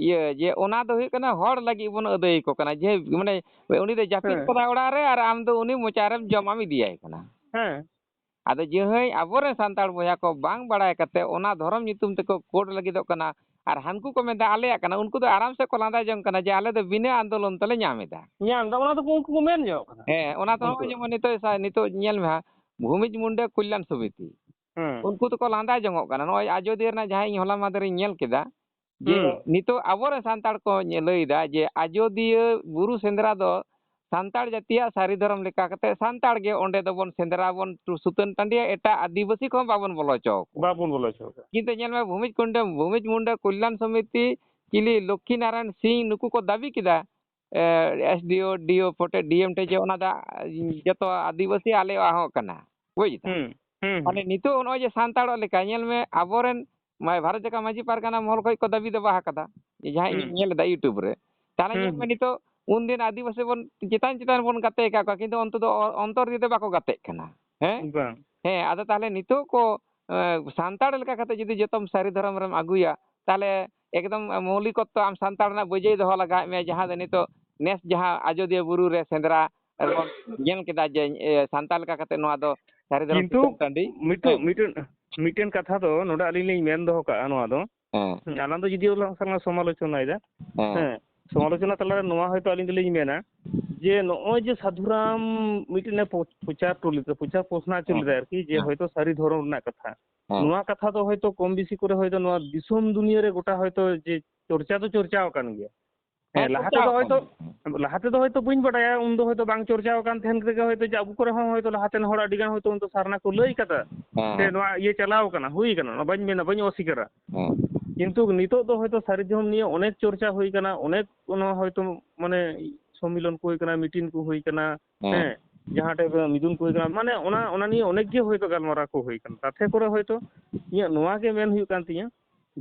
ᱤᱭᱟᱹ, ᱡᱮ ᱚᱱᱟ ᱫᱚ ᱦᱩᱭᱩᱜ ᱠᱟᱱᱟ ᱦᱚᱲ ᱞᱟᱹᱜᱤᱫ ᱵᱚᱱ ᱟᱹᱫᱟᱹᱭ ᱟᱠᱚ ᱠᱟᱱᱟ᱾ ᱡᱮ ᱢᱟᱱᱮ ᱩᱱᱤ ᱫᱚ ᱡᱟᱹᱯᱤᱫ ᱦᱮᱸ᱾ ᱠᱟᱫᱟᱭ ᱚᱲᱟᱜ ᱨᱮ ᱟᱨ ᱟᱢ ᱫᱚ ᱩᱱᱤ ᱢᱚᱪᱟ ᱨᱮᱢ ᱡᱚᱢᱟᱢ ᱤᱫᱤᱭᱟᱭ ᱠᱟᱱᱟ᱾ ᱦᱮᱸ᱾ ᱟᱫᱚ ᱡᱟᱹᱦᱟᱹᱭ ᱟᱵᱚᱨᱮᱱ ᱥᱟᱱᱛᱟᱲ ᱵᱚᱭᱦᱟ ᱠᱚ ᱵᱟᱝ ᱵᱟᱲᱟᱭ ᱠᱟᱛᱮ ᱚᱱᱟ ᱫᱷᱚᱨᱚᱢ ᱧᱩᱛᱩᱢ ᱛᱮᱠᱚ ᱠᱳᱰ ᱞᱟᱹᱜᱤᱫᱚᱜ ᱠᱟᱱᱟ, ᱟᱨ ᱦᱟᱱᱠᱩ ᱠᱚ ᱢᱮᱱᱫᱟ ᱟᱞᱮᱭᱟᱜ ᱠᱟᱱᱟ, ᱩᱱᱠᱩ ᱫᱚ ᱟᱨᱟᱢ ᱥᱮ ᱠᱚ ᱞᱟᱸᱫᱟ ᱡᱚᱝ ᱠᱟᱱᱟ ᱡᱮ ᱟᱞᱮ ᱫᱚ ᱵᱤᱱᱟᱹ ᱟᱱᱫᱳᱞᱚᱱ ᱛᱮᱞᱮ ᱧᱟᱢ ᱮᱫᱟ᱾ ᱧᱟᱢ ᱮᱫᱟ, ᱚᱱᱟ ᱫᱚᱠᱚ ᱩᱱᱠᱩ ᱠᱚ ᱢᱮᱱ ᱧᱚᱜ ᱠᱟᱱᱟ᱾ ᱦᱮᱸ, ᱚᱱᱟ ᱫᱚ ᱩᱱᱠᱩ᱾ ᱱᱚᱜᱼᱚᱭ ᱡᱮᱢᱚᱱ ᱱᱤᱛᱚᱜ ᱥᱟ-, ᱱᱤᱛᱚᱜ ᱧᱮᱞ ᱢᱮ ᱦᱟᱸᱜ, ᱵᱷᱩᱢᱤᱡᱽ ᱢᱩᱱᱰᱟᱹ ᱠᱚᱞᱭᱟᱱ ᱥᱚᱢᱤᱛᱤ, ᱦᱮᱸ᱾ ᱩᱱᱠᱩ ᱫᱚᱠᱚ ᱞᱟᱸᱫᱟ ᱡᱚᱝᱚᱜ ᱠᱟᱱᱟ᱾ ᱱᱚᱜᱼᱚᱭ ᱟᱡᱚᱫᱤᱭᱟᱹ ᱨᱮᱱᱟᱜ ᱡᱟᱦᱟᱸ ᱤᱧ ᱦᱚᱞᱟ ᱢᱟᱫᱷᱮᱨᱤᱧ ᱧᱮᱞ ᱠᱮᱫᱟ, ᱡᱮ ᱦᱩᱸ᱾ ᱱᱤᱛᱚᱜ ᱟᱵᱚᱨᱮᱱ ᱥᱟᱱᱛᱟᱲ ᱠᱚ ᱧᱮ-, ᱞᱟᱹᱭᱫᱟ ᱡᱮ ᱟᱡᱚᱫᱤᱭᱟᱹ ᱵᱩᱨᱩ ᱥᱮᱸᱫᱽᱨᱟ ᱫᱚ ᱥᱟᱱᱛᱟᱲ ᱡᱟᱹᱛᱤᱭᱟᱜ ᱥᱟᱹᱨᱤ ᱫᱷᱚᱨᱚᱢ ᱞᱮᱠᱟ ᱠᱟᱛᱮ ᱥᱟᱱᱛᱟᱲ ᱜᱮ ᱚᱸᱰᱮ ᱫᱚᱵᱚᱱ ᱥᱮᱸᱫᱽᱨᱟ ᱵᱚᱱ ᱥᱩᱛᱟᱹᱱ ᱴᱟᱺᱰᱤᱭᱟ, ᱮᱴᱟᱜ ᱟᱹᱫᱤᱵᱟᱹᱥᱤ ᱠᱚᱦᱚᱸ ᱵᱟᱵᱚᱱ ᱵᱚᱞᱚ ᱦᱚᱪᱚ ᱟᱠᱚᱣᱟ᱾ ᱵᱟᱵᱚᱱ ᱵᱚᱞᱚ ᱦᱚᱪᱚ ᱟᱠᱚᱣᱟ᱾ ᱠᱤᱱᱛᱩ ᱧᱮᱞ ᱢᱮ, ᱵᱷᱩᱢᱤᱡᱽ ᱠᱩᱱᱰᱟᱹ-, ᱵᱷᱩᱢᱤᱡᱽ ᱢᱩᱱᱰᱟᱹ ᱠᱚᱞᱭᱟᱱ ᱥᱚᱢᱤᱛᱤ, ᱪᱤᱞᱤ ᱞᱚᱠᱠᱷᱤ ᱱᱟᱨᱟᱭᱚᱱ ᱥᱤᱝ, ᱱᱩᱠᱩ ᱠᱚ ᱫᱟᱹᱵᱤ ᱠᱮᱫᱟ, ᱮ, ᱮᱥ ᱰᱤ ᱳ, ᱰᱤ ᱳ ᱯᱷᱚᱴᱮ, ᱰᱤ ᱮᱢ ᱴᱷᱮᱱ ᱡᱮ ᱚᱱᱟ ᱫᱚ, ᱟ, ᱡᱚᱛᱚ ᱟᱹᱫᱤᱵᱟᱹᱥᱤ ᱟᱞᱮᱭᱟᱜ ᱦᱚᱸ ᱠᱟᱱᱟ, ᱵᱩᱡᱽ ᱫᱟᱢ? ᱦᱩᱸ, ᱦᱩᱸ, ᱢᱟᱱᱮ ᱦᱩᱸ᱾ ᱱᱤᱛᱚᱜ ᱱᱚᱜᱼᱚᱭ ᱡᱮ ᱥᱟᱱᱛᱟᱲᱚᱜ ᱞᱮᱠᱟ, ᱧᱮᱞ ᱢᱮ, ᱟᱵᱚᱨᱮᱱ ᱢᱟ-, ᱵᱷᱟᱨᱚᱛ ᱡᱟᱠᱟᱛ ᱢᱟᱹᱡᱷᱤ ᱯᱟᱨᱜᱟᱱᱟ ᱢᱚᱦᱚᱞ ᱠᱷᱚᱱ ᱠᱚ ᱫᱟᱹᱵᱤ ᱫᱟᱵᱟ ᱟᱠᱟᱫᱟ, ᱡᱟᱦᱟᱸ ᱤᱧ ᱦᱩᱸ᱾ ᱧᱮᱞ ᱮᱫᱟ YouTube ᱨᱮ᱾ ᱛᱟᱦᱚᱞᱮ ᱦᱩᱸ, ᱧᱮᱞ ᱢᱮ ᱦᱩᱸ᱾ ᱱᱤᱛᱚᱜ, ᱩᱱᱫᱤᱱ ᱟᱹᱫᱤᱵᱟᱹᱥᱤ ᱵᱚᱱ ᱪᱮᱛᱟᱱ ᱪᱮᱛᱟᱱ ᱵᱚᱱ ᱜᱟᱛᱮ ᱟᱠᱟᱫ ᱠᱚᱣᱟ, ᱠᱤᱱᱛᱩ ᱚᱱᱛᱮ ᱫᱚ ᱚ-, ᱚᱱᱛᱚᱨ ᱤᱫᱤ ᱫᱚ ᱵᱟᱠᱚ ᱜᱟᱛᱮᱜ ᱠᱟᱱᱟ᱾ ᱦᱮᱸ? ᱵᱟᱝ᱾ ᱦᱮᱸ, ᱟᱫᱚ ᱛᱟᱦᱚᱞᱮ ᱱᱤᱛᱚᱜ ᱠᱚ, ᱮ, ᱥᱟᱱᱛᱟᱲ ᱞᱮᱠᱟ ᱠᱟᱛᱮ ᱡᱩᱫᱤ ᱡᱚᱛᱚᱢ ᱥᱟᱹᱨᱤ ᱫᱷᱚᱨᱚᱢ ᱨᱮᱢ ᱟᱹᱜᱩᱭᱟ, ᱛᱟᱦᱚᱞᱮ ᱮᱠᱫᱚᱢ ᱢᱳᱣᱞᱤᱠᱚᱛᱛᱚ ᱟᱢ ᱥᱟᱱᱛᱟᱲ ᱨᱮᱱᱟᱜ ᱵᱟᱹᱡᱟᱹᱭ ᱫᱚᱦᱚ ᱞᱟᱜᱟᱣᱮᱫ ᱢᱮᱭᱟ, ᱡᱟᱦᱟᱸ ᱫᱚ ᱱᱤᱛᱚᱜ ᱱᱮᱥ ᱡᱟᱦᱟᱸ ᱟᱡᱚᱫᱤᱭᱟᱹ ᱵᱩᱨᱩ ᱨᱮ ᱥᱮᱸᱫᱽᱨᱟ ᱨᱮᱵᱚᱱ ᱧᱮᱞ ᱠᱮᱫᱟ ᱡᱮ, ᱮ, ᱥᱟᱱᱛᱟᱲ ᱞᱮᱠᱟ ᱠᱟᱛᱮ ᱱᱚᱣᱟ ᱫᱚ ᱥᱟᱹᱨᱤ ᱫᱷᱚᱨᱚᱢ ᱠᱤᱱᱛᱩ ᱥᱩᱛᱟᱹᱱ ᱴᱟᱺᱰᱤ᱾ ᱢᱤᱫᱴᱮᱱ, ᱦᱮᱸ᱾ ᱢᱤᱫᱴᱮᱱ, ᱢᱤᱫᱴᱮᱱ ᱠᱟᱛᱷᱟ ᱫᱚ ᱱᱚᱰᱮ ᱟᱹᱞᱤᱧ ᱞᱤᱧ ᱢᱮᱱ ᱫᱚᱦᱚ ᱠᱟᱜᱼᱟ ᱱᱚᱣᱟ ᱫᱚ᱾ ᱦᱮᱸ᱾ ᱟᱞᱟᱝ ᱫᱚ ᱡᱩᱫᱤ ᱚᱞᱟᱝ ᱥᱟᱞᱟᱝ ᱥᱚᱢᱟᱞᱳᱪᱚᱱᱟᱭᱮᱫᱟ᱾ ᱦᱮᱸ᱾ ᱦᱮᱸ᱾ ᱥᱚᱢᱟᱞᱳᱪᱚᱱᱟ ᱛᱟᱞᱟᱨᱮ ᱱᱚᱣᱟ ᱦᱚᱭᱛᱳ ᱟᱹᱞᱤᱧ ᱫᱚᱞᱤᱧ ᱢᱮᱱᱟ ᱡᱮ ᱱᱚᱜᱼᱚᱭ ᱡᱮ ᱥᱟᱹᱫᱷᱩ ᱨᱟᱢ ᱢᱤᱫᱴᱮᱱᱮ ᱯᱚ-, ᱯᱨᱚᱪᱟᱨ ᱦᱚᱴᱚ ᱞᱮᱫᱟ, ᱯᱨᱚᱪᱟᱨ ᱯᱨᱚᱥᱱᱟ ᱦᱚᱪᱚ ᱦᱮᱸ᱾ ᱞᱮᱫᱟ ᱟᱨᱠᱤ, ᱡᱮ ᱦᱮᱸ᱾ ᱦᱚᱭᱛᱳ ᱥᱟᱹᱨᱤ ᱫᱷᱚᱨᱚᱢ ᱨᱮᱱᱟᱜ ᱠᱟᱛᱷᱟ᱾ ᱦᱮᱸ᱾ ᱱᱚᱣᱟ ᱠᱟᱛᱷᱟ ᱫᱚ ᱦᱚᱭᱛᱳ ᱠᱚᱢ ᱵᱮᱥᱤ ᱠᱚᱨᱮ ᱦᱚᱭᱛᱳ ᱱᱚᱣᱟ ᱫᱤᱥᱚᱢ ᱫᱩᱱᱤᱭᱟᱹ ᱨᱮ ᱜᱚᱴᱟ ᱦᱚᱭᱛᱳ ᱡᱮ ᱪᱚᱨᱪᱟ ᱫᱚ ᱪᱚᱨᱪᱟᱣ ᱟᱠᱟᱱ ᱜᱮᱭᱟ᱾ ᱦᱮᱸ, ᱦᱮᱸ, ᱞᱟᱦᱟ ᱪᱚᱨᱪᱟᱣ ᱛᱮᱫᱚ ᱟᱠᱟᱱ ᱦᱚᱭᱛᱳ, ᱜᱮᱭᱟ᱾ ᱞᱟᱦᱟ ᱛᱮᱫᱚ ᱦᱚᱭᱛᱳ ᱵᱟᱹᱧ ᱵᱟᱰᱟᱭᱟ, ᱩᱱᱫᱚ ᱦᱚᱭᱛᱳ ᱵᱟᱝ ᱪᱚᱨᱪᱟᱣ ᱟᱠᱟᱱ ᱛᱟᱦᱮᱱ ᱨᱮᱜᱮ ᱦᱚᱭᱛᱳ ᱡᱮ ᱟᱵᱚ ᱠᱚᱨᱮ ᱦᱚᱸ ᱦᱚᱭᱛᱳ ᱞᱟᱦᱟᱛᱮᱱ ᱦᱚᱲ ᱟᱹᱰᱤ ᱜᱟᱱ ᱦᱚᱭᱛᱳ ᱩᱱᱫᱚ ᱥᱟᱨᱱᱟ ᱠᱚ ᱞᱟᱹᱭ ᱠᱟᱫᱟ᱾ ᱦᱮᱸ, ᱥᱮ ᱦᱮᱸ᱾ ᱱᱚᱣᱟ ᱤᱭᱟᱹ ᱪᱟᱞᱟᱣ ᱠᱟᱱᱟ, ᱦᱩᱭ ᱠᱟᱱᱟ, ᱚᱱᱟ ᱵᱟᱹᱧ ᱢᱮᱱᱟ, ᱵᱟᱹᱧ ᱚᱥᱤᱠᱟᱹᱨᱟ᱾ ᱦᱮᱸ᱾ ᱠᱤᱱᱛᱩ ᱱᱤᱛᱚᱜ ᱫᱚ ᱦᱚᱭᱛᱳ ᱥᱟᱹᱨᱤ ᱫᱷᱚᱨᱚᱢ ᱱᱤᱭᱮ ᱚᱱᱮᱠ ᱪᱚᱨᱪᱟ ᱦᱩᱭ ᱠᱟᱱᱟ, ᱚᱱᱮᱠ ᱚᱱᱟ ᱦᱚᱭᱛᱳ ᱢᱟᱱᱮ ᱥᱚᱢᱢᱤᱞᱚᱱ ᱠᱚ ᱦᱩᱭ ᱠᱟᱱᱟ, ᱢᱤᱴᱤᱝ ᱠᱚ ᱦᱩᱭ ᱠᱟᱱᱟ, ᱦᱮᱸ᱾ ᱦᱮᱸ, ᱡᱟᱦᱟᱸ ᱴᱷᱮᱡ ᱢᱤᱫᱩᱱ ᱠᱚ ᱦᱩᱭ ᱠᱟᱱᱟ, ᱢᱟᱱᱮ ᱚᱱᱟ, ᱚᱱᱟ ᱱᱤᱭᱮ ᱚᱱᱮᱠ ᱜᱮ ᱦᱚᱭᱛᱳ ᱜᱟᱞᱢᱟᱨᱟᱣ ᱠᱚ ᱦᱩᱭ ᱠᱟᱱᱟ᱾ ᱛᱟᱛᱷᱮ ᱠᱚᱨᱮ ᱦᱚᱭᱛᱳ ᱤᱧᱟᱹᱜ ᱱᱚᱣᱟ ᱜᱮ ᱢᱮᱱ ᱦᱩᱭᱩᱜ ᱠᱟᱱ ᱛᱤᱧᱟᱹ,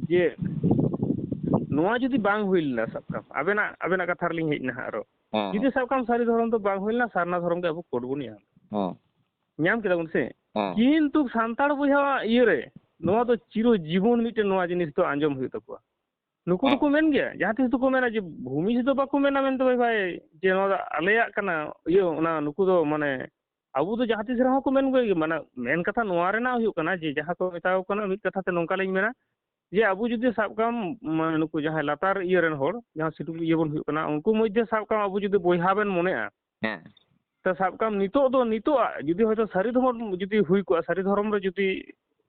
ᱡᱮ ᱱᱚᱣᱟ ᱡᱩᱫᱤ ᱵᱟᱝ ᱦᱩᱭ ᱞᱮᱱᱟ, ᱥᱟᱵ ᱠᱟᱜ ᱢᱮ, ᱟᱵᱮᱱᱟᱜ, ᱟᱵᱮᱱᱟᱜ ᱠᱟᱛᱷᱟ ᱨᱮᱞᱤᱧ ᱦᱮᱡ ᱮᱱᱟ ᱦᱟᱸᱜ ᱟᱨᱚ᱾ ᱦᱮᱸ, ᱡᱩᱫᱤ ᱦᱮᱸ᱾ ᱥᱟᱵ ᱠᱟᱜ ᱢᱮ ᱥᱟᱹᱨᱤ ᱫᱷᱚᱨᱚᱢ ᱫᱚ ᱵᱟᱝ ᱦᱩᱭ ᱞᱮᱱᱟ, ᱥᱟᱨᱱᱟ ᱫᱷᱚᱨᱚᱢ ᱜᱮ ᱟᱵᱚ ᱠᱳᱰ ᱵᱚᱱ ᱧᱟᱢ᱾ ᱦᱮᱸ᱾ ᱧᱟᱢ ᱠᱮᱫᱟ ᱵᱚᱱ ᱥᱮ? ᱦᱮᱸ᱾ ᱠᱤᱱᱛᱩ ᱥᱟᱱᱛᱟᱲ ᱵᱚᱭᱦᱟᱣᱟᱜ ᱤᱭᱟᱹ ᱨᱮ ᱱᱚᱣᱟ ᱫᱚ ᱪᱤᱨᱚ ᱡᱤᱵᱚᱱ ᱢᱤᱫᱴᱮᱱ ᱱᱚᱣᱟ ᱡᱤᱱᱤᱥ ᱫᱚ ᱟᱸᱡᱚᱢ ᱦᱩᱭᱩᱜ ᱛᱟᱠᱚᱣᱟ᱾ ᱱᱩᱠᱩ ᱦᱮᱸ᱾ ᱫᱚᱠᱚ ᱢᱮᱱ ᱜᱮᱭᱟ, ᱡᱟᱦᱟᱸ ᱛᱤᱥ ᱫᱚᱠᱚ ᱢᱮᱱᱟ ᱡᱮ ᱵᱷᱩᱢᱤᱡᱽ ᱫᱚ ᱵᱟᱠᱚ ᱢᱮᱱᱟ ᱢᱮᱱᱛᱮ, ᱵᱷᱟᱭ ᱵᱷᱟᱭ, ᱡᱮ ᱱᱚᱣᱟ ᱫᱚ ᱟᱞᱮᱭᱟᱜ ᱠᱟᱱᱟ, ᱤᱭᱟᱹ, ᱚᱱᱟ ᱱᱩᱠᱩ ᱫᱚ ᱢᱟᱱᱮ ᱟᱵᱚ ᱫᱚ ᱡᱟᱦᱟᱸ ᱛᱤᱥ ᱨᱮᱦᱚᱸ ᱠᱚ ᱢᱮᱱ ᱜᱮ, ᱢᱟᱱᱮ, ᱢᱮᱱ ᱠᱟᱛᱷᱟ ᱱᱚᱣᱟ ᱨᱮᱱᱟᱜ ᱦᱩᱭᱩᱜ ᱠᱟᱱᱟ ᱡᱮ ᱡᱟᱦᱟᱸ ᱠᱚ ᱢᱮᱛᱟ ᱠᱚ ᱠᱟᱱᱟ, ᱢᱤᱫ ᱠᱟᱛᱷᱟ ᱛᱮ ᱱᱚᱝᱠᱟ ᱞᱤᱧ ᱢᱮᱱᱟ ᱡᱮ ᱟᱵᱚ ᱡᱩᱫᱤ ᱥᱟᱵ ᱠᱟᱜ ᱢᱮ, ᱢᱟᱱᱮ, ᱱᱩᱠᱩ ᱡᱟᱦᱟᱸᱭ ᱞᱟᱛᱟᱨ ᱤᱭᱟᱹ ᱨᱮᱱ ᱦᱚᱲ, ᱡᱟᱦᱟᱸ ᱥᱤᱰᱩᱞ ᱤᱭᱟᱹ ᱵᱚᱱ ᱦᱩᱭᱩᱜ ᱠᱟᱱᱟ, ᱩᱱᱠᱩ ᱢᱚᱫᱽᱫᱷᱮ ᱥᱟᱵ ᱠᱟᱜ ᱢᱮ ᱟᱵᱚ ᱡᱩᱫᱤ ᱵᱚᱭᱦᱟ ᱵᱮᱱ ᱢᱚᱱᱮᱜᱼᱟ, ᱦᱮᱸ᱾ ᱛᱚ ᱥᱟᱵ ᱠᱟᱜ ᱢᱮ ᱱᱤᱛᱚᱜ ᱫᱚ, ᱱᱤᱛᱚᱜ ᱟᱜ ᱡᱩᱫᱤ ᱦᱚᱭᱛᱳ ᱥᱟᱹᱨᱤ ᱫᱷᱚᱨᱚᱢ ᱡᱩᱫᱤ ᱦᱩᱭ ᱠᱚᱜᱼᱟ, ᱥᱟᱹᱨᱤ ᱫᱷᱚᱨᱚᱢ ᱨᱮ ᱡᱩᱫᱤ,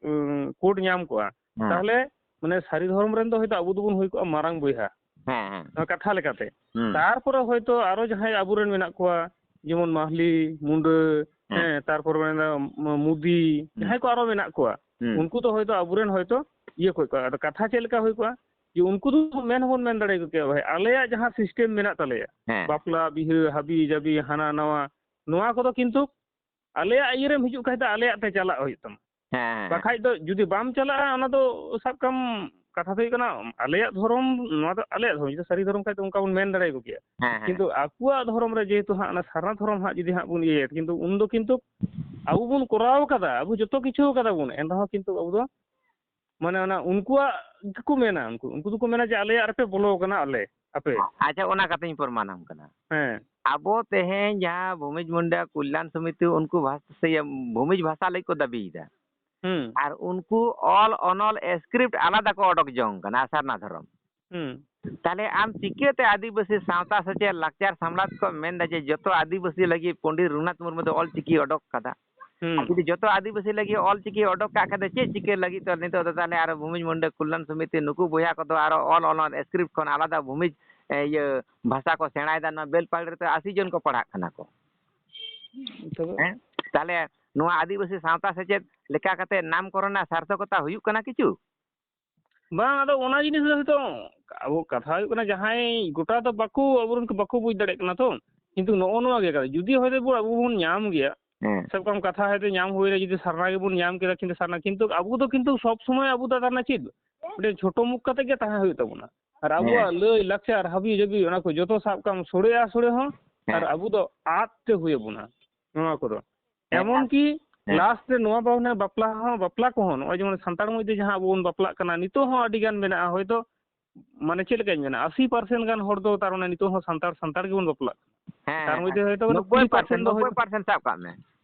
ᱩᱸ, ᱠᱳᱰ ᱧᱟᱢ ᱠᱚᱜᱼᱟ, ᱦᱮᱸ᱾ ᱛᱟᱦᱚᱞᱮ ᱢᱟᱱᱮ ᱥᱟᱹᱨᱤ ᱫᱷᱚᱨᱚᱢ ᱨᱮᱱ ᱫᱚ ᱦᱚᱭᱛᱳ ᱟᱵᱚ ᱫᱚᱵᱚᱱ ᱦᱩᱭ ᱠᱚᱜᱼᱟ ᱢᱟᱨᱟᱝ ᱵᱚᱭᱦᱟ᱾ ᱦᱮᱸ, ᱦᱮᱸ᱾ ᱱᱚᱣᱟ ᱠᱟᱛᱷᱟ ᱞᱮᱠᱟᱛᱮ᱾ ᱦᱩᱸ᱾ ᱛᱟᱨᱯᱚᱨᱮ ᱦᱚᱭᱛᱳ ᱟᱨᱚ ᱡᱟᱦᱟᱸᱭ ᱟᱵᱚᱨᱮᱱ ᱢᱮᱱᱟᱜ ᱠᱚᱣᱟ, ᱡᱮᱢᱚᱱ ᱢᱟᱦᱞᱤ, ᱢᱩᱱᱰᱟᱹ, ᱦᱮᱸ᱾ ᱦᱮᱸ, ᱛᱟᱨᱯᱚᱨ ᱢᱮᱱᱫᱟ ᱢ-, ᱢᱩᱫᱤ, ᱦᱩᱸ᱾ ᱡᱟᱦᱟᱸᱭ ᱠᱚ ᱟᱨᱚ ᱢᱮᱱᱟᱜ ᱠᱚᱣᱟ, ᱦᱩᱸ᱾ ᱩᱱᱠᱩ ᱫᱚ ᱦᱚᱭᱛᱳ ᱟᱵᱚᱨᱮᱱ ᱦᱚᱭᱛᱳ ᱤᱭᱟᱹ ᱠᱚ ᱦᱩᱭ ᱠᱚᱜᱼᱟ᱾ ᱟᱫᱚ ᱠᱟᱛᱷᱟ ᱪᱮᱫ ᱞᱮᱠᱟ ᱦᱩᱭ ᱠᱚᱜᱼᱟ? ᱡᱮ ᱩᱱᱠᱩ ᱫᱚ ᱢᱮᱱ ᱦᱚᱸᱵᱚᱱ ᱢᱮᱱ ᱫᱟᱲᱮᱭᱟᱠᱚ ᱠᱮᱭᱟ, "ᱵᱷᱟᱭ, ᱟᱞᱮᱭᱟᱜ ᱡᱟᱦᱟᱸ system ᱢᱮᱱᱟᱜ ᱛᱟᱞᱮᱭᱟ, ᱦᱮᱸ᱾ ᱵᱟᱯᱞᱟ, ᱵᱤᱦᱟᱹ, ᱦᱟᱹᱵᱤ, ᱡᱟᱹᱵᱤ, ᱦᱟᱱᱟ ᱱᱟᱣᱟ, ᱱᱚᱣᱟ ᱠᱚᱫᱚ ᱠᱤᱱᱛᱩ ᱟᱞᱮᱭᱟᱜ ᱤᱭᱟᱹ ᱨᱮᱢ ᱦᱤᱡᱩᱜ ᱠᱷᱟᱡ ᱫᱚ ᱟᱞᱮᱭᱟᱜ ᱛᱮ ᱪᱟᱞᱟᱜ ᱦᱩᱭᱩᱜ ᱛᱟᱢᱟ᱾ ᱦᱮᱸ, ᱦᱮᱸ᱾ ᱵᱟᱠᱷᱟᱡ ᱫᱚ ᱡᱩᱫᱤ ᱵᱟᱢ ᱪᱟᱞᱟᱜᱼᱟ, ᱚᱱᱟ ᱫᱚ ᱥᱟᱵ ᱠᱟᱜ ᱢᱮ, ᱠᱟᱛᱷᱟ ᱫᱚ ᱦᱩᱭᱩᱜ ᱠᱟᱱᱟ, ᱟᱞᱮᱭᱟᱜ ᱫᱷᱚᱨᱚᱢ, ᱱᱚᱣᱟ ᱫᱚ ᱟᱞᱮᱭᱟᱜ ᱫᱷᱚᱨᱚᱢ, ᱡᱩᱫᱤ ᱥᱟᱹᱨᱤ ᱫᱷᱚᱨᱚᱢ ᱠᱷᱟᱡ ᱫᱚ ᱚᱱᱠᱟ ᱵᱚᱱ ᱢᱮᱱ ᱫᱟᱲᱮᱭᱟᱠᱚ ᱠᱮᱭᱟ᱾ ᱦᱮᱸ, ᱦᱮᱸ᱾ ᱠᱤᱱᱛᱩ ᱟᱠᱚᱣᱟᱜ ᱫᱷᱚᱨᱚᱢ ᱨᱮ ᱡᱮᱦᱮᱛᱩ ᱦᱟᱸᱜ ᱚᱱᱟ ᱥᱟᱨᱱᱟ ᱫᱷᱚᱨᱚᱢ ᱦᱟᱸᱜ ᱡᱩᱫᱤ ᱦᱟᱸᱜ ᱵᱚᱱ ᱤᱭᱟᱹᱭᱟ, ᱠᱤᱱᱛᱩ ᱩᱱ ᱫᱚ ᱠᱤᱱᱛᱩ ᱟᱵᱚ ᱵᱚᱱ ᱠᱚᱨᱟᱣ ᱠᱟᱫᱟ, ᱟᱵᱚ ᱡᱚᱛᱚ ᱠᱤᱪᱷᱩ ᱠᱟᱫᱟ ᱵᱚᱱ, ᱮᱱ ᱨᱮᱦᱚᱸ ᱠᱤᱱᱛᱩ ᱟᱵᱚ ᱫᱚ ᱢᱟᱱᱮ ᱚᱱᱟ ᱩᱱᱠᱩᱣᱟᱜ ᱜᱮᱠᱚ ᱢᱮᱱᱟ, ᱩᱱᱠᱩ, ᱩᱱᱠᱩ ᱫᱚᱠᱚ ᱢᱮᱱᱟ ᱡᱮ ᱟᱞᱮᱭᱟᱜ ᱨᱮᱯᱮ ᱵᱚᱞᱚ ᱟᱠᱟᱱᱟ ᱟᱞᱮ, ᱟᱯᱮ᱾ ᱟᱪᱪᱷᱟ, ᱚᱱᱟ ᱠᱟᱛᱷᱟᱧ ᱯᱨᱚᱢᱟᱱᱟᱢ ᱠᱟᱱᱟ᱾ ᱦᱮᱸ᱾ ᱟᱵᱚ ᱛᱮᱦᱮᱧ ᱡᱟᱦᱟᱸ ᱵᱷᱩᱢᱤᱡᱽ ᱢᱩᱱᱰᱟ ᱠᱚᱞᱭᱟᱱ ᱥᱚᱢᱤᱛᱤ, ᱩᱱᱠᱩ ᱵᱷᱟᱥ-, ᱥᱮ ᱤᱭᱟᱹ, ᱵᱷᱩᱢᱤᱡᱽ ᱵᱷᱟᱥᱟ ᱞᱟᱹᱜᱤᱫ ᱠᱚ ᱫᱟᱹᱵᱤᱭᱮᱫᱟ᱾ ᱦᱩᱸ᱾ ᱟᱨ ᱩᱱᱠᱩ ᱚᱞ ᱚᱱᱚᱞ script ᱟᱞᱟᱫᱟ ᱠᱚ ᱚᱰᱚᱠ ᱡᱚᱝ ᱠᱟᱱᱟ ᱥᱟᱨᱱᱟ ᱫᱷᱚᱨᱚᱢ᱾ ᱦᱩᱸ᱾ ᱛᱟᱦᱞᱮ ᱟᱢ ᱪᱤᱠᱟᱹᱛᱮ ᱟᱹᱫᱤᱵᱟᱹᱥᱤ ᱥᱟᱶᱛᱟ ᱥᱮᱪᱮᱫ ᱞᱟᱠᱪᱟᱨ ᱥᱟᱢᱞᱟᱛ ᱠᱚ ᱢᱮᱱᱫᱟ ᱡᱮ ᱡᱚᱛᱚ ᱟᱹᱫᱤᱵᱟᱹᱥᱤ ᱞᱟᱹᱜᱤᱫ ᱯᱚᱱᱰᱤᱛ ᱨᱚᱜᱷᱩᱱᱟᱛᱷ ᱢᱩᱨᱢᱩ ᱫᱚ ᱚᱞ ᱪᱤᱠᱤ ᱚᱰᱚᱠ ᱠᱟᱫᱟ? ᱦᱩᱸ᱾ ᱟᱨ ᱡᱩᱫᱤ ᱡᱚᱛᱚ ᱟᱹᱫᱤᱵᱟᱹᱥᱤ ᱞᱟᱹᱜᱤᱫ ᱚᱞ ᱪᱤᱠᱤ ᱚᱰᱚᱠ ᱠᱟᱜ ᱠᱷᱟᱱ ᱫᱚ ᱪᱮᱫ ᱪᱤᱠᱟᱹ ᱞᱟᱹᱜᱤᱫ ᱛᱮ ᱱᱤᱛᱚᱜ ᱫᱚ ᱛᱟᱦᱞᱮ ᱟᱨᱚ ᱵᱷᱩᱢᱤᱡᱽ ᱢᱩᱱᱰᱟᱹ ᱠᱚᱞᱭᱟᱱ ᱥᱚᱢᱤᱛᱤ ᱱᱩᱠᱩ ᱵᱚᱭᱦᱟ ᱠᱚᱫᱚ ᱟᱨᱚ ᱚᱞ ᱚᱱᱚᱞ script ᱠᱷᱚᱱ ᱟᱞᱟᱫᱟ ᱵᱷᱩᱢᱤᱡᱽ, ᱮ, ᱤᱭᱟᱹ ᱵᱷᱟᱥᱟ ᱠᱚ ᱥᱮᱬᱟᱭᱮᱫᱟ? ᱱᱚᱣᱟ ᱵᱮᱞᱯᱟᱦᱟᱲᱤ ᱨᱮᱛᱚ ᱟᱥᱤ ᱡᱚᱱ ᱠᱚ ᱯᱟᱲᱦᱟᱜ ᱠᱟᱱᱟ ᱠᱚ᱾ ᱛᱚᱵᱮ ᱦᱮᱸ? ᱛᱟᱦᱞᱮ ᱱᱚᱣᱟ ᱟᱹᱫᱤᱵᱟᱹᱥᱤ ᱥᱟᱶᱛᱟ ᱥᱮᱪᱮᱫ ᱞᱮᱠᱟ ᱠᱟᱛᱮ ᱱᱟᱢᱠᱚᱨᱚᱱ ᱨᱮᱱᱟᱜ ᱥᱟᱨᱛᱷᱚᱠᱚᱛᱟ ᱦᱩᱭᱩᱜ ᱠᱟᱱᱟ ᱠᱤᱪᱷᱩ? ᱵᱟᱝ, ᱟᱫᱚ ᱚᱱᱟ ᱡᱤᱱᱤᱥ ᱫᱚ ᱦᱚᱭᱛᱳ ᱟᱵᱚ ᱠᱟᱛᱷᱟ ᱦᱩᱭᱩᱜ ᱠᱟᱱᱟ, ᱡᱟᱦᱟᱸᱭ ᱜᱚᱴᱟ ᱫᱚ ᱵᱟᱠᱚ, ᱟᱵᱚᱨᱮᱱ ᱠᱚ ᱵᱟᱠᱚ ᱵᱩᱡᱽ ᱫᱟᱲᱮᱭᱟᱜ ᱠᱟᱱᱟ ᱛᱚ᱾ ᱠᱤᱱᱛᱩ ᱱᱚᱜᱼᱚ ᱱᱚᱣᱟ ᱜᱮ ᱠᱟᱱᱟ, ᱡᱩᱫᱤ ᱦᱚᱭᱛᱳ ᱵᱚ-, ᱟᱵᱚ ᱵᱚᱱ ᱧᱟᱢ ᱜᱮᱭᱟ, ᱦᱮᱸ᱾ ᱥᱟᱵ ᱠᱟᱜ ᱢᱮ ᱠᱟᱛᱷᱟ ᱦᱚᱭᱛᱳ ᱧᱟᱢ ᱦᱩᱭᱱᱟ, ᱡᱩᱫᱤ ᱥᱟᱨᱱᱟ ᱜᱮᱵᱚᱱ ᱧᱟᱢ ᱠᱮᱫᱟ, ᱠᱤᱱᱛᱩ ᱥᱟᱨᱱᱟ, ᱠᱤᱱᱛᱩ ᱟᱵᱚ ᱫᱚ ᱠᱤᱱᱛᱩ ᱥᱚᱵ ᱥᱚᱢᱚᱭ ᱟᱵᱚ ᱫᱚ ᱥᱟᱨᱱᱟ ᱪᱮᱫ ᱢᱤᱫᱴᱮᱱ ᱪᱷᱳᱴᱳ ᱢᱩᱠ ᱠᱟᱛᱮ ᱜᱮ ᱛᱟᱦᱮᱸ ᱦᱩᱭᱩᱜ ᱛᱟᱵᱚᱱᱟ᱾ ᱟᱨ ᱟᱵᱚᱣᱟᱜ ᱦᱮᱸ᱾ ᱞᱟᱹᱭ ᱞᱟᱠᱪᱟᱨ ᱦᱟᱹᱵᱤ ᱡᱟᱹᱵᱤ ᱚᱱᱟ ᱠᱚ ᱡᱚᱛᱚ ᱥᱟᱵ ᱠᱟᱜ ᱢᱮ ᱥᱚᱲᱮ ᱟᱨ ᱥᱚᱲᱮ ᱦᱚᱸ, ᱦᱮᱸ᱾ ᱟᱨ ᱟᱵᱚ ᱫᱚ ᱟᱫ ᱛᱮ ᱦᱩᱭ ᱟᱵᱚᱱᱟ ᱱᱚᱣᱟ ᱠᱚᱫᱚ᱾ ᱦᱮᱸ, ᱮᱢᱚᱱ ᱟᱨ ᱠᱤ ᱦᱮᱸ᱾ ᱞᱟᱥᱴ ᱨᱮ ᱱᱚᱣᱟ ᱵᱟᱵᱚᱱ, ᱵᱟᱯᱞᱟ ᱦᱚᱸ, ᱵᱟᱯᱞᱟ ᱠᱚᱦᱚᱸ ᱱᱚᱜᱼᱚᱭ ᱡᱮᱢᱚᱱ ᱥᱟᱱᱛᱟᱲ ᱢᱚᱫᱽᱫᱷᱮ ᱡᱟᱦᱟᱸ ᱟᱵᱚ ᱵᱚᱱ ᱵᱟᱯᱞᱟᱜ ᱠᱟᱱᱟ, ᱱᱤᱛᱚᱜ ᱦᱚᱸ ᱟᱹᱰᱤ ᱜᱟᱱ ᱢᱮᱱᱟᱜᱼᱟ, ᱦᱚᱭᱛᱳ ᱢᱟᱱᱮ ᱪᱮᱫ ᱞᱮᱠᱟᱧ ᱢᱮᱱᱟ, ᱟᱥᱤ ᱯᱟᱨᱥᱮᱱ ᱜᱟᱱ ᱦᱚᱲ ᱫᱚ ᱛᱟᱨ ᱢᱟᱱᱮ ᱱᱤᱛᱚᱜ ᱦᱚᱸ ᱥᱟᱱᱛᱟᱲ, ᱥᱟᱱᱛᱟᱲ ᱜᱮᱵᱚᱱ ᱵᱟᱯᱞᱟᱜ ᱠᱟᱱᱟ᱾ ᱦᱮᱸ, ᱛᱟᱨ ᱦᱮᱸ, ᱢᱚᱫᱽᱫᱷᱮ ᱦᱮᱸ᱾ ᱦᱚᱭᱛᱳ ᱱᱚᱵᱵᱳᱭ ᱯᱟᱨᱥᱮᱱ, ᱠᱩᱲᱤ ᱯᱟᱨᱥᱮᱱ ᱫᱚ ᱱᱚᱵᱵᱳᱭ ᱦᱚᱭᱛᱳ ᱯᱟᱨᱥᱮᱱ ᱥᱟᱵ ᱠᱟᱜ ᱢᱮ᱾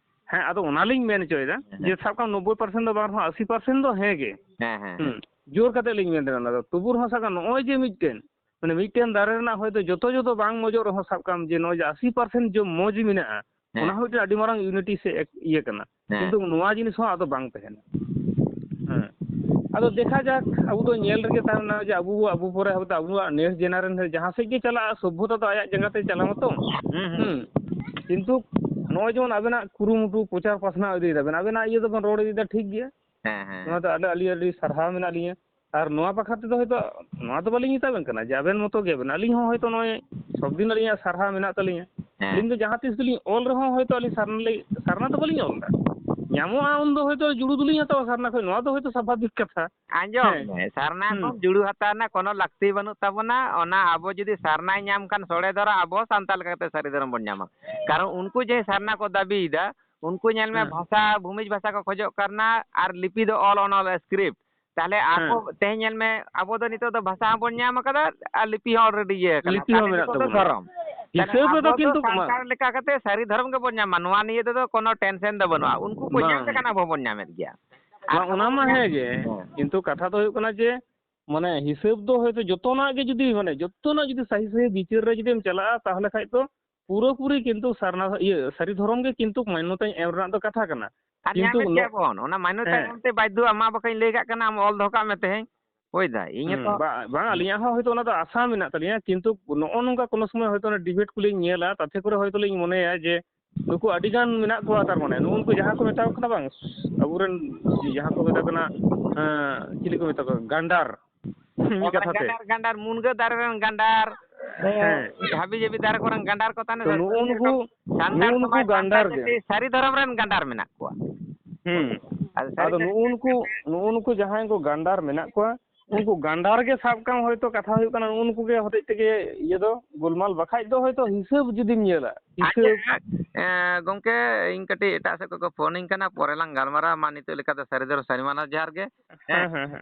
ᱦᱮᱸ, ᱟᱫᱚ ᱚᱱᱟᱞᱤᱧ ᱢᱮᱱ ᱦᱚᱪᱚᱭᱮᱫᱟ ᱦᱮᱸ, ᱡᱮ ᱦᱮᱸ᱾ ᱥᱟᱵ ᱠᱟᱜ ᱢᱮ ᱱᱚᱵᱵᱳᱭ ᱯᱟᱨᱥᱮᱱ ᱫᱚ ᱵᱟᱝ ᱨᱮᱦᱚᱸ ᱟᱥᱤ ᱯᱟᱨᱥᱮᱱ ᱫᱚ ᱦᱮᱸ ᱜᱮ᱾ ᱦᱮᱸ, ᱦᱮᱸ, ᱦᱩᱸ, ᱦᱮᱸ᱾ ᱡᱳᱨ ᱠᱟᱛᱮ ᱞᱤᱧ ᱢᱮᱱ ᱫᱟᱲᱮᱭᱟᱜᱼᱟ ᱚᱱᱟ ᱫᱚ᱾ ᱛᱚᱵᱩ ᱨᱮᱦᱚᱸ ᱥᱟᱵ ᱠᱟᱜ ᱢᱮ ᱱᱚᱜᱼᱚᱭ ᱡᱮ ᱢᱤᱫᱴᱮᱱ, ᱢᱟᱱᱮ ᱢᱤᱫᱴᱮᱱ ᱫᱟᱨᱮ ᱨᱮᱱᱟᱜ ᱦᱚᱭᱛᱳ ᱡᱚᱛᱚ, ᱡᱚᱛᱚ ᱵᱟᱝ ᱢᱚᱡᱚᱜ ᱨᱮᱦᱚᱸ ᱥᱟᱵ ᱠᱟᱜ ᱢᱮ ᱡᱮ ᱱᱚᱜᱼᱚᱭ ᱡᱮ ᱟᱥᱤ ᱯᱟᱨᱥᱮᱱ ᱡᱮ ᱢᱚᱡᱽ ᱢᱮᱱᱟᱜᱼᱟ, ᱦᱮᱸ᱾ ᱚᱱᱟ ᱦᱚᱸ ᱢᱤᱫᱴᱮᱱ ᱟᱹᱰᱤ ᱢᱟᱨᱟᱝ ᱤᱭᱩᱱᱤᱴᱤ ᱥᱮ ᱮᱠ-, ᱤᱭᱟᱹ ᱠᱟᱱᱟ᱾ ᱦᱮᱸ᱾ ᱠᱤᱱᱛᱩ ᱱᱚᱣᱟ ᱡᱤᱱᱤᱥ ᱦᱚᱸ ᱟᱫᱚ ᱵᱟᱝ ᱛᱟᱦᱮᱱᱟ᱾ ᱦᱮᱸ᱾ ᱟᱫᱚ ᱫᱮᱠᱷᱟ ᱡᱟᱠ, ᱟᱵᱚ ᱫᱚ ᱧᱮᱞ ᱨᱮᱜᱮ ᱛᱟᱦᱮᱱᱟ ᱡᱮ ᱟᱵᱚ, ᱟᱵᱚ ᱯᱚᱨᱮ ᱟᱵᱚ ᱫᱚ ᱟᱵᱚᱣᱟᱜ next generation ᱨᱮ ᱡᱟᱦᱟᱸ ᱥᱮᱫ ᱜᱮ ᱪᱟᱞᱟᱜᱼᱟ, ᱥᱚᱵᱷᱚᱛᱟ ᱫᱚ ᱟᱭᱟᱜ ᱡᱟᱸᱜᱟ ᱛᱮ ᱪᱟᱞᱟᱣ ᱟᱛᱚ᱾ ᱦᱩᱸ, ᱦᱩᱸ᱾ ᱦᱩᱸ᱾ ᱠᱤᱱᱛᱩ ᱱᱚᱜᱼᱚᱭ ᱡᱮᱢᱚᱱ ᱟᱵᱮᱱᱟᱜ ᱠᱩᱨᱩᱢᱩᱴᱩ, ᱯᱨᱚᱪᱟᱨ ᱯᱟᱥᱱᱟᱣ ᱤᱫᱤᱭ ᱫᱟᱵᱮᱱ, ᱟᱵᱮᱱᱟᱜ ᱤᱭᱟᱹ ᱫᱚᱵᱮᱱ ᱨᱚᱲ ᱤᱫᱤᱭᱮᱫᱟ, ᱴᱷᱤᱠ ᱜᱮᱭᱟ᱾ ᱦᱮᱸ, ᱦᱮᱸ, ᱱᱚᱣᱟ ᱦᱮᱸ᱾ ᱫᱚ ᱟᱹᱰᱤ, ᱟᱹᱰᱤ, ᱟᱹᱰᱤ ᱥᱟᱨᱦᱟᱣ ᱢᱮᱱᱟᱜ ᱞᱤᱧᱟ᱾ ᱟᱨ ᱱᱚᱣᱟ ᱵᱟᱠᱷᱨᱟ ᱛᱮᱫᱚ ᱦᱚᱭᱛᱳ ᱱᱚᱣᱟ ᱫᱚ ᱵᱟᱹᱞᱤᱧ ᱢᱮᱛᱟᱵᱮᱱ ᱠᱟᱱᱟ ᱡᱮ ᱟᱵᱮᱱ ᱢᱚᱛᱚ ᱜᱮ ᱟᱵᱮᱱ᱾ ᱟᱹᱞᱤᱧ ᱦᱚᱸ ᱦᱚᱭᱛᱳ ᱱᱚᱜᱼᱚᱭ ᱥᱚᱵ ᱫᱤᱱ ᱟᱹᱞᱤᱧᱟᱜ ᱥᱟᱨᱦᱟᱣ ᱢᱮᱱᱟᱜ ᱛᱟᱹᱞᱤᱧᱟ᱾ ᱦᱮᱸ᱾ ᱟᱹᱞᱤᱧ ᱫᱚ ᱡᱟᱦᱟᱸ ᱛᱤᱥ ᱜᱮᱞᱤᱧ ᱚᱞ ᱨᱮᱦᱚᱸ ᱦᱚᱭᱛᱳ ᱟᱹᱞᱤᱧ ᱥᱟᱨᱱᱟ ᱞᱟᱹᱜᱤᱫ, ᱥᱟᱨᱱᱟ ᱫᱚ ᱵᱟᱹᱞᱤᱧ ᱚᱞ ᱮᱫᱟ᱾ ᱧᱟᱢᱚᱜᱼᱟ, ᱩᱱᱫᱚ ᱦᱚᱭᱛᱳ ᱡᱩᱲᱩ ᱫᱚᱞᱤᱧ ᱦᱟᱛᱟᱣᱟ ᱥᱟᱨᱱᱟ ᱠᱷᱚᱱ, ᱱᱚᱣᱟ ᱫᱚ ᱦᱚᱭᱛᱳ ᱥᱟᱵᱷᱟᱵᱤᱠ ᱠᱟᱛᱷᱟ᱾ ᱟᱸᱡᱚᱢ ᱦᱮᱸ᱾ ᱢᱮ, ᱥᱟᱨᱱᱟ ᱦᱩᱸ᱾ ᱠᱷᱚᱱ ᱡᱩᱲᱩ ᱦᱟᱛᱟᱣ ᱨᱮᱱᱟᱜ ᱠᱳᱱᱳ ᱞᱟᱹᱠᱛᱤ ᱵᱟᱹᱱᱩᱜ ᱛᱟᱵᱚᱱᱟ᱾ ᱚᱱᱟ ᱟᱵᱚ ᱡᱩᱫᱤ ᱥᱟᱨᱱᱟᱭ ᱧᱟᱢ ᱠᱷᱟᱱ ᱥᱚᱲᱮ ᱫᱷᱚᱨᱚ ᱟᱵᱚ ᱥᱟᱱᱛᱟᱲ ᱞᱮᱠᱟᱛᱮ ᱥᱟᱹᱨᱤ ᱫᱷᱚᱨᱚᱢ ᱵᱚᱱ ᱧᱟᱢᱟ᱾ ᱠᱟᱨᱚᱱ ᱩᱱᱠᱩ ᱡᱮ ᱥᱟᱨᱱᱟ ᱠᱚ ᱫᱟᱹᱵᱤᱭᱮᱫᱟ, ᱩᱱᱠᱩ ᱧᱮᱞ ᱢᱮ ᱦᱮᱸ᱾ ᱵᱷᱟᱥᱟ, ᱵᱷᱩᱢᱤᱡᱽ ᱵᱷᱟᱥᱟ ᱠᱚ ᱠᱷᱚᱡᱚᱜ ᱠᱟᱱᱟ ᱟᱨ ᱞᱤᱯᱤ ᱫᱚ ᱚᱞ ᱚᱱᱚᱞ script᱾ ᱛᱟᱦᱞᱮ ᱟᱠᱚ ᱦᱮᱸ᱾ ᱛᱮᱦᱮᱧ ᱧᱮᱞ ᱢᱮ, ᱟᱵᱚ ᱫᱚ ᱱᱤᱛᱚᱜ ᱫᱚ ᱵᱷᱟᱥᱟ ᱦᱚᱸᱵᱚᱱ ᱧᱟᱢ ᱟᱠᱟᱫᱟ ᱟᱨ ᱞᱤᱯᱤ ᱦᱚᱸ already ᱤᱭᱟᱹ ᱟᱠᱟᱱᱟ᱾ ᱞᱤᱯᱤ ᱦᱚᱸ ᱛᱟᱦᱞᱮ ᱢᱮᱱᱟᱜ ᱱᱤᱛᱚᱜ ᱫᱚ ᱛᱟᱵᱚᱱᱟ᱾ ᱫᱷᱚᱨᱚᱢ᱾ ᱛᱟᱦᱞᱮ ᱦᱤᱥᱟᱹᱵ ᱨᱮᱫᱚ ᱟᱵᱚ ᱫᱚ ᱠᱤᱱᱛᱩ ᱢᱟ ᱥᱟᱱᱛᱟᱲ ᱞᱮᱠᱟ ᱠᱟᱛᱮ ᱥᱟᱹᱨᱤ ᱫᱷᱚᱨᱚᱢ ᱜᱮᱵᱚᱱ ᱧᱟᱢᱟ, ᱱᱚᱣᱟ ᱱᱤᱭᱮ ᱛᱮᱫᱚ ᱠᱳᱱᱳ tension ᱫᱚ ᱵᱟᱹᱱᱩᱜᱼᱟ᱾ ᱩᱱᱠᱩ ᱠᱚ ᱧᱟᱢ ᱵᱟᱝ᱾ ᱞᱮᱠᱷᱟᱱ ᱟᱵᱚ ᱦᱚᱸᱵᱚᱱ ᱧᱟᱢᱮᱫ ᱜᱮᱭᱟ᱾ ᱟᱨ ᱵᱟᱝ, ᱟᱵᱚ ᱚᱱᱟ ᱵᱚᱱ ᱢᱟ ᱧᱟᱢ ᱦᱮᱸ ᱜᱮ, ᱦᱮᱸ᱾ ᱠᱤᱱᱛᱩ ᱠᱟᱛᱷᱟ ᱫᱚ ᱦᱩᱭᱩᱜ ᱠᱟᱱᱟ ᱡᱮ, ᱢᱟᱱᱮ, ᱦᱤᱥᱟᱹᱵ ᱫᱚ ᱦᱚᱭᱛᱳ ᱡᱚᱛᱚᱱᱟᱜ ᱜᱮ ᱡᱩᱫᱤ, ᱢᱟᱱᱮ, ᱡᱚᱛᱚᱱᱟᱜ ᱡᱩᱫᱤ ᱥᱟᱹᱦᱤ ᱥᱟᱹᱦᱤ ᱵᱤᱪᱟᱹᱨ ᱨᱮ ᱡᱩᱫᱤᱢ ᱪᱟᱞᱟᱜᱼᱟ, ᱛᱟᱦᱚᱞᱮ ᱠᱷᱟᱡ ᱫᱚ ᱯᱩᱨᱟᱹᱯᱩᱨᱤ ᱠᱤᱱᱛᱩ ᱥᱟᱨᱱᱟ, ᱤᱭᱟᱹ, ᱥᱟᱹᱨᱤ ᱫᱷᱚᱨᱚᱢ ᱜᱮ ᱠᱤᱱᱛᱩ ᱢᱟᱱᱱᱚᱛᱟᱧ ᱮᱢ ᱨᱮᱱᱟᱜ ᱫᱚ ᱠᱟᱛᱷᱟ ᱠᱟᱱᱟ᱾ ᱟᱨ ᱠᱤᱱᱛᱩ ᱧᱟᱢᱮᱫ ᱱᱚ-, ᱜᱮᱭᱟ ᱵᱚᱱ, ᱚᱱᱟ ᱢᱟᱱᱱᱚᱛᱟᱧ ᱦᱮᱸ᱾ ᱮᱢᱛᱮ ᱵᱟᱫᱽᱫᱷᱚ, ᱟᱢ ᱢᱟ ᱵᱟᱠᱷᱟᱱ ᱞᱟᱹᱭ ᱠᱟᱜ ᱠᱟᱱᱟ, ᱟᱢ ᱚᱞ ᱫᱚᱦᱚ ᱠᱟᱜ ᱢᱮ ᱛᱮᱦᱮᱧ᱾ ᱵᱩᱡᱽ ᱫᱟ, ᱤᱧ ᱦᱩᱸ, ᱦᱚᱸᱛᱚ ᱵᱟ-, ᱵᱟᱝ, ᱟᱹᱞᱤᱧᱟᱜ ᱦᱚᱸ ᱦᱚᱭᱛᱳ ᱚᱱᱟ ᱫᱚ ᱟᱥᱟ ᱢᱮᱱᱟᱜ ᱛᱟᱹᱞᱤᱧᱟ, ᱠᱤᱱᱛᱩ ᱱᱚᱜᱼᱚ ᱱᱚᱝᱠᱟ ᱠᱳᱱᱳ ᱥᱚᱢᱚᱭ ᱦᱚᱭᱛᱳ ᱚᱱᱟ debate ᱠᱚᱞᱤᱧ ᱧᱮᱞᱟ, ᱛᱟᱛᱮ ᱠᱚᱨᱮ ᱦᱚᱭᱛᱳ ᱞᱤᱧ ᱢᱚᱱᱮᱭᱟ ᱡᱮ ᱱᱩᱠᱩ ᱟᱹᱰᱤ ᱜᱟᱱ ᱢᱮᱱᱟᱜ ᱠᱚᱣᱟ, ᱛᱟᱨ ᱢᱟᱱᱮ ᱱᱩᱜᱼᱩ ᱱᱩᱠᱩ ᱡᱟᱦᱟᱸ ᱠᱚ ᱢᱮᱛᱟ ᱠᱚ ᱠᱟᱱᱟ ᱵᱟᱝ, ᱟᱵᱚᱨᱮᱱ ᱡᱟᱦᱟᱸ ᱠᱚ ᱢᱮᱛᱟ ᱠᱚ ᱠᱟᱱᱟ, ᱮᱸ, ᱪᱤᱞᱤ ᱠᱚ ᱢᱮᱛᱟ ᱠᱚᱣᱟ, ᱜᱟᱱᱰᱟᱨ, ᱢᱤᱫ ᱚᱱᱟ ᱠᱟᱛᱷᱟ ᱛᱮ᱾ ᱜᱟᱱᱰᱟᱨ, ᱜᱟᱱᱰᱟᱨ, ᱢᱩᱱᱜᱟᱹ ᱫᱟᱨᱮ ᱨᱮᱱ ᱜᱟᱱᱰᱟᱨ, ᱦᱮᱸ᱾ ᱦᱟᱹᱵᱤ ᱡᱟᱹᱵᱤ ᱫᱟᱨᱮ ᱠᱚᱨᱮᱱ ᱜᱟᱱᱰᱟᱨ ᱠᱚ ᱛᱟᱦᱮᱱᱟ᱾ ᱛᱚ ᱱᱩᱜᱼᱩ ᱱᱩᱠᱩ, ᱥᱟᱱᱛᱟᱲ ᱱᱩᱜᱼᱩ ᱱᱩᱠᱩ ᱥᱚᱢᱟᱡᱽ, ᱜᱟᱱᱰᱟᱨ ᱥᱟᱱᱛᱟᱲ ᱜᱮ᱾ ᱡᱟᱹᱛᱤ ᱥᱟᱹᱨᱤ ᱫᱷᱚᱨᱚᱢ ᱨᱮᱱ ᱜᱟᱱᱰᱟᱨ ᱢᱮᱱᱟᱜ ᱠᱚᱣᱟ᱾ ᱦᱩᱸ᱾ ᱟᱫᱚ ᱥᱟᱹᱨᱤ ᱟᱫᱚ ᱫᱷᱚᱨᱚᱢ ᱱᱩᱜᱼᱩ ᱨᱮᱱ ᱱᱩᱠᱩ, ᱱᱩᱜᱼᱩ ᱱᱩᱠᱩ ᱡᱟᱦᱟᱸᱭ ᱠᱚ ᱜᱟᱱᱰᱟᱨ ᱢᱮᱱᱟᱜ ᱠᱚᱣᱟ, ᱩᱱᱠᱩ ᱜᱟᱱᱰᱟᱨ ᱜᱮ ᱥᱟᱵ ᱠᱟᱢ, ᱦᱚᱭᱛᱳ ᱠᱟᱛᱷᱟ ᱦᱩᱭᱩᱜ ᱠᱟᱱᱟ, ᱱᱩᱜᱼᱩ ᱱᱩᱠᱩ ᱜᱮ ᱦᱚᱛᱮᱡ ᱛᱮᱜᱮ ᱤᱭᱟᱹ ᱫᱚ ᱜᱳᱞᱢᱟᱞ᱾ ᱵᱟᱠᱷᱟᱡ ᱫᱚ ᱦᱚᱭᱛᱳ ᱦᱤᱥᱟᱹᱵ ᱡᱩᱫᱤᱢ ᱧᱮᱞᱟ, ᱦᱤᱥᱟᱹᱵ᱾ ᱟᱪᱪᱷᱟ, ᱮᱸ, ᱜᱚᱝᱠᱮ, ᱤᱧ ᱠᱟᱹᱴᱤᱡ ᱮᱴᱟᱜ ᱥᱮᱫ ᱠᱷᱚᱱ ᱠᱚ ᱯᱷᱳᱱᱤᱧ ᱠᱟᱱᱟ, ᱯᱚᱨᱮ ᱞᱟᱝ ᱜᱟᱞᱢᱟᱨᱟᱣᱟ᱾ ᱢᱟ, ᱱᱤᱛᱚᱜ ᱞᱮᱠᱟ ᱫᱚ ᱥᱟᱹᱨᱤ ᱫᱷᱚᱨᱚᱢ ᱥᱟᱹᱨᱤ ᱢᱟᱱᱟ ᱡᱚᱦᱟᱨ ᱜᱮ᱾ ᱦᱮᱸ, ᱦᱮᱸ, ᱦᱮᱸ᱾